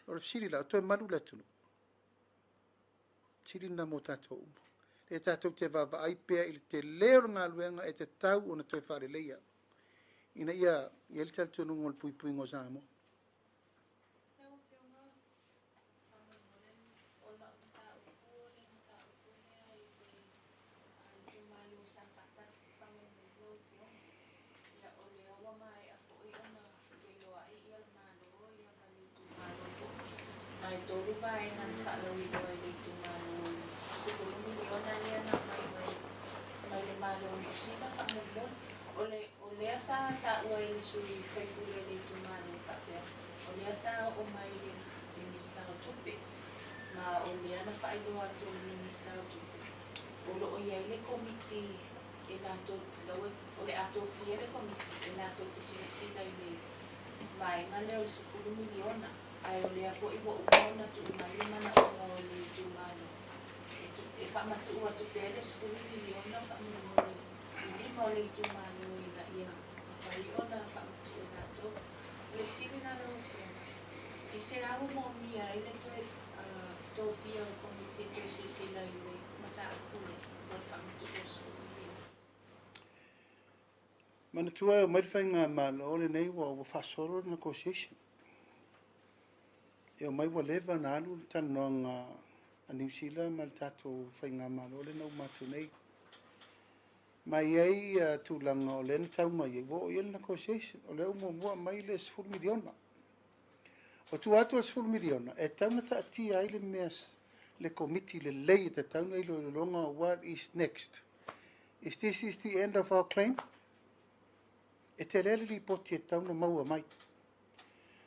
O le fesili la, o toe malu le atunuu? Fesili lena mo tatou uma. Lea tatou te vaavaai pea i le tele o le galuega e tatau ona toe faaleleia ina ia i ai le talitonuga o le puipuiga o Samoa. Lau Afioga, faamolemole, o lau mataupu o le mataupu lea i le itumalo sa faatali faamolemole lau Afioga. Ia o lea ua maea foi ona feiloai ia le Malo ia ma le itumalo foi. Ma e 3 vaega na faalauiloa e le itumalo i le $10 miliona lea na aumai mai mai le Malo o Niu Sila faamolemole. O le o lea sa taua e le sui faipule o le itumalo faapea, o lea sa oo mai i le Minisita o Tupe, ma o lea na faailoa atu e le Minisita o Tupe, o lo o i ai le Komiti e latou, o le a tofia le Komiti e latou te silasila i le vaega lea o le $10 miliona, ae o lea foi ua uma ona tuu mai le manaoga o le itumalo e faamatuu atu pea le $10 miliona faamolemole i lima o le itumalo ina ia mafai ona faamatuu e latou. O le fesili la lau Afioga, i se a ua moomia ai le toe tofia o le Komiti e toe silasila i le mataupu lea mo le faamatuu o le $10 miliona? Manatua e omai le faigamalo lenei ua faasolo le negotiation. E omai ua leva ona alu le talanoaga a Niu Sila ma le tatou faigamalo lea na uma atu nei. Ma e i ai tulaga o lea na tau mai ai, ua oo i ai le negotiation. O lea ua muamua aumai le $10 miliona. O tua atu o le $10 miliona, e tatau ona taatia ai le mea le Komiti lelei e tatau ona iloiloga what is next. Is this is the end of our claim? E tele le lipoti e tatau ona maua mai.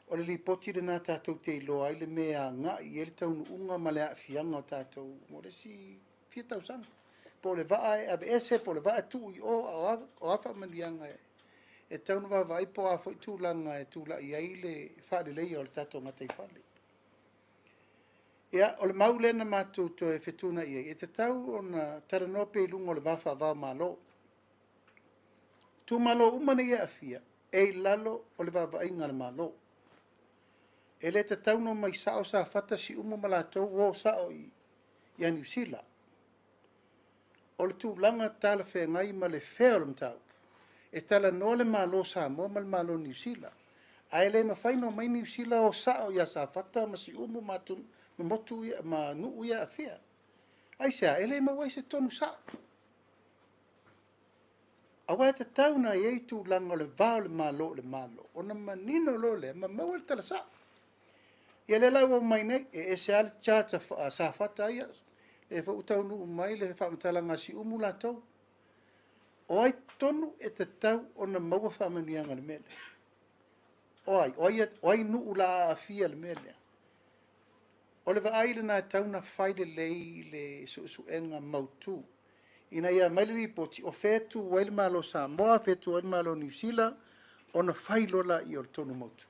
O le lipoti lena tatou te iloa ai le mea e agai i ai le taunuuga ma le aafiaga o tatou mo le isi fia tausaga. Po o le vaa e aveese, po o le vaa e tuu i o, a o a faamanuiaga e tatau ona vaavaai po o a foi tulaga e tulai ai le faaleleia o le tatou gataifale. Ia, o le mau lea na matou toe fetuunai ai, e tatau ona talanoa pea i luga o le va faava-o-Malo. Itumalo uma nei e aafia, e i lalo o le vaavaaiga a le Malo. E le tatau ona omai sao Safata, Siumu ma latou o sao ia Niu Sila. O le tulaga talafeagai ma le fea o le mataupu, e talanoa le Malo o Samoa ma le Malo o Niu Sila. Ae le mafai ona omai Niu Sila o sao ia Safata ma Siumu ma motu ia, ma nuu ia e aafia. Aisea? E le maua ai se tonu sao. Aua e tatau ona i ai tulaga o le va o le Malo i le Malo, ona manino loa lea ma maua le tala sao. Ia lea la ua omai nei, e ese lava le charge a Safata ia, lea foi ua taunuu mai le faamatalaga a Siumu latou. O ai tonu e tatau ona maua faamanuiaga i le mea lea? O ai? O ai, o ai nuu o le a aafia i le mea lea? O le vaai lena e tatau ona fai lelei le suesuega mautu ina ia aumai le lipoti o fea e tu ai le Malo o Samoa, fea e tu ai le Malo o Niu Sila, ona fai loa lea o le tonu mautu.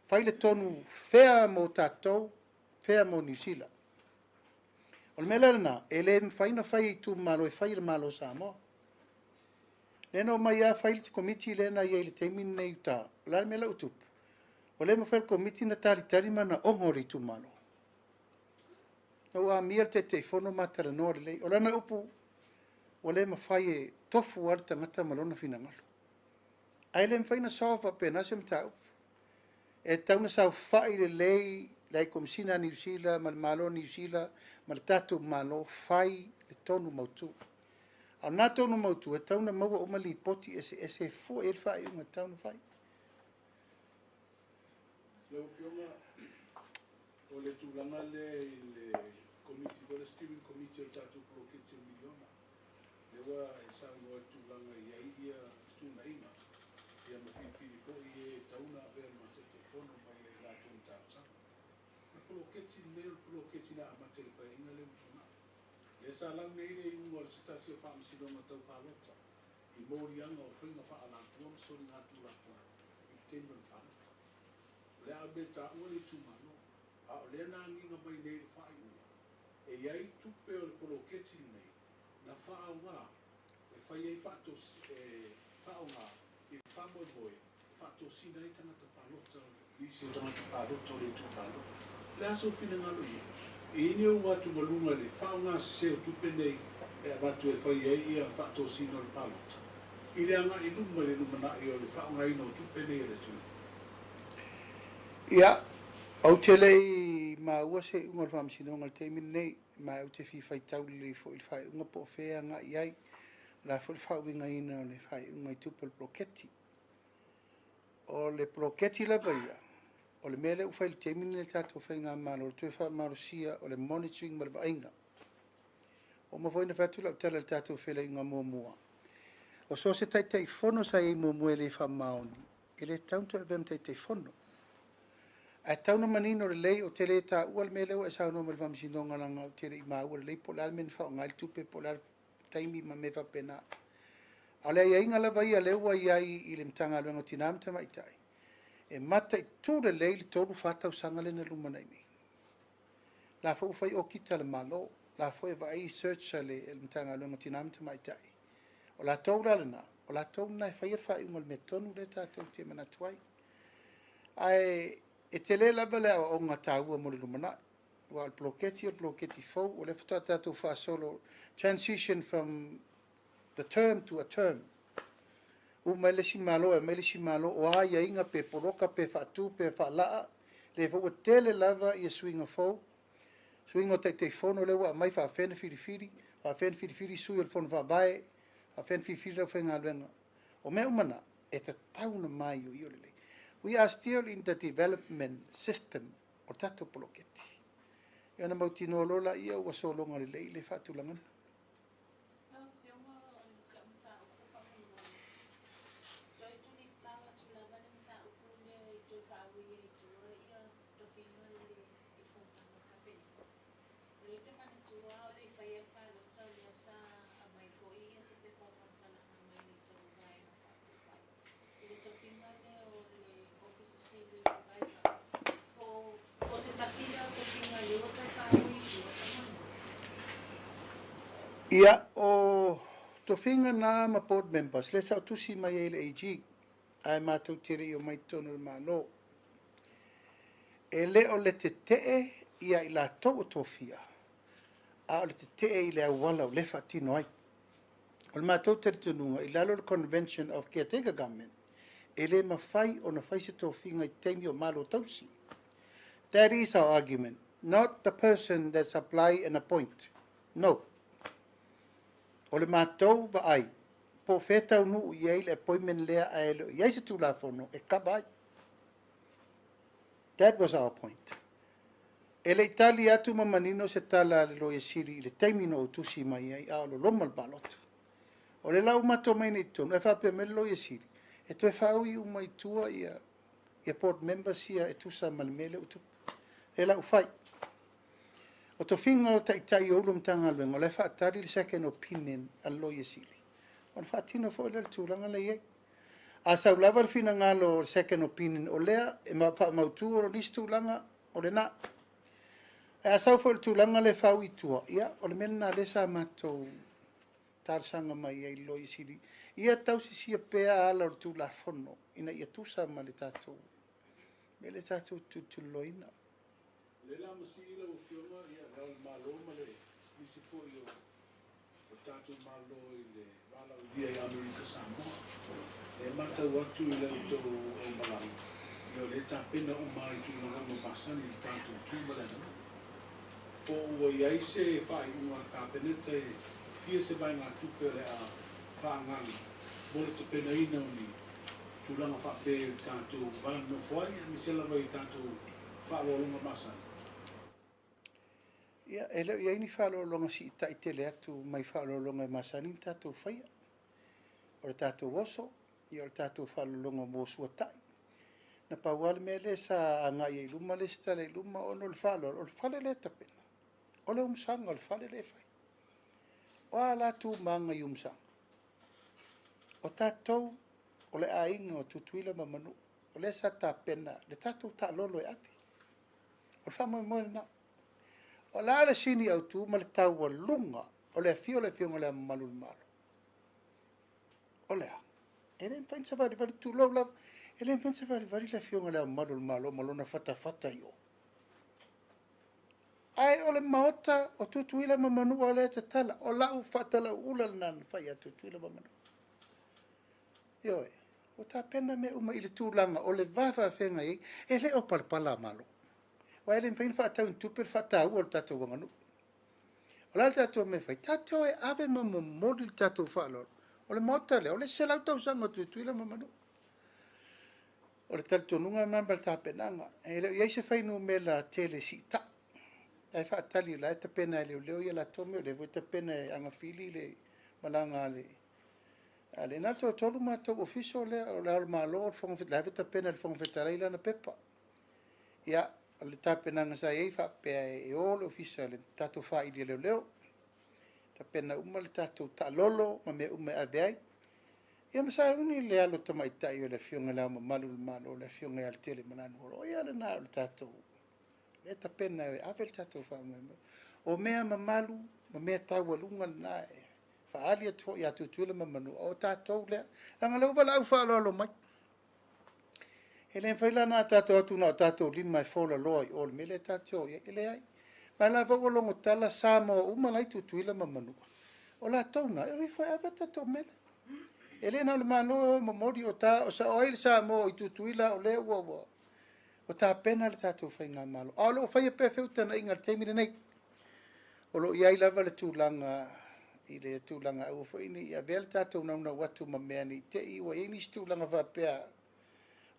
Fai le tonu fea mo tatou, fea mo Niu Sila. O le mea la lena, e le mafai ona fai e itumalo, e fai e le Malo o Samoa. Lea na omai lava fai le Komiti lea na i ai i le taimi lenei i uta. O le a le mea la ua tupu? Ua le mafai e le Komiti ona talitali manaoga o le itumalo. Na ua amia le Taitaifono ma talanoa lelei. O lana upu, ua le mafai e tofu lava le tagata ma lona finagalo. Ae le mafai ona solve faapena se mataupu. E tatau ona saofai lelei le Ai Komesina a Niu Sila ma le Malo o Niu Sila ma le tatou Malo, fai le tonu mautu. A o lena tonu mautu, e tatau ona maua uma lipoti eseese e fua i ai le faaiuga e tatau ona fai. Lau Afioga, o le tulaga lea i le Komiti foi le Steering Committee o le tatou poloketi o le miliona, lea ua e saunoa i le tulaga e i ai fetuunaiga, ia ma filifili foi e e tatau ona avea ma Taitaifono mai le latou na talosaga. O le poloketi lenei o le poloketi na amata i le Paeaiga lea ua tuanai. Lea sa lau nei le iuga o se tasi o Faamasinoga Tau Palota i moliaga o faiga faaalatua ma soligatulafono i le taimi o le palota. O le a le taua le itumalo, a o lea na agiga mai nei i le faaiuga, e i ai tupe o le poloketi lenei na faaaoga e fai ai e faaaoga i le faamoemoe e faatosina ai tagata palota, nisi o tagata palota o le itumalo. O le a sou finagalo i ai? E i ai ni ou atugaluga i le faaaoga sese o tupe nei e avatu e fai ai ia faatosina o le palota i le agai i luma i le lumanai o le faaaogaina o tupe nei a le atunuu? Ia, ou te le i maua se iuga o le Faamasinoga i le taimi lenei, ma ou te fia faitau lelei foi i le faaiuga po o fea e agai i ai. O le a foi le faauigaina o le faaiuga i tupe o le poloketi. O le poloketi lava ia, o le mea lea ua fai i le taimi lenei e le tatou Faigamalo, o le toe faamalosia o le monitoring ma le vaaiga. Ua uma foi ona fai atu lau tala i le tatou feiloaiga muamua, o so o se Taitaifono sa i ai muamua e le faamaoni, e le tatau ona toe avea ma Taitaifono. Ae tatau ona manino lelei, ou te le taua le mea lea ua e saunoa mai i le Faamasinoga leaga ou te le i maua lelei po o le a le mea na faaaoga ai le tupe po o le a le taimi ma mea faapena. A o le aiaiga lava ia lea ua i ai i le Matagaluega o Tina ma Tamaitai, e mataitu lelei le 3-4 tausaga lea na lumanai nei. La foi ua fai okika a le Malo, la foi e vaai search a le Matagaluega o Tina ma Tamaitai. O latou la lena, o latou lena e faia le faaiuga o le mea tonu lea tatou te manatu ai. Ae e tele lava le aoaoga taua mo le lumanai. Aua o le poloketi o le poloketi fou, o lea faatoa tatou faasolo, transition from the term to a term. Uma ai le isi Malo e aumai le isi Malo, o a aiaiga pe poloka pe faatu pe faalaa, lea foi ua tele lava ia suiga fou, suiga o Taitaifono lea ua aumai, faapefea ona filifili, faapefea ona filifili sui o le Fono Faavae, faapefea ona filifili le aufaigaluega. O mea uma na, e tatau ona maioio lelei. We are still in the development system o le tatou poloketi. Ia ona mautinoa loa laia ua sologa lelei le faatulagaga. Lau Afioga o si au mataupu faamolemole, toe tulitao atu lava le mataupu lea i toe faaui ai i tua ia tofiga i le i le fonotaga a le Kapeneta. O lea ou te manatua a o le i faia le palota lea sa aumai foi ia se pepa o faamatalaga mai le tou Vaega Faaupufai i le tofiga lea o le Ofisa Sili o le Vaivai po o se tasi lea o tofiga lea ua toe faaui i tua faamolemole. Ia, o tofiga na ma board members lea sa ou tusi mai ai i le AG, ae matou te le i omai i totonu o le Malo. E le o le tetee ia i latou o tofia, a o le tetee i le auala o lea e faatino ai. O le matou talitonuga i lalo o le Convention of Caretaker Government, e le mafai ona fai se tofiga i taimi o Malo tausi. That is our argument, not the person that supply and appoint. No. O le matou vaai, po o fea e taunuu i ai le appointment lea ae le o i ai se Tulafono e kava ai. That was our point. E le i tali atu ma manino se tala a le Loia Sili i le taimi na ou tusi mai ai a o loloma le palota. O lea la ua matou omai nei i totonu ae faapea mai le Loia Sili e toe faaui uma i tua ia ia board members ia e tusa ma le mea lea ua tupu. Lea la ua fai. O tofiga o Taitai o Ulu o Matagaluega o la e faatali le second opinion a le Loia Sili ona faatino foi lea o le tulaga la e i ai. A sau lava le finagalo o le second opinion o lea e faamautu o nisi tulaga o lena. Ae a sau foi le tulaga lea e fau i tua, ia o le mea lena lea sa matou talosaga mai ai i le Loia Sili, ia tausisia pea ala o le Tulafono ina ia tusa ma le tatou mea lea tatou te tulituliloaina. O lea la masii lau Afioga ia Le Ao o le Malo ma le nisi foi o le tatou Malo i le valaaulia i Amerika Samoa. E matau atu i la outou aumalaga, ia o lea e tapena uma lava i tulaga uma masani i le tatou tu ma le aganuu. Po o ua i ai se faaiuga a le Kapeneta e fia se vaegatupe o le a faaagaga mo le tapenaina o ni tulaga faapea i le tatou va nonofo ai, aemaise lava i tatou faaaloaloga masani. Ia, e le o i ai ni faaaloaloga siitai tele atu mai faaaloaloga e masani ona tatou faia. O le tatou oso, ia o le tatou faaaloaloga mo suatai. Na pau lava le mea lea sa agai ai i luma le isi tala i luma ona o le faaaloalo, o le fale lea e tapena, o le umusaga o le fale lea e fai. O a la tumaga i umusaga? O tatou, o le aiga o Tutuila ma Manua, o lea sa tapena le tatou taalolo e ave. O le faamoemoe lena. O le a le sini autu ma le taualuga o le afio o le Afioga i Le Ao Mamalu o le Malo? O le a? E le mafai ona savalivali, tulou lava, e le mafai ona savalivali le Afioga i Le Ao Mamalu o le Malo ma lona fatafata i o. Ae o le Maota o Tutuila ma Manua lea e tatala. O lau faatalauula lena na fai ia Tutuila ma Manua. Ioe, ua tapena mea uma i le tulaga o le va faafeagai ai, e le o palapala a Malo. Aua e le mafai ona faatau i ni tupe le faataua o le tatou aganuu. O le a le tatou mea e fai? Tatou e ave ma momoli le tatou faaaloalo. O le Maota lea, o le 100 tausaga o Tutuila ma Manua. O le talitonuga lena ma le tapenaga. E le o i ai se fuainumera tele siitai. Ae faatali o la e tapena e leoleo ia latou mea, o lea foi e tapena e Agafili le malaga a le a le na toatolu matou ofisa lea o le Ao o le Malo, o le Fofoga Fetalai, la e tapena e le Fofoga Fetalai lana pepa. Ia, o le tapenaga sa i ai faapea e o le ofisa le tatou faili a leoleo, tapena uma le tatou taalolo ma mea uma e ave ai. Ia ma sauni le alo tamaitai o le Afioga i Le Ao Mamalu o le Malo, le Afioga ia Letelemalanu. O ia lena o le tatou lea tapena e ave le tatou faamoemoe. O mea mamalu ma mea taualuga lena e faaali atu foi ia Tutuila ma Manua, o tatou lea. Leaga o lea ua valaau faaaloalo mai. E le mafai la ona tatou atu na o tatou lima e folaloa i o i le mea lea tatou te o i ai. E leai. Ma o la foi ua logo tala Samoa uma la i Tutuila ma Manua. O latou na, e o ifo e ave a tatou mea lea. E le na o le Malo e o e momoli, o, ta, o, sa, o ai le Samoa i Tutuila o lea ua, ua, ua tapena le tatou faigamalo. A o lo o faia pea feutagaiga i le taimi lenei. O lo o i ai lava le tulaga i le tulaga aua foi ne i avea le tatou naunau atu ma mea ne i te i ua i ai nisi tulaga faapea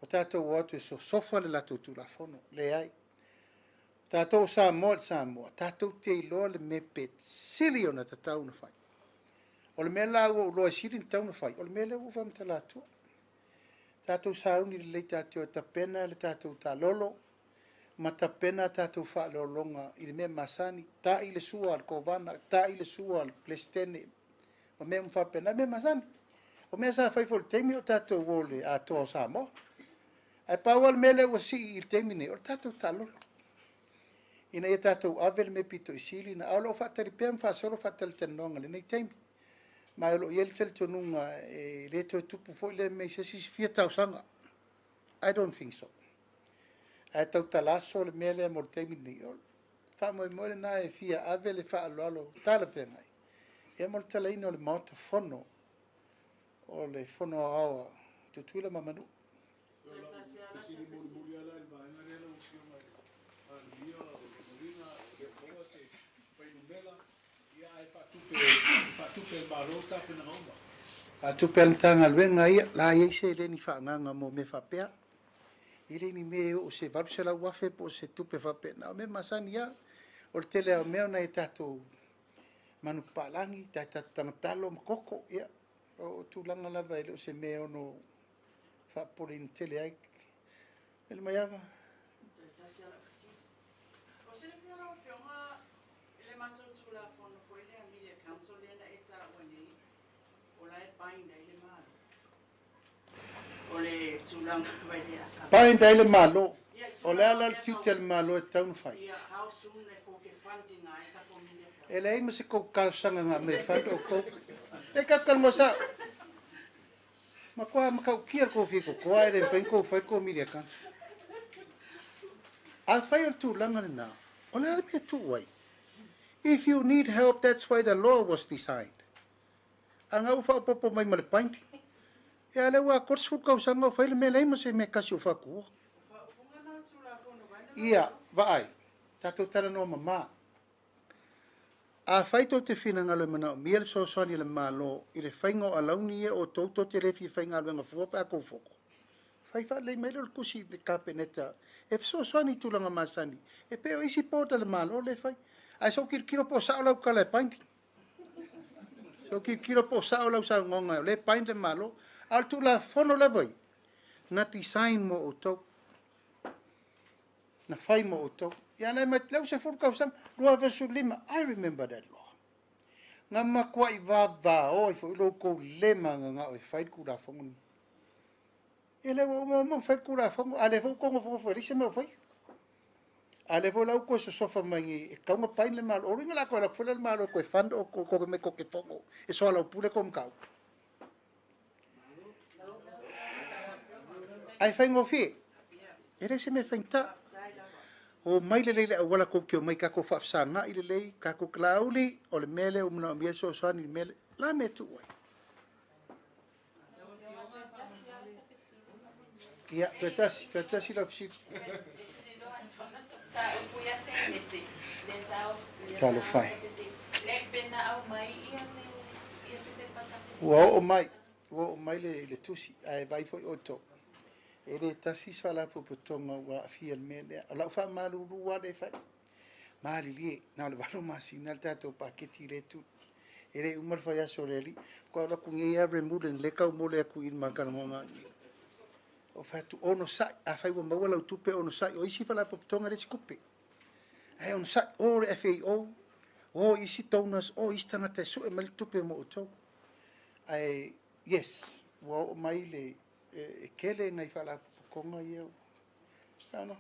o O tatou o atu e sosofa le latou Tulafono. Leai. O tatou o Samoa i le Samoa, tatou te iloa le mea pe sili ona tatau ona fai. O le mea la ua ou iloa e sili ona tatau ona fai, o le mea lea ua ou faamatala atua. Tatou sauni lelei tatou te o e tapena le tatou taalolo ma tapena a tatou faaaloaloga i le mea masani, ta'i le sua a le Kovana, ta'i le sua a le Peresetene ma mea uma faapena, mea masani. O mea sa fai foi i le taimi o tatou o i le Atoa o Samoa. Ae pau lava le mea lea ua sii i le taimi nei, o le tatou taalolo. Ina ia tatou ave le mea pito i sili ona, a o lo o faatali pea ma faasolo faatalatalanoaga i lenei taimi. Ma o lo o i ai le talitonuga e le toe tupu foi lea mea i se isi fia tausaga. I don't think so. Ae tautala aso le mea lea mo le taimi lenei. O le faamoemoe lena e fia ave le faaaloalo talafeagai ia mo le talaina o le Maota Fono o le Fono Aoao a Tutuila ma Manua. Fesili mulimuli lava la i le vaega lea lau Afioga i le Palemia, o lona uiga e le o maua se fuainumera ia ae faatupe, faatupe e le Malo tapenaga uma. Faatupe a le Matagaluega ia, la e i ai seleni faaagaaga mo mea faapea. E le ni mea e oo i se $800,000 po o se tupe faapena, o mea masani lava. O le tele lava o mea o nai a tatou manupapalagi, tatou tagatalo ma koko, ia, o tulaga lava e le o se mea e ono faapopoleina tele ai. Lilomaiava. Toe tasi lava lau fesili. O silafia lau Afioga i le matou Tulafono foi lea Media Council lea na e taua nei, o la e bind ai le Malo. O le tulaga mai lea. Bind ai le Malo. O le a la le tiute a le Malo e tatau ona fai? Ia, how soon e kou te funding ai tatou Media Council? E leai ma se kou talosaga na aumai e fund outou. E tatou talanoa sao. Matua matautia le kou fia totoa e le mafai ona kou fai le kou media council. Afai o le tulaga lena, o le a le mea e tuu ai? If you need help, that's why the law was designed. A na ua faaopoopo mai ma le binding. Ia a lea ua 30 tausaga o fai le mea leai ma se mea e tasi o faatuua. Ia, vaai, tatou talanoa mama. Afai tou te finagalo e manaomia le fesoasoani a le Malo i le faiga o alauni ia outou tou te le fia faigaluega fua pe a tou foko, fai faalelei mai lea o le tusi i le Kapeneta e fesoasoani i tulaga masani e pei o isi board a le Malo lea e fai. Ae se i ou tilotilo po o sao lau tala e binding. Se i ou tilotilo po o sao lau saunoaga o lea e bind le Malo. A o le Tulafono lava ia, na design mo outou. Na fai mo outou. Ia na mai leu 10 tausaga, 2015, I remember that law. Na matuai vavao ai foi lo outou le mananao e fai le Tulafono lenei. Ia lea ua uma uma ona fai le Tulafono, a lea foi ua outou nofonofo e leai se mea o faia. A lea foi la ua toe sosofa mai nei e tatau ona bind le Malo. O lona uiga o le a toe alu atu foi la le Malo e toe fund outou tou te omai tou te fono e soalaupule tou mataupu. Ae faigofie, e le se mea faigata. Omai lelei le auala tou te omai tatou faafesagai lelei, tatou te Laauli, o le mea lea ua manaomia le fesoasoani i le mea lea. O le a le mea e tuu ai? Ia, toe tasi, toe tasi lau fesili. Talofa e. Ua oo mai, ua oo mai le, le tusi, ae vaai foi outou. E le tasi se faalapotopotoga ua aafia i le mea lea. O lau faamalulu lava lea e fai. Malilie, na o le 8 masina le tatou paketi lea e tuli. E le uma le faiaso o le alii. Faatoa alu atu nei lava Remulan lea e taumole atu i i le ma talanoaga nei. Ou fai atu, onosai, afai ua maua lau tupe, onosai. O isi faalapotopotoga e leai se tupe. Ae onosai, o le FAO, o isi donors, o isi tagata e sue mai le tupe mo outou. Ae, yes, ua oo mai le, e tele nai faalapotopotoga ia. Ano.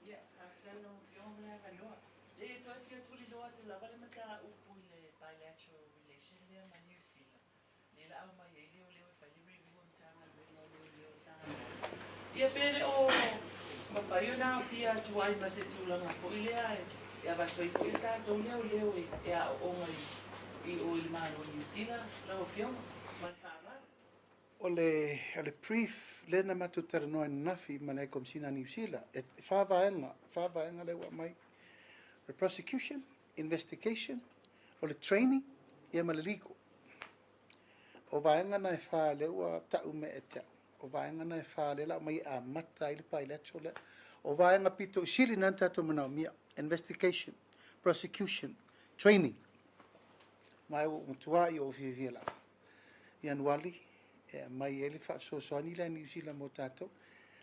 Ia, faafetai lau Afioga mo le avanoa. E toe fia tuliloa atu lava le mataupu i le bilateral relation lea ma Niu Sila, lea la aumai ai leoleo e fai le review a Matagaluega o Leoleo o Samoa. Ia pe le o mafai ona aofia atu ai ma se tulaga foi lea e avatu ai foi a tatou leoleo e aooga i o i le Malo o Niu Sila lau Afioga. Ma le faaaloalo. O le, o le brief lea na matou talanoa ananafi ma le High Komesina a Niu Sila, e fa vaega, fa vaega lea ua aumai. O le prosecution, investigation, o le training, ia ma le legal. O vaega na e fa lea ua tau mai ia te au. O vaega na e fā lea o le a aumai e amata ai le bilateral lea. O vaega pito i sili na na tatou manaomia, investigation, prosecution, training. Ma ua ou matuai ou fiafia lava. Ianuali e aumai ai le faafesoasoani lea a Niu Sila mo tatou.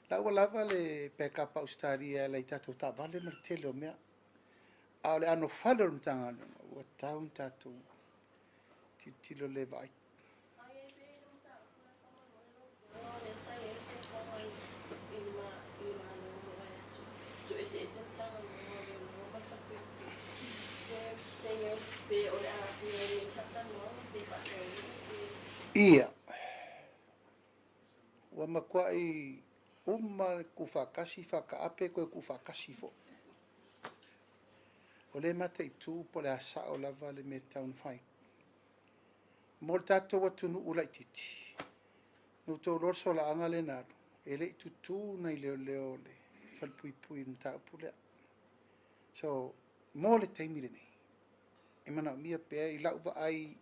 La ua lava le backup a Ausetalia e ala i tatou taavale ma le tele o mea. A o le anofale o le Matagaluega, ua tatau ona tatou tilotilo le vaai. Ia, ua matuai uma le tuufaatasi, faataape toe tuufaatasi foi. O lea e mataitu po o le a sao lava le mea e tatau ona fai. Mo le tatou atunuu laitiiti, na outou iloa le solaaga lea na alu, e le i tutu nai leoleo o le falepuipui i le mataupu lea. So, mo le taimi lenei, e manaomia pea i lau vaai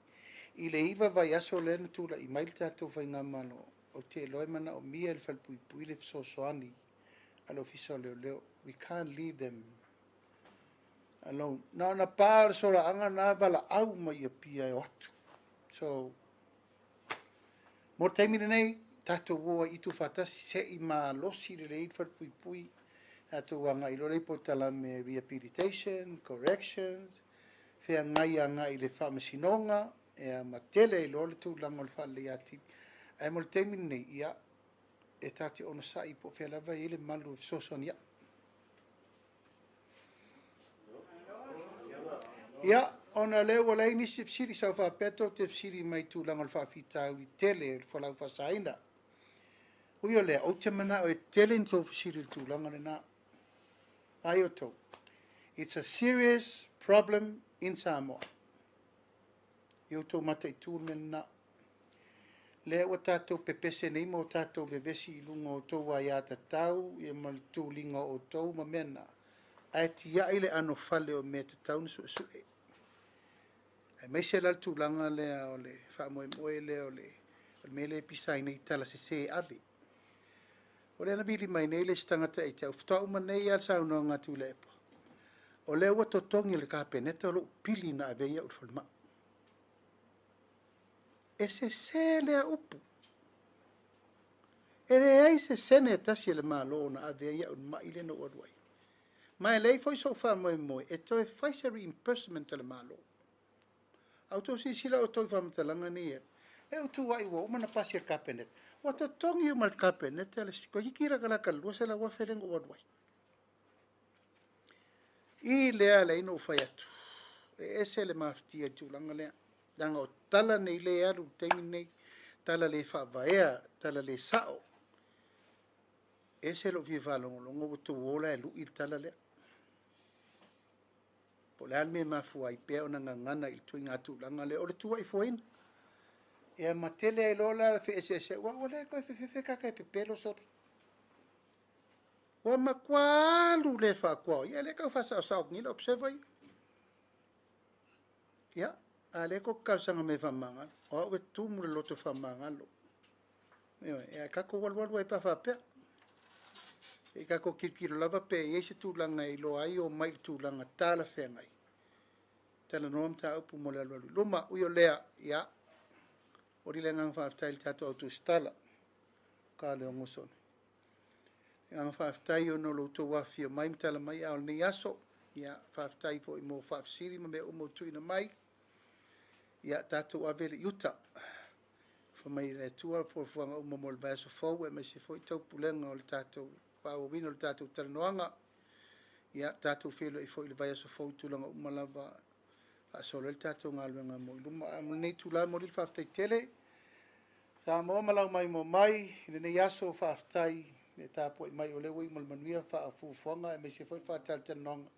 i le 9 vaiaso lea na tulai mai le tatou faigamalo, ou te iloa e manaomia e le falepuipui le fesoasoani a le Ofisa o Leoleo. We can't leave them alone. Na ona pa o le solaaga na valaau mai i Apia e o atu. So, mo le taimi lenei, tatou o ai i tuufaatasi, se i malosi lelei le falepuipui, tatou agai loa lea i polokalame rehabilitation, corrections, feagai agai i le faamasinoga, ia ma tele ai loa le tulaga o le faaleleia atili. Ae mo le taimi lenei, ia, e tatou te onosai po o fea lava e i ai le malu e fesoasoani ai. Ia, ona o lea ua leai nisi fesili, sa ou faapea tou te fesili mai i tulaga o le faafitauli tele o le fualaau faasaina. Ui o lea, ou te manao e tele ni tou fesili i le tulaga lena. Ai outou, it's a serious problem in Samoa. I outou mataitu le mea lena. Lea ua tatou pepese nei ma o tatou vevesi i luga o outou aiatatau ia ma le tuliga o outou ma mea na, ae tiai le anofale o mea e tatau ona suesue. Aemaise la le tulaga lea o le faamoemoe lea o le mea lea e pisa ai nei tala sese e ave. O lea na vili mai nei le isi tagata ia te au, faatoa uma nei lava le saunoaga a Tuilaepa, o lea ua totogi e le Kapeneta lou pili na ave ai au i le falemai. E sese lea upu. E leai se sene e tasi a le Malo na ave ai au i le ma'i lea na ou alu ai. Ma e leai foi sou faamoemoe e toe fai se reimbursement a le Malo. A outou silasila outou i faamatalaga nei e lea ua tu ai ua uma ona pasi e le Kapeneta. Ua totogi uma e le Kapeneta le toeitiiti latalata i le $200,000 lea na ou alu ai. I lea ala ai na ou fai atu, e ese le mafatia i le tulaga lea, leaga o tala nei lea e alu i le taimi lenei, tala le faavaea, tala le sao. E ese lou fia faalogologo ua outou o la e lui le tala lea. Po o le a le mea e mafua ai pea ona gagana i le ituaiga tulaga lea o le tuuaifoaina. Ia ma tele ai loa la le feeseeseai, aua ua le toe fefefe tagata e pepelo sole. Ua matua alu le faakuao. Ia lea tau faasaosao atu nei le observer ia. Ia, a lea tou te talosaga mai e faamagalo. O au e tumu le loto faamagalo. Ioe, e tatou alualu ai pe a faapea. Se i tatou tilotilo lava pe i ai se tulaga e iloa ai omai i le tulaga talafeagai. Talanoa mataupu mo le alualu i luma. Ui o lea, ia, momoli le agaga faafetai i le tatou au tusitala. Ka le ogosone. Le agaga faafetai ona o lo outou afifio mai ma tala mai a o lenei aso. Ia, faafetai foi mo faafesili ma mea uma ua tuuina mai. Ia, tatou ave le i uta. Fa mai le Atua fuafuaga uma mo le vaiaso fou, aemaise foi taupulega o le tatou faaauauina o le tatou talanoaga. Ia, tatou feiloai foi i le vaiaso fou i tulaga uma lava faasolo ai le tatou galuega mo i luma. Ae mo lenei itula, e momoli le faafetai tele. Samoa ma lau maimoa mai i lenei aso, faafetai le tapuai mai o lea ua iu ma le manuia faafuafuaga aemaise foi le faatalatalanoaga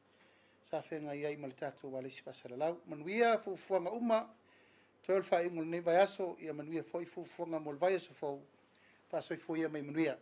sa feagai ai ma le tatou ualesi faasalalau. Manuia fuafuaga uma, toe o le faaiuga o lenei vaiaso, ia manuia foi fuafuaga mo le vaiaso fou. Faasoifua ia mai manuia.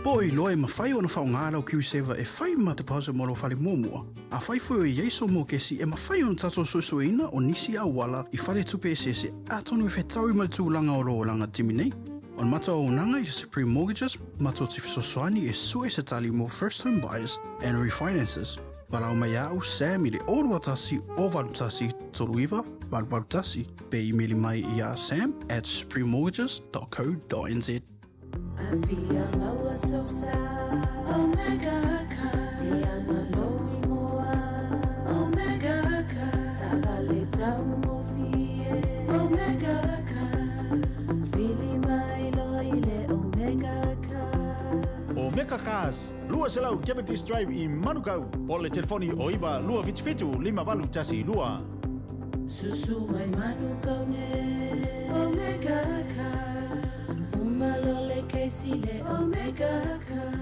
Po o iloa e mafai ona faaaoga lau KiwiSaver e fai ma deposit mo lou fale muamua? Afai foi o i ai sou mokesi e mafai ona tatou suesueina o nisi auala i faletupe eseese atonu e fetaui ma le tulaga o lou olaga timi nei. O le matou auaunaga i Supreme Mortgages, matou te fesoasoani e sue se tali mo first home buyers and refinances. Valaau mai ia au Sam i le 021 081 39 881 pe imeli mai ia sam at suprememortgages.co.nz. Omega Cars, 200 Cavendish Drive i Manukau, po o le telefoni o 9 277 5812. Susu mai Manukau ne Omega Cars Uma lo le Casey le Omega Cars.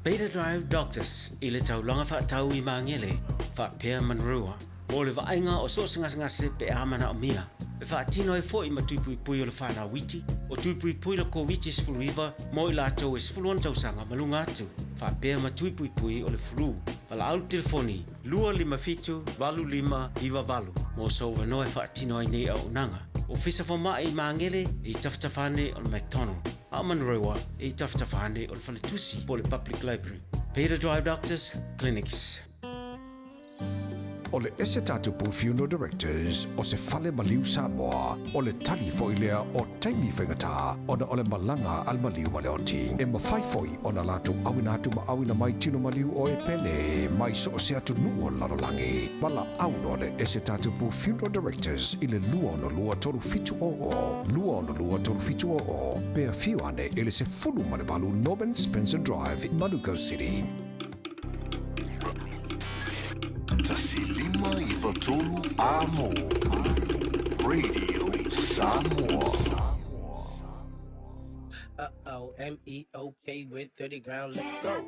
Beta Drive Doctors i le taulaga faatau i Magele faapea Manurewa mo le vaaiga o so o se gasegase pe a manaomia e faatino ai foi ma tui puipui o le fanau iti, o tui puipui le Koviti-19 mo i latou e 16 tausaga ma luga atu, faapea ma tui puipui o le flu. Valaau le telefoni 257 8598 mo sou avanoa e faatino ai nei auaunaga. Ofisa Fomai i Magele e i tafatafa ane o le McDonald, a o Manurewa e i tafatafa ane o le Faletusi po o le Public Library. Beta Drive Doctors Clinics. O le ese Tatupu Funeral Directors o se fale maliu Samoa, o le tali foi lea o taimi faigata ona o le malaga a le maliu ma le oti. E mafai foi ona latou auina atu ma auina mai tino maliu o e pele mai so o se atunuu o le lalolagi. Valaau loa le ese Tatupu Funeral Directors i le 262 3700, 262 3700, pe afio ane i le 18 Norman Spencer Drive, Manukau City. 1 5 9 3 Amo Radio Samoa. Uh-oh, M-E-O-K with 30 ground, let's go.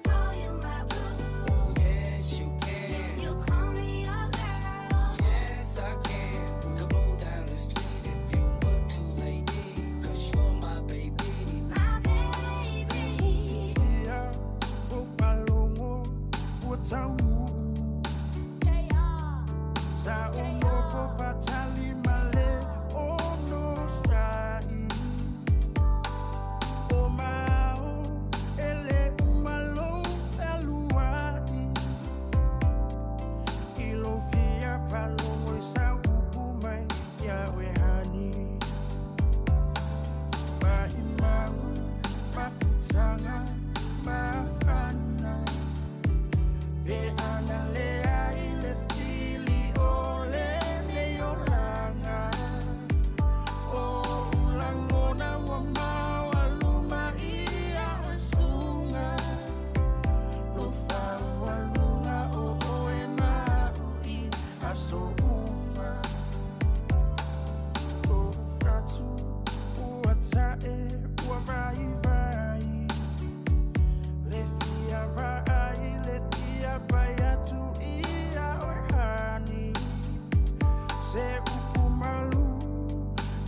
Yes, you can. You call me your girl. Yes, I can. We can roll down the street if you want to, lady. Cause you're my baby. My baby. Ia o faalogo ua taunuu Sa ou nofo faatali ma le onosa'i O mao e lē uma lou fealua'i I lou fia faalogo i sau upu mai ia oe honey Maʻimau mafutaga mafana Pe ana leai le fili o lenei olaga O oʻu lagona ua maualuma ia oe suga Lou faualuga o oe ma a'u i aso uma Lou fatu ua ta'e ua vaivai Le fia vaai le fia pai atu ia oe honey Se upu malu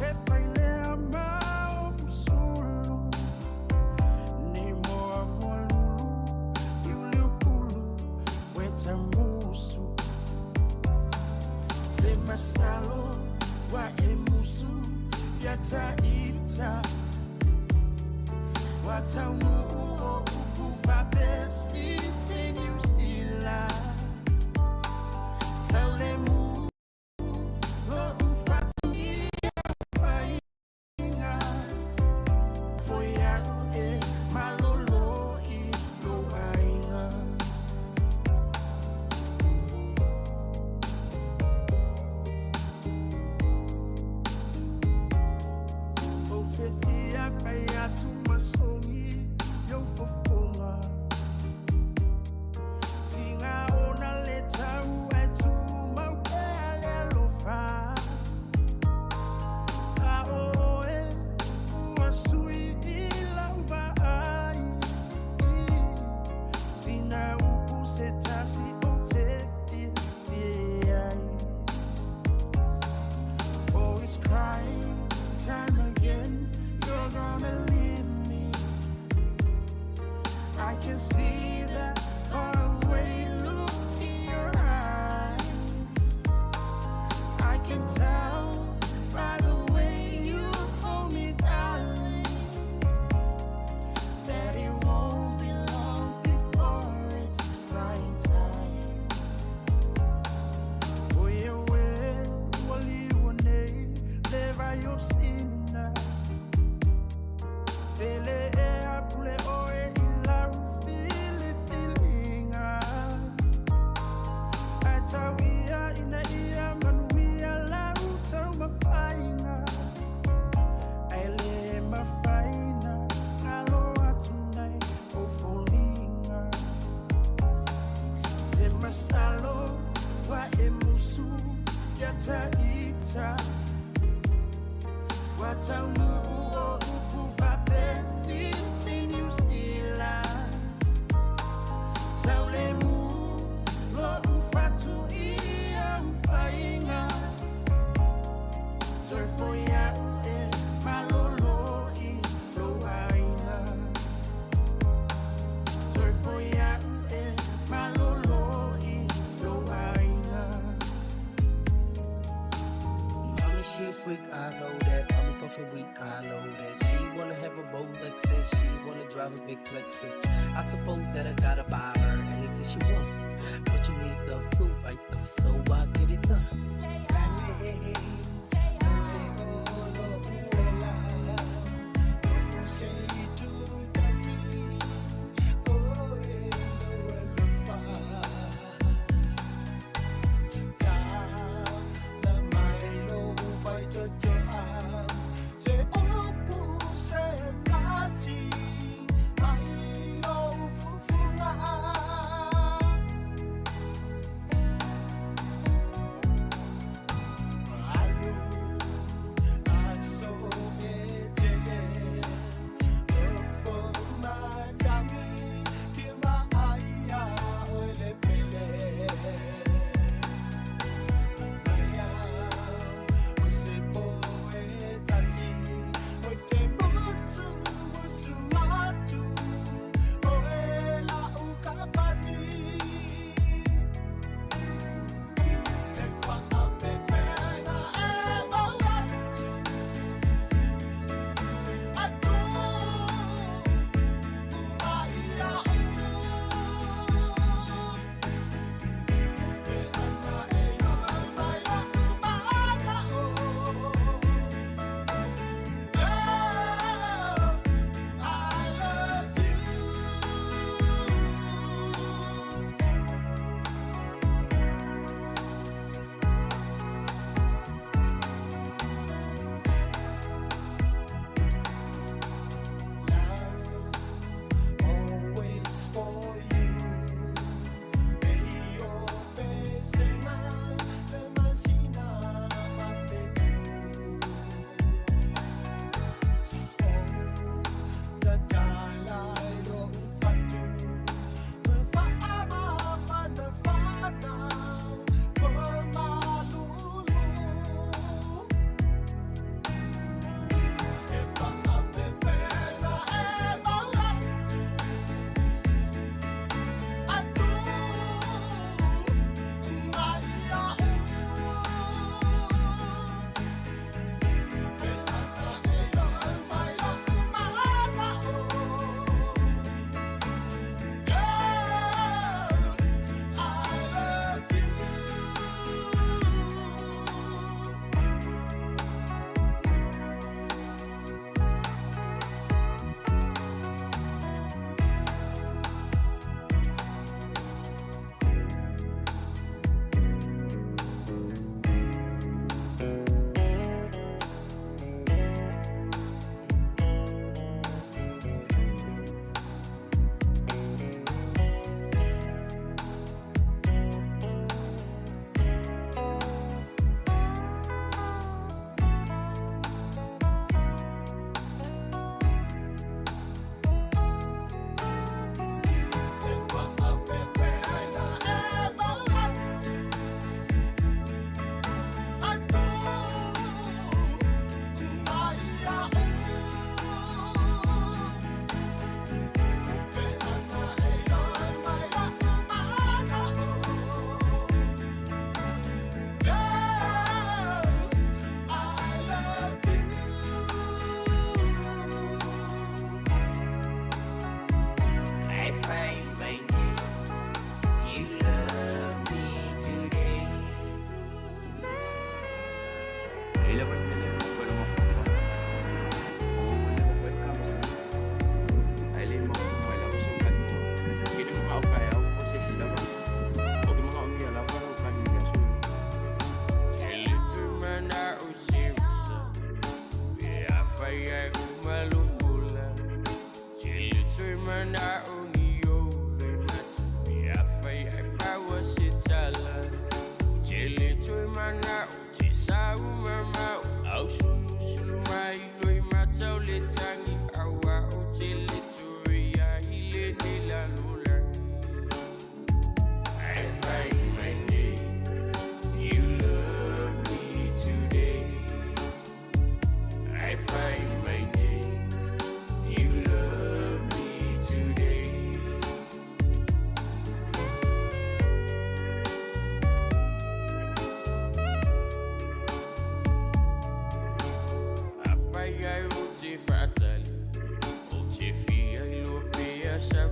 e fai lea ma oʻu sulu Nei moa moa lulu liuliu pulu ueta musu Se masalo ua e musu ia ta'ita Ua taunuu o upu faapefiti Niu Sila Taulemu lo'u fatu ia faiga Foi a'u e malolo i lou aiga. Ou te fia fai atu ma sogi i ou fofoga Tiga ona le tau ae tumau pea le alofa A o oe ua sui i lau vaai Sina upu se tasi ou te fiafia ai Oh, it's crying time again. You're gonna leave. mai o sina Pele e a pule oe i lau filifiliga Ae tau ia ina ia manuia lau taumafaiga Ae lē mafaina galo atu nei o foliga Te masalo ua e musu ia taita Ua taunuu o upu faapea Niu Sila Taulemu lo'u fatu i au faiga Toe foi a'u e malolo i lou aiga Toe foi a'u e malolo i lou aiga Mommy, she a freak, I know that. Mommy puffin' weak, I know that. She wanna have a Rolex and she wanna drive a big Lexus. I suppose that I gotta buy her anything she want. But you need love too, right? So I get it done.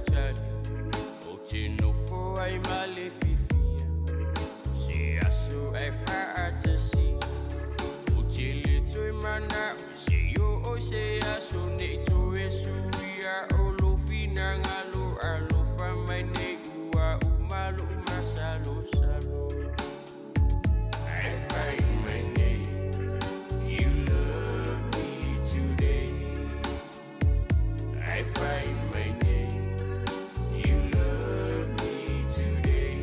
tali Ou te nofo ai ma le fiafia Se aso e faatasi Ou te le toe mana'o Se oo se aso nei toe suia O lou finagalo alofa mai nei ua uma lo'u masalosalo Ae fai mai nei You love me today Ae fai mai nei You love me today.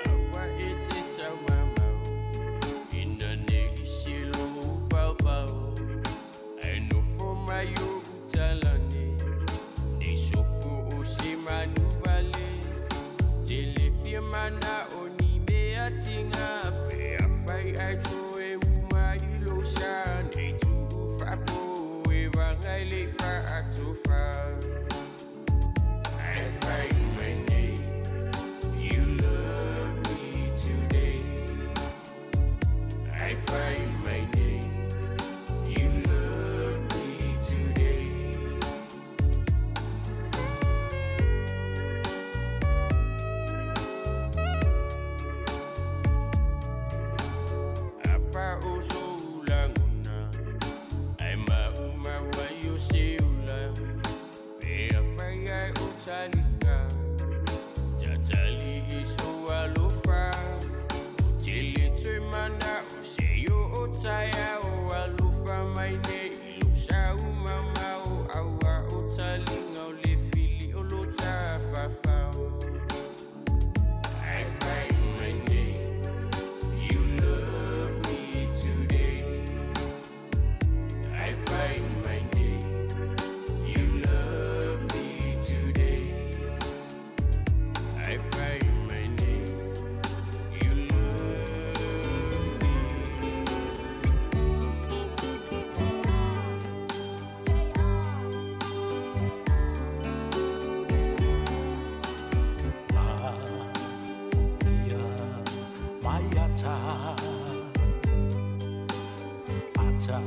Aua e te taumamao Ina nei se lou paopao Ae nofo mai ou talane Nei sopo o se manu vale Te le fia mana'o ni mea tiga Pe afai ae toe uma i lou sa Nei tuu faapo e vagai le faatofa Ae fai mai nei You love me today Ae fai mai nei You love me today. Apa o sou lagona Ae maumau ai o se ola Pe afai ae o taliga Tatali i sou alofa Ou te le toe mana'o Se oo taeao alofa mai nei I lou sau mamao Aua o taliga o le fili o lo tafafao Ae fai mai nei You love me today Ae fai mai nei You love me today Ae fai mai nei You love me. Lafoia mai ata ata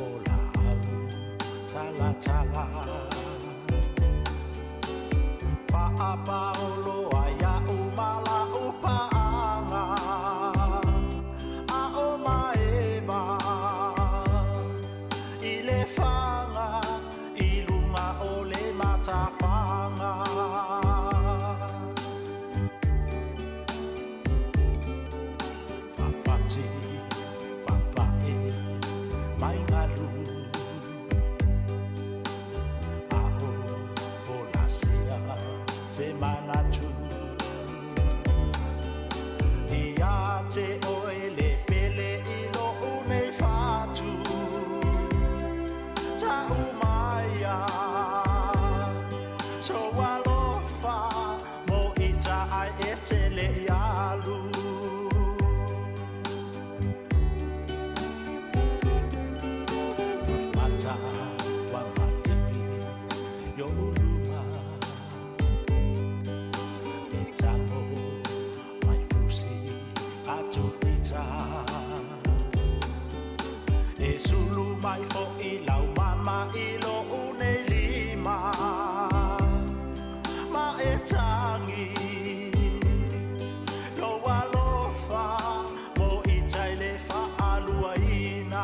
o la'au talatala Fa'apaolo ai a'u ma la'u pa'aga A'o maeva i le faga i luga o le matafaga Fafati papa'e mai galu A'o folasea se manatu Ia te oe le pele i lo'u nei fatu Ta'u maia Sou alofa mo ita ai e te le'i alu Mata wa maligi i o'u luma E tago mai fusi atu ita E sulu mai fo'i lau mama i lo'u nei lima Ma e tagi lou alofa mo ita i le fa'aluaina.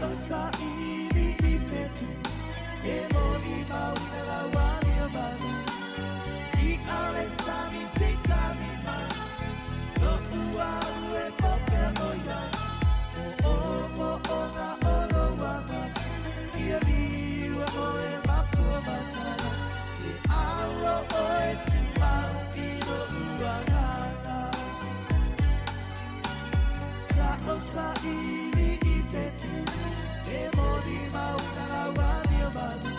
o saili i fetu E moli mauna lau amio malu I aole sami se tali mai Lo'u au e popea o ia O o mo o ngā olo wanga Ia liua o e mafua matala Le aro o e tumau i lo uanganga Sa o saili i fetu E moli mauna lau amio malu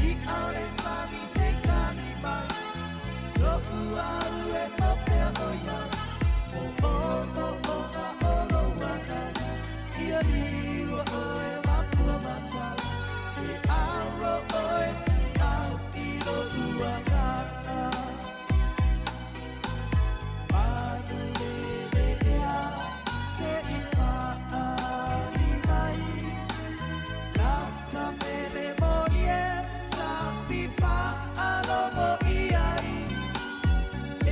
I aole sami se tali mai Lo'u au e popea o ia O o mo o ngā olo wanga Ia liua o e mafua matala Le aro o e tumau i lo uanganga Manu lele ea se i whaali mai Lata mele moni e tapi whaalogo i ai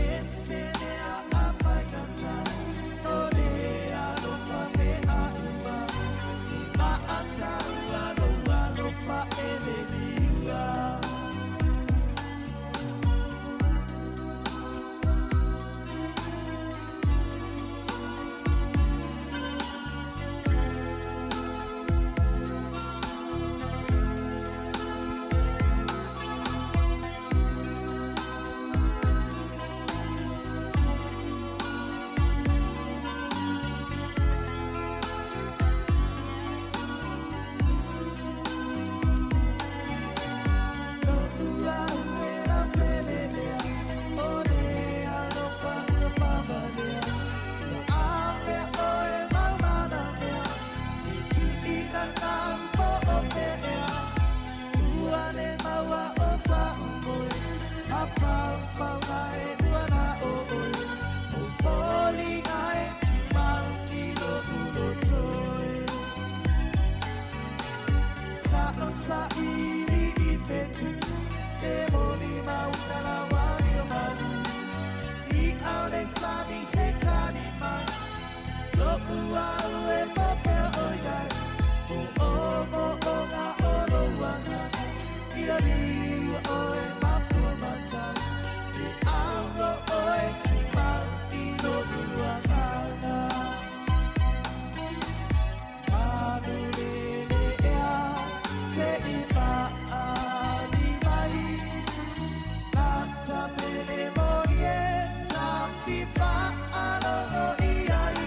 E se mea a whaikata o le alofa me a uma I maataua lo alofa e le liua. Saili i fetu E moli mauna lau amio malu I aole sami se tali mai Lo'u au e popea o iai O o mo o ngā olo uanganga Ia liua o e mafua matala Le aro o e tumau i lo uanganga Manu lele ea se i whaali mai Lata pele moni e tapi whaalogo i ai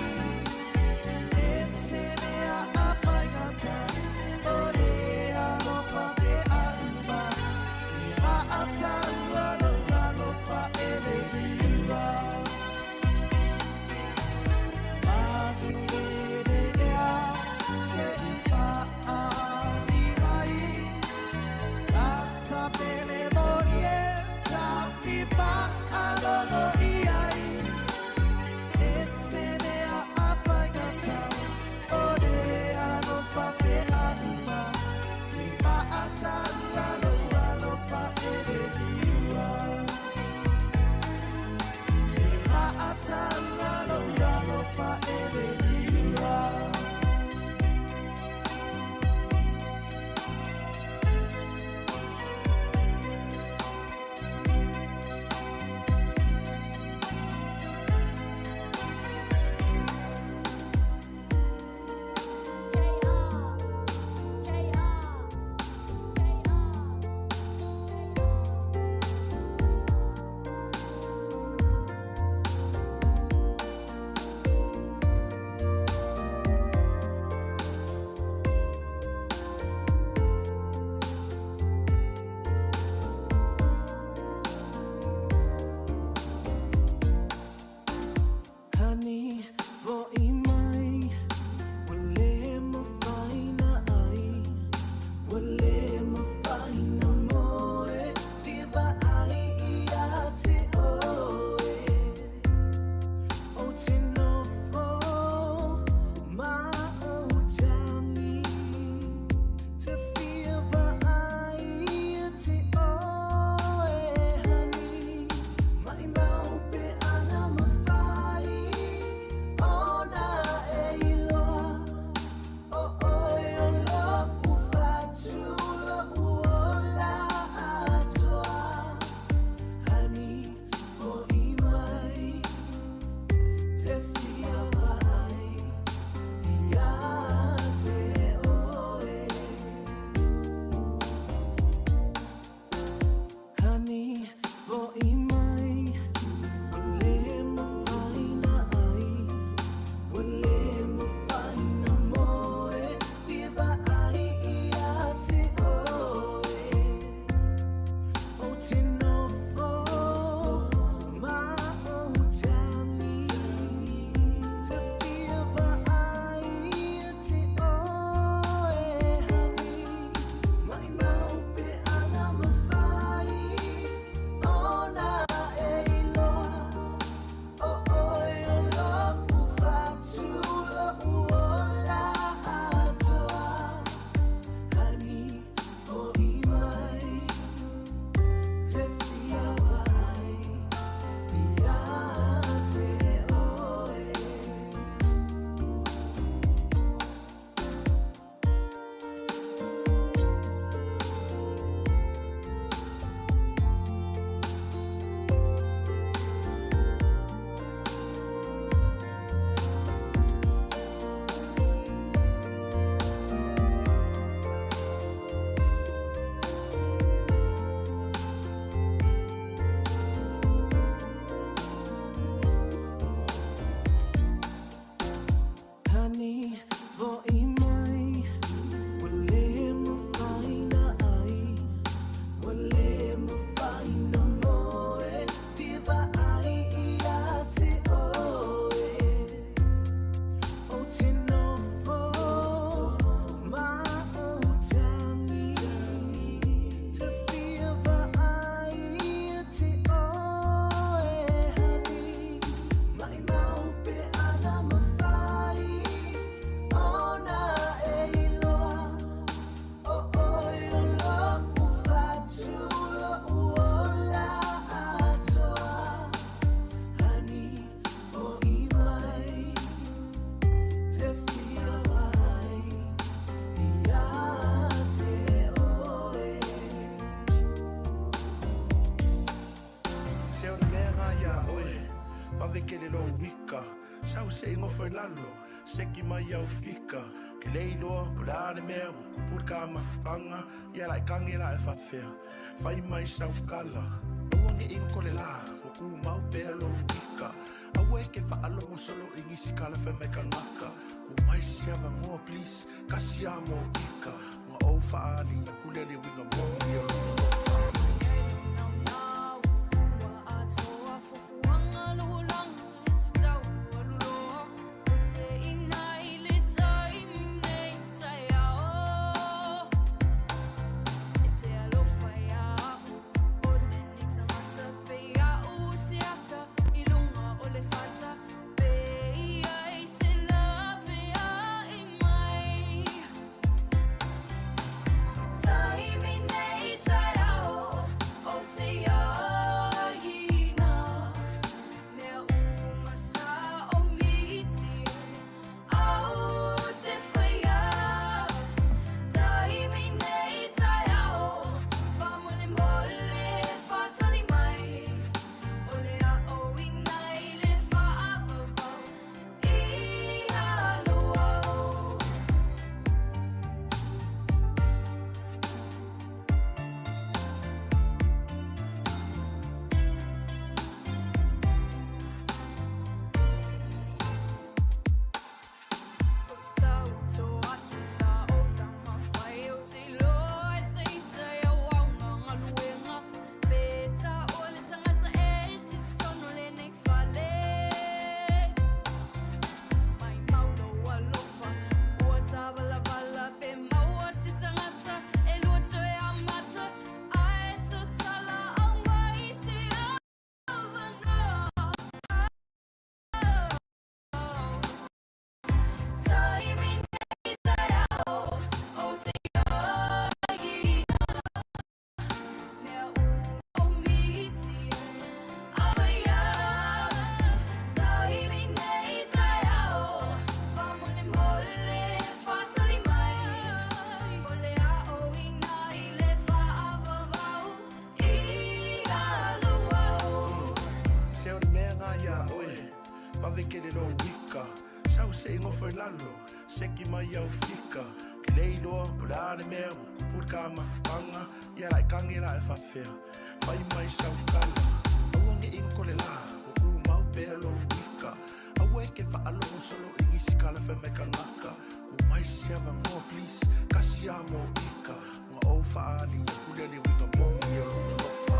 E se mea a whaingata o le alofa pe a uma E maataua lo alofa e le liua Manu lele ea se i whaali mai Lata pele moni e tapi whaalogo i ai E se mea a whaingata o le alofa pe a uma E maataua lo alofa e le liua E maataua lo alofa e le liua. se i gofo i lalo, seki mai au fika. Ke le iloa po o le a le mea ua kupu i le kamafuaga, ia la e kage la e faafefea, fai mai sau kala. Aua ne i goko le lā, ua tumau pea lou ika. Aua e ke faalogo solo i nisi kala fai mai kangaka. Ku mai se avanoa please, kasi a mo ika. Ona ou faaali aku lea le uiga moni o lou alofa. Se o le mea ngā iā oe, vave kele lou ika. Sau se i gofo i lalo, seki mai au fika. Ke le iloa po o le a le mea ua kupu i le kamafuaga, ia la e kage la e faafefea, fai mai sau kala. Aua ne i goko le lā, ua tumau pea lou ika. Aua e ke faalogo solo i nisi kala fai mai kangaka. Ku mai se avanoa please, kasi a mo ika. Ona ou faaali aku lea le uiga moni o lou alofa.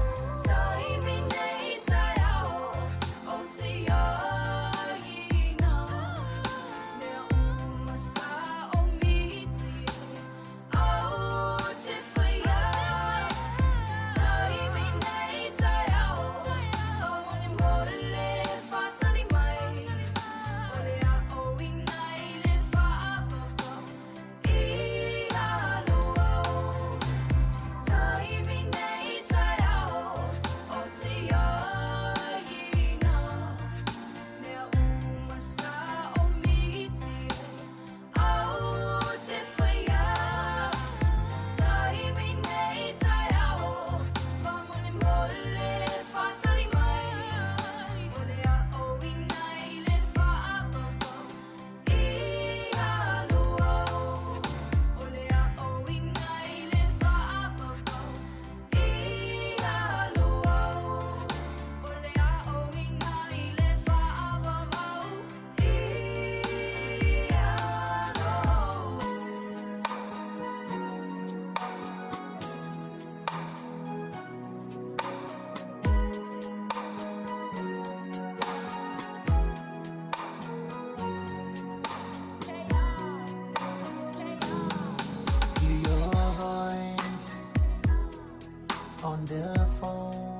Hear your voice on the phone.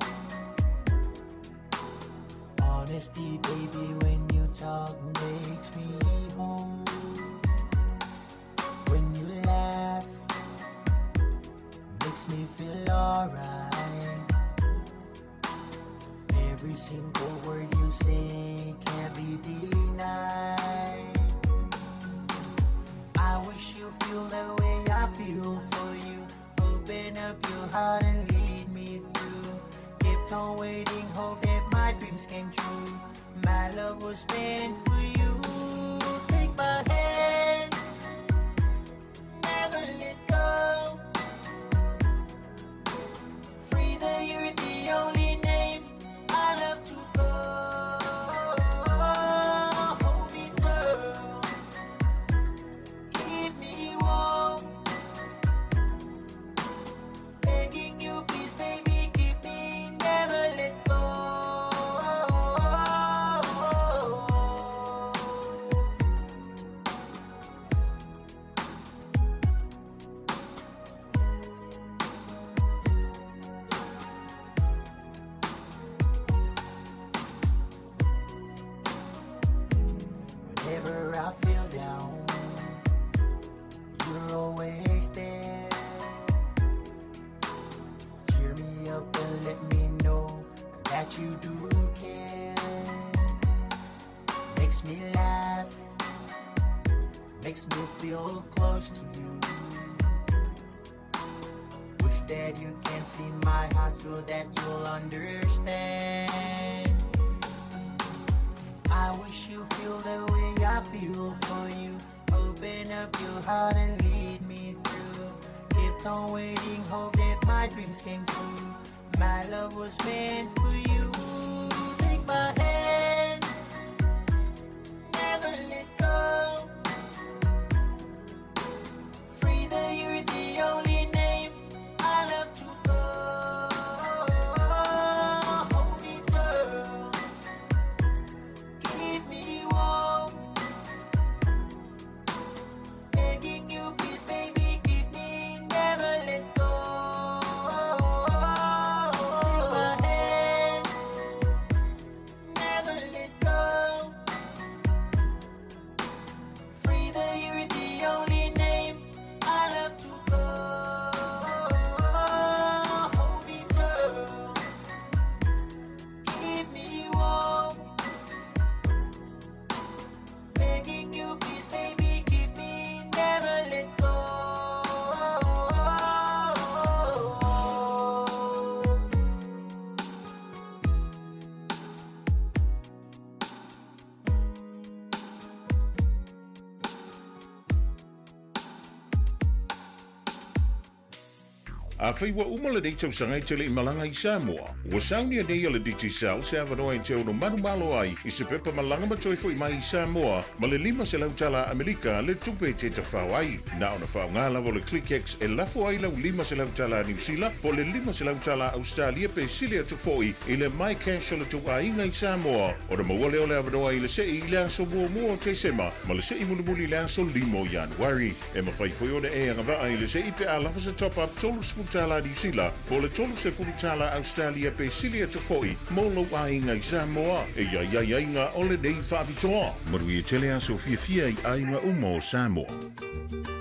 Honesty, baby, when you talk makes me whole. When you laugh, makes me feel alright. Every single word you say can't be denied. I wish you feel the way I feel for you. Open up your heart and lead me through. Kept on waiting, hope that my dreams came true. My love was meant for you. my hand, never let go. Frida, you're the only name I love to call. Hold me, girl, keep me warm. Begging you, please, baby, keep me, never let go. Whenever I feel down, you're always there. Cheer me up and let me know that you do care. Makes me laugh, makes me feel close to you. Wish that you can see my heart so that you'll understand. I wish you feel the way I feel for you. Open up your heart and lead me through. Kept on waiting, hope that my dreams came true. My love was meant for you. Take my hand, never let go. Frida, you're the only name I love to call. Hold me, girl, keep me warm. Begging you, please, baby, keep me, never let go. Take my hand, never let go. Frida, you're the only name I love to call. Hold me, girl, keep me warm. Begging you, please, baby, keep me, never let go. Afai ua uma lenei tausaga e te le i malaga i Samoa, ua saunia nei e le Digicel se avanoa e te ono manumalo ai i se pepa malaga ma toe fo'i mai i Samoa ma le 500 tala Amerika le tupe e te tafao ai. Na ona faaaoga lava o le ClickX e lafo ai lau 500 tala Niu Sila po o le 500 tala Ausetalia pe sili atu fo'i i le MyCash o le tou aiga i Samoa ona maua lea o le avanoa i le se'i i le aso muamua o Tesema ma le se'i mulimuli i le aso 5 o Ianuari. E mafai foi ona e agavaa i le se'i pe a lava se top-up $30 Niu Sila po o le $30 Ausetalia pe sili atu foi mo lou aiga i Samoa. E i ai aiaiga o lenei faapitoa. Manuia tele aso fiafia i aiga uma o Samoa.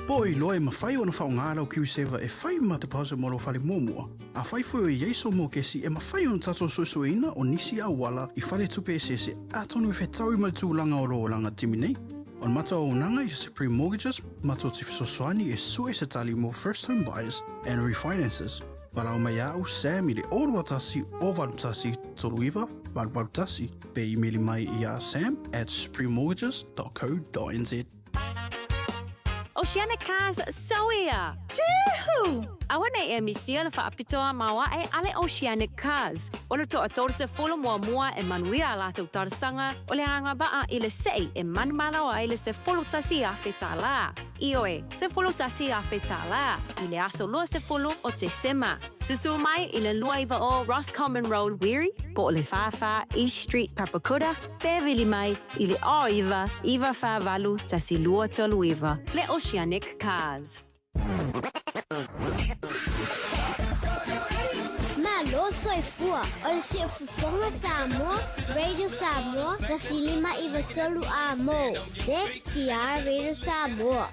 Po o iloa e mafai ona faaaoga lau KiwiSaver e fai ma deposit mo lou fale muamua. Afai foi o i ai sou mokesi e mafai ona tatou suesueina o nisi auala i faletupe eseese atonu e fetaui ma le tulaga o lou olaga timi nei. O le matou auaunaga i Supreme Mortgages matou te fesoasoani e sue se tali mo first home buyers and refinances. Valaau mai ia au Sam i le 021 081 39 881 pe imeli mai i a sam at suprememortgages.co.nz. Oceanic Cars Soia! Jehu! Aua nei e misia le faapitoa maoae a le Oceanic Cars. O le toa 30 muamua e manuia a latou talosaga o le agavaa i le se'i e manumalo ai le $11,000. Ioe, $11,000 i le aso 20 o Tesema. Susu mai i le 29 Roscommon Road, Wiri, po o le 44 East Street, Papakura, pe vili mai i le 09 948 1239, le Oceanic Cars. Malo soifua, o le Siufofoga Samoa, Radio Samoa, 105 93 A mo, CTR Radio Samoa.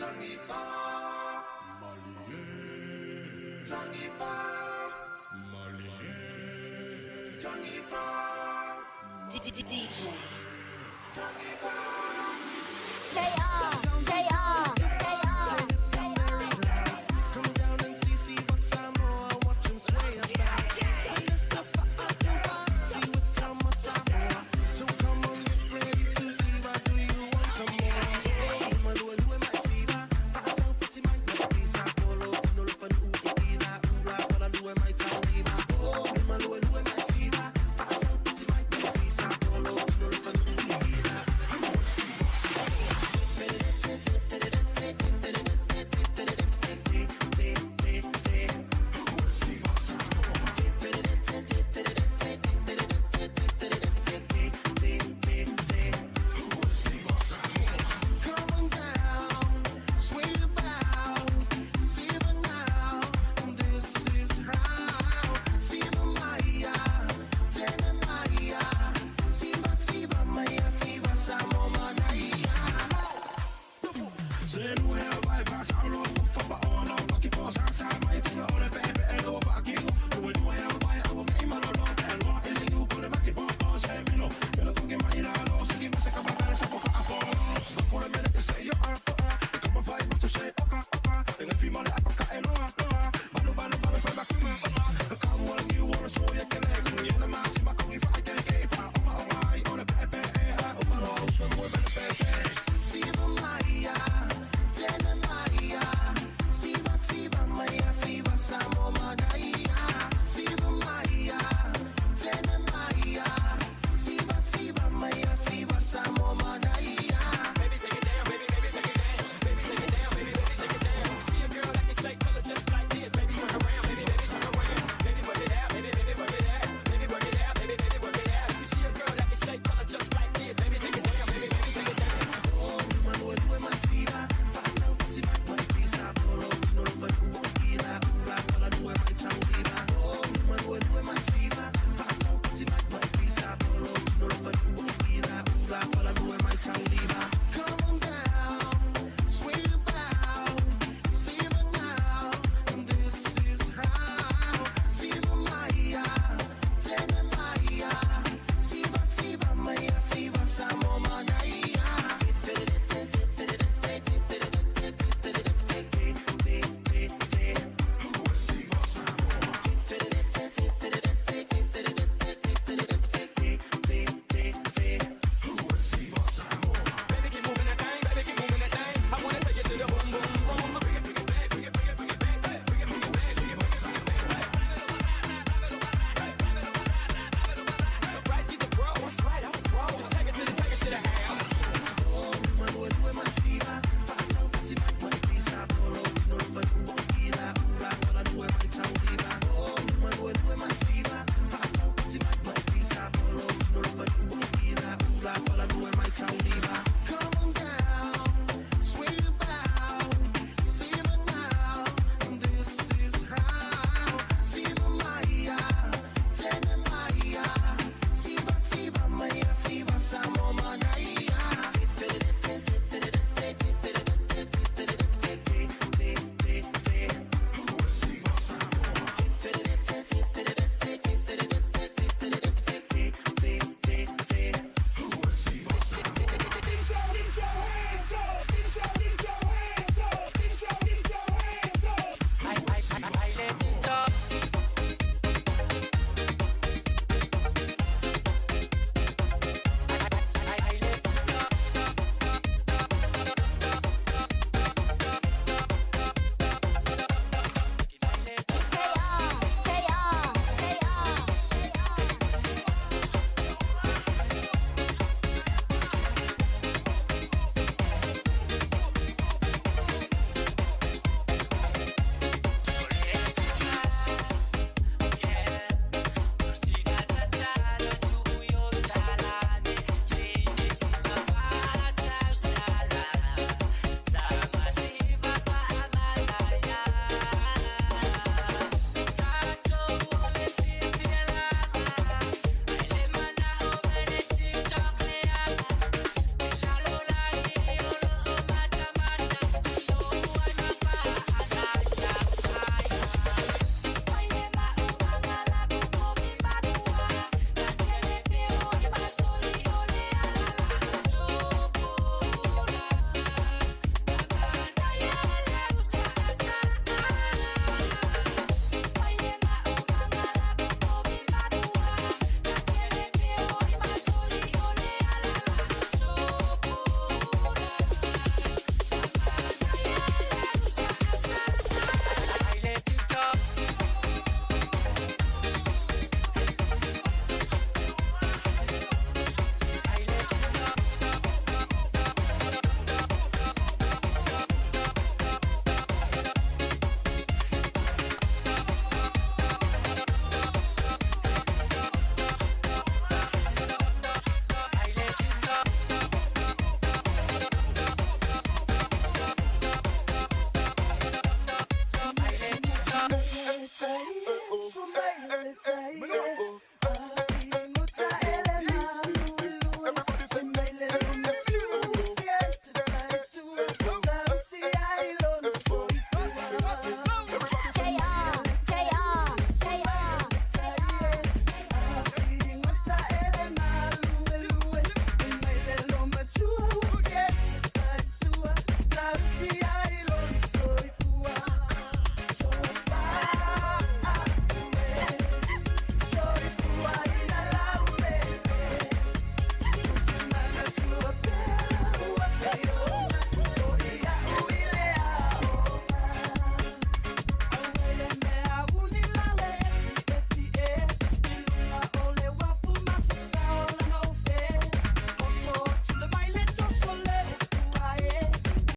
Tagipa Malie Tagipa Malie Tagipa DJ Tagipa.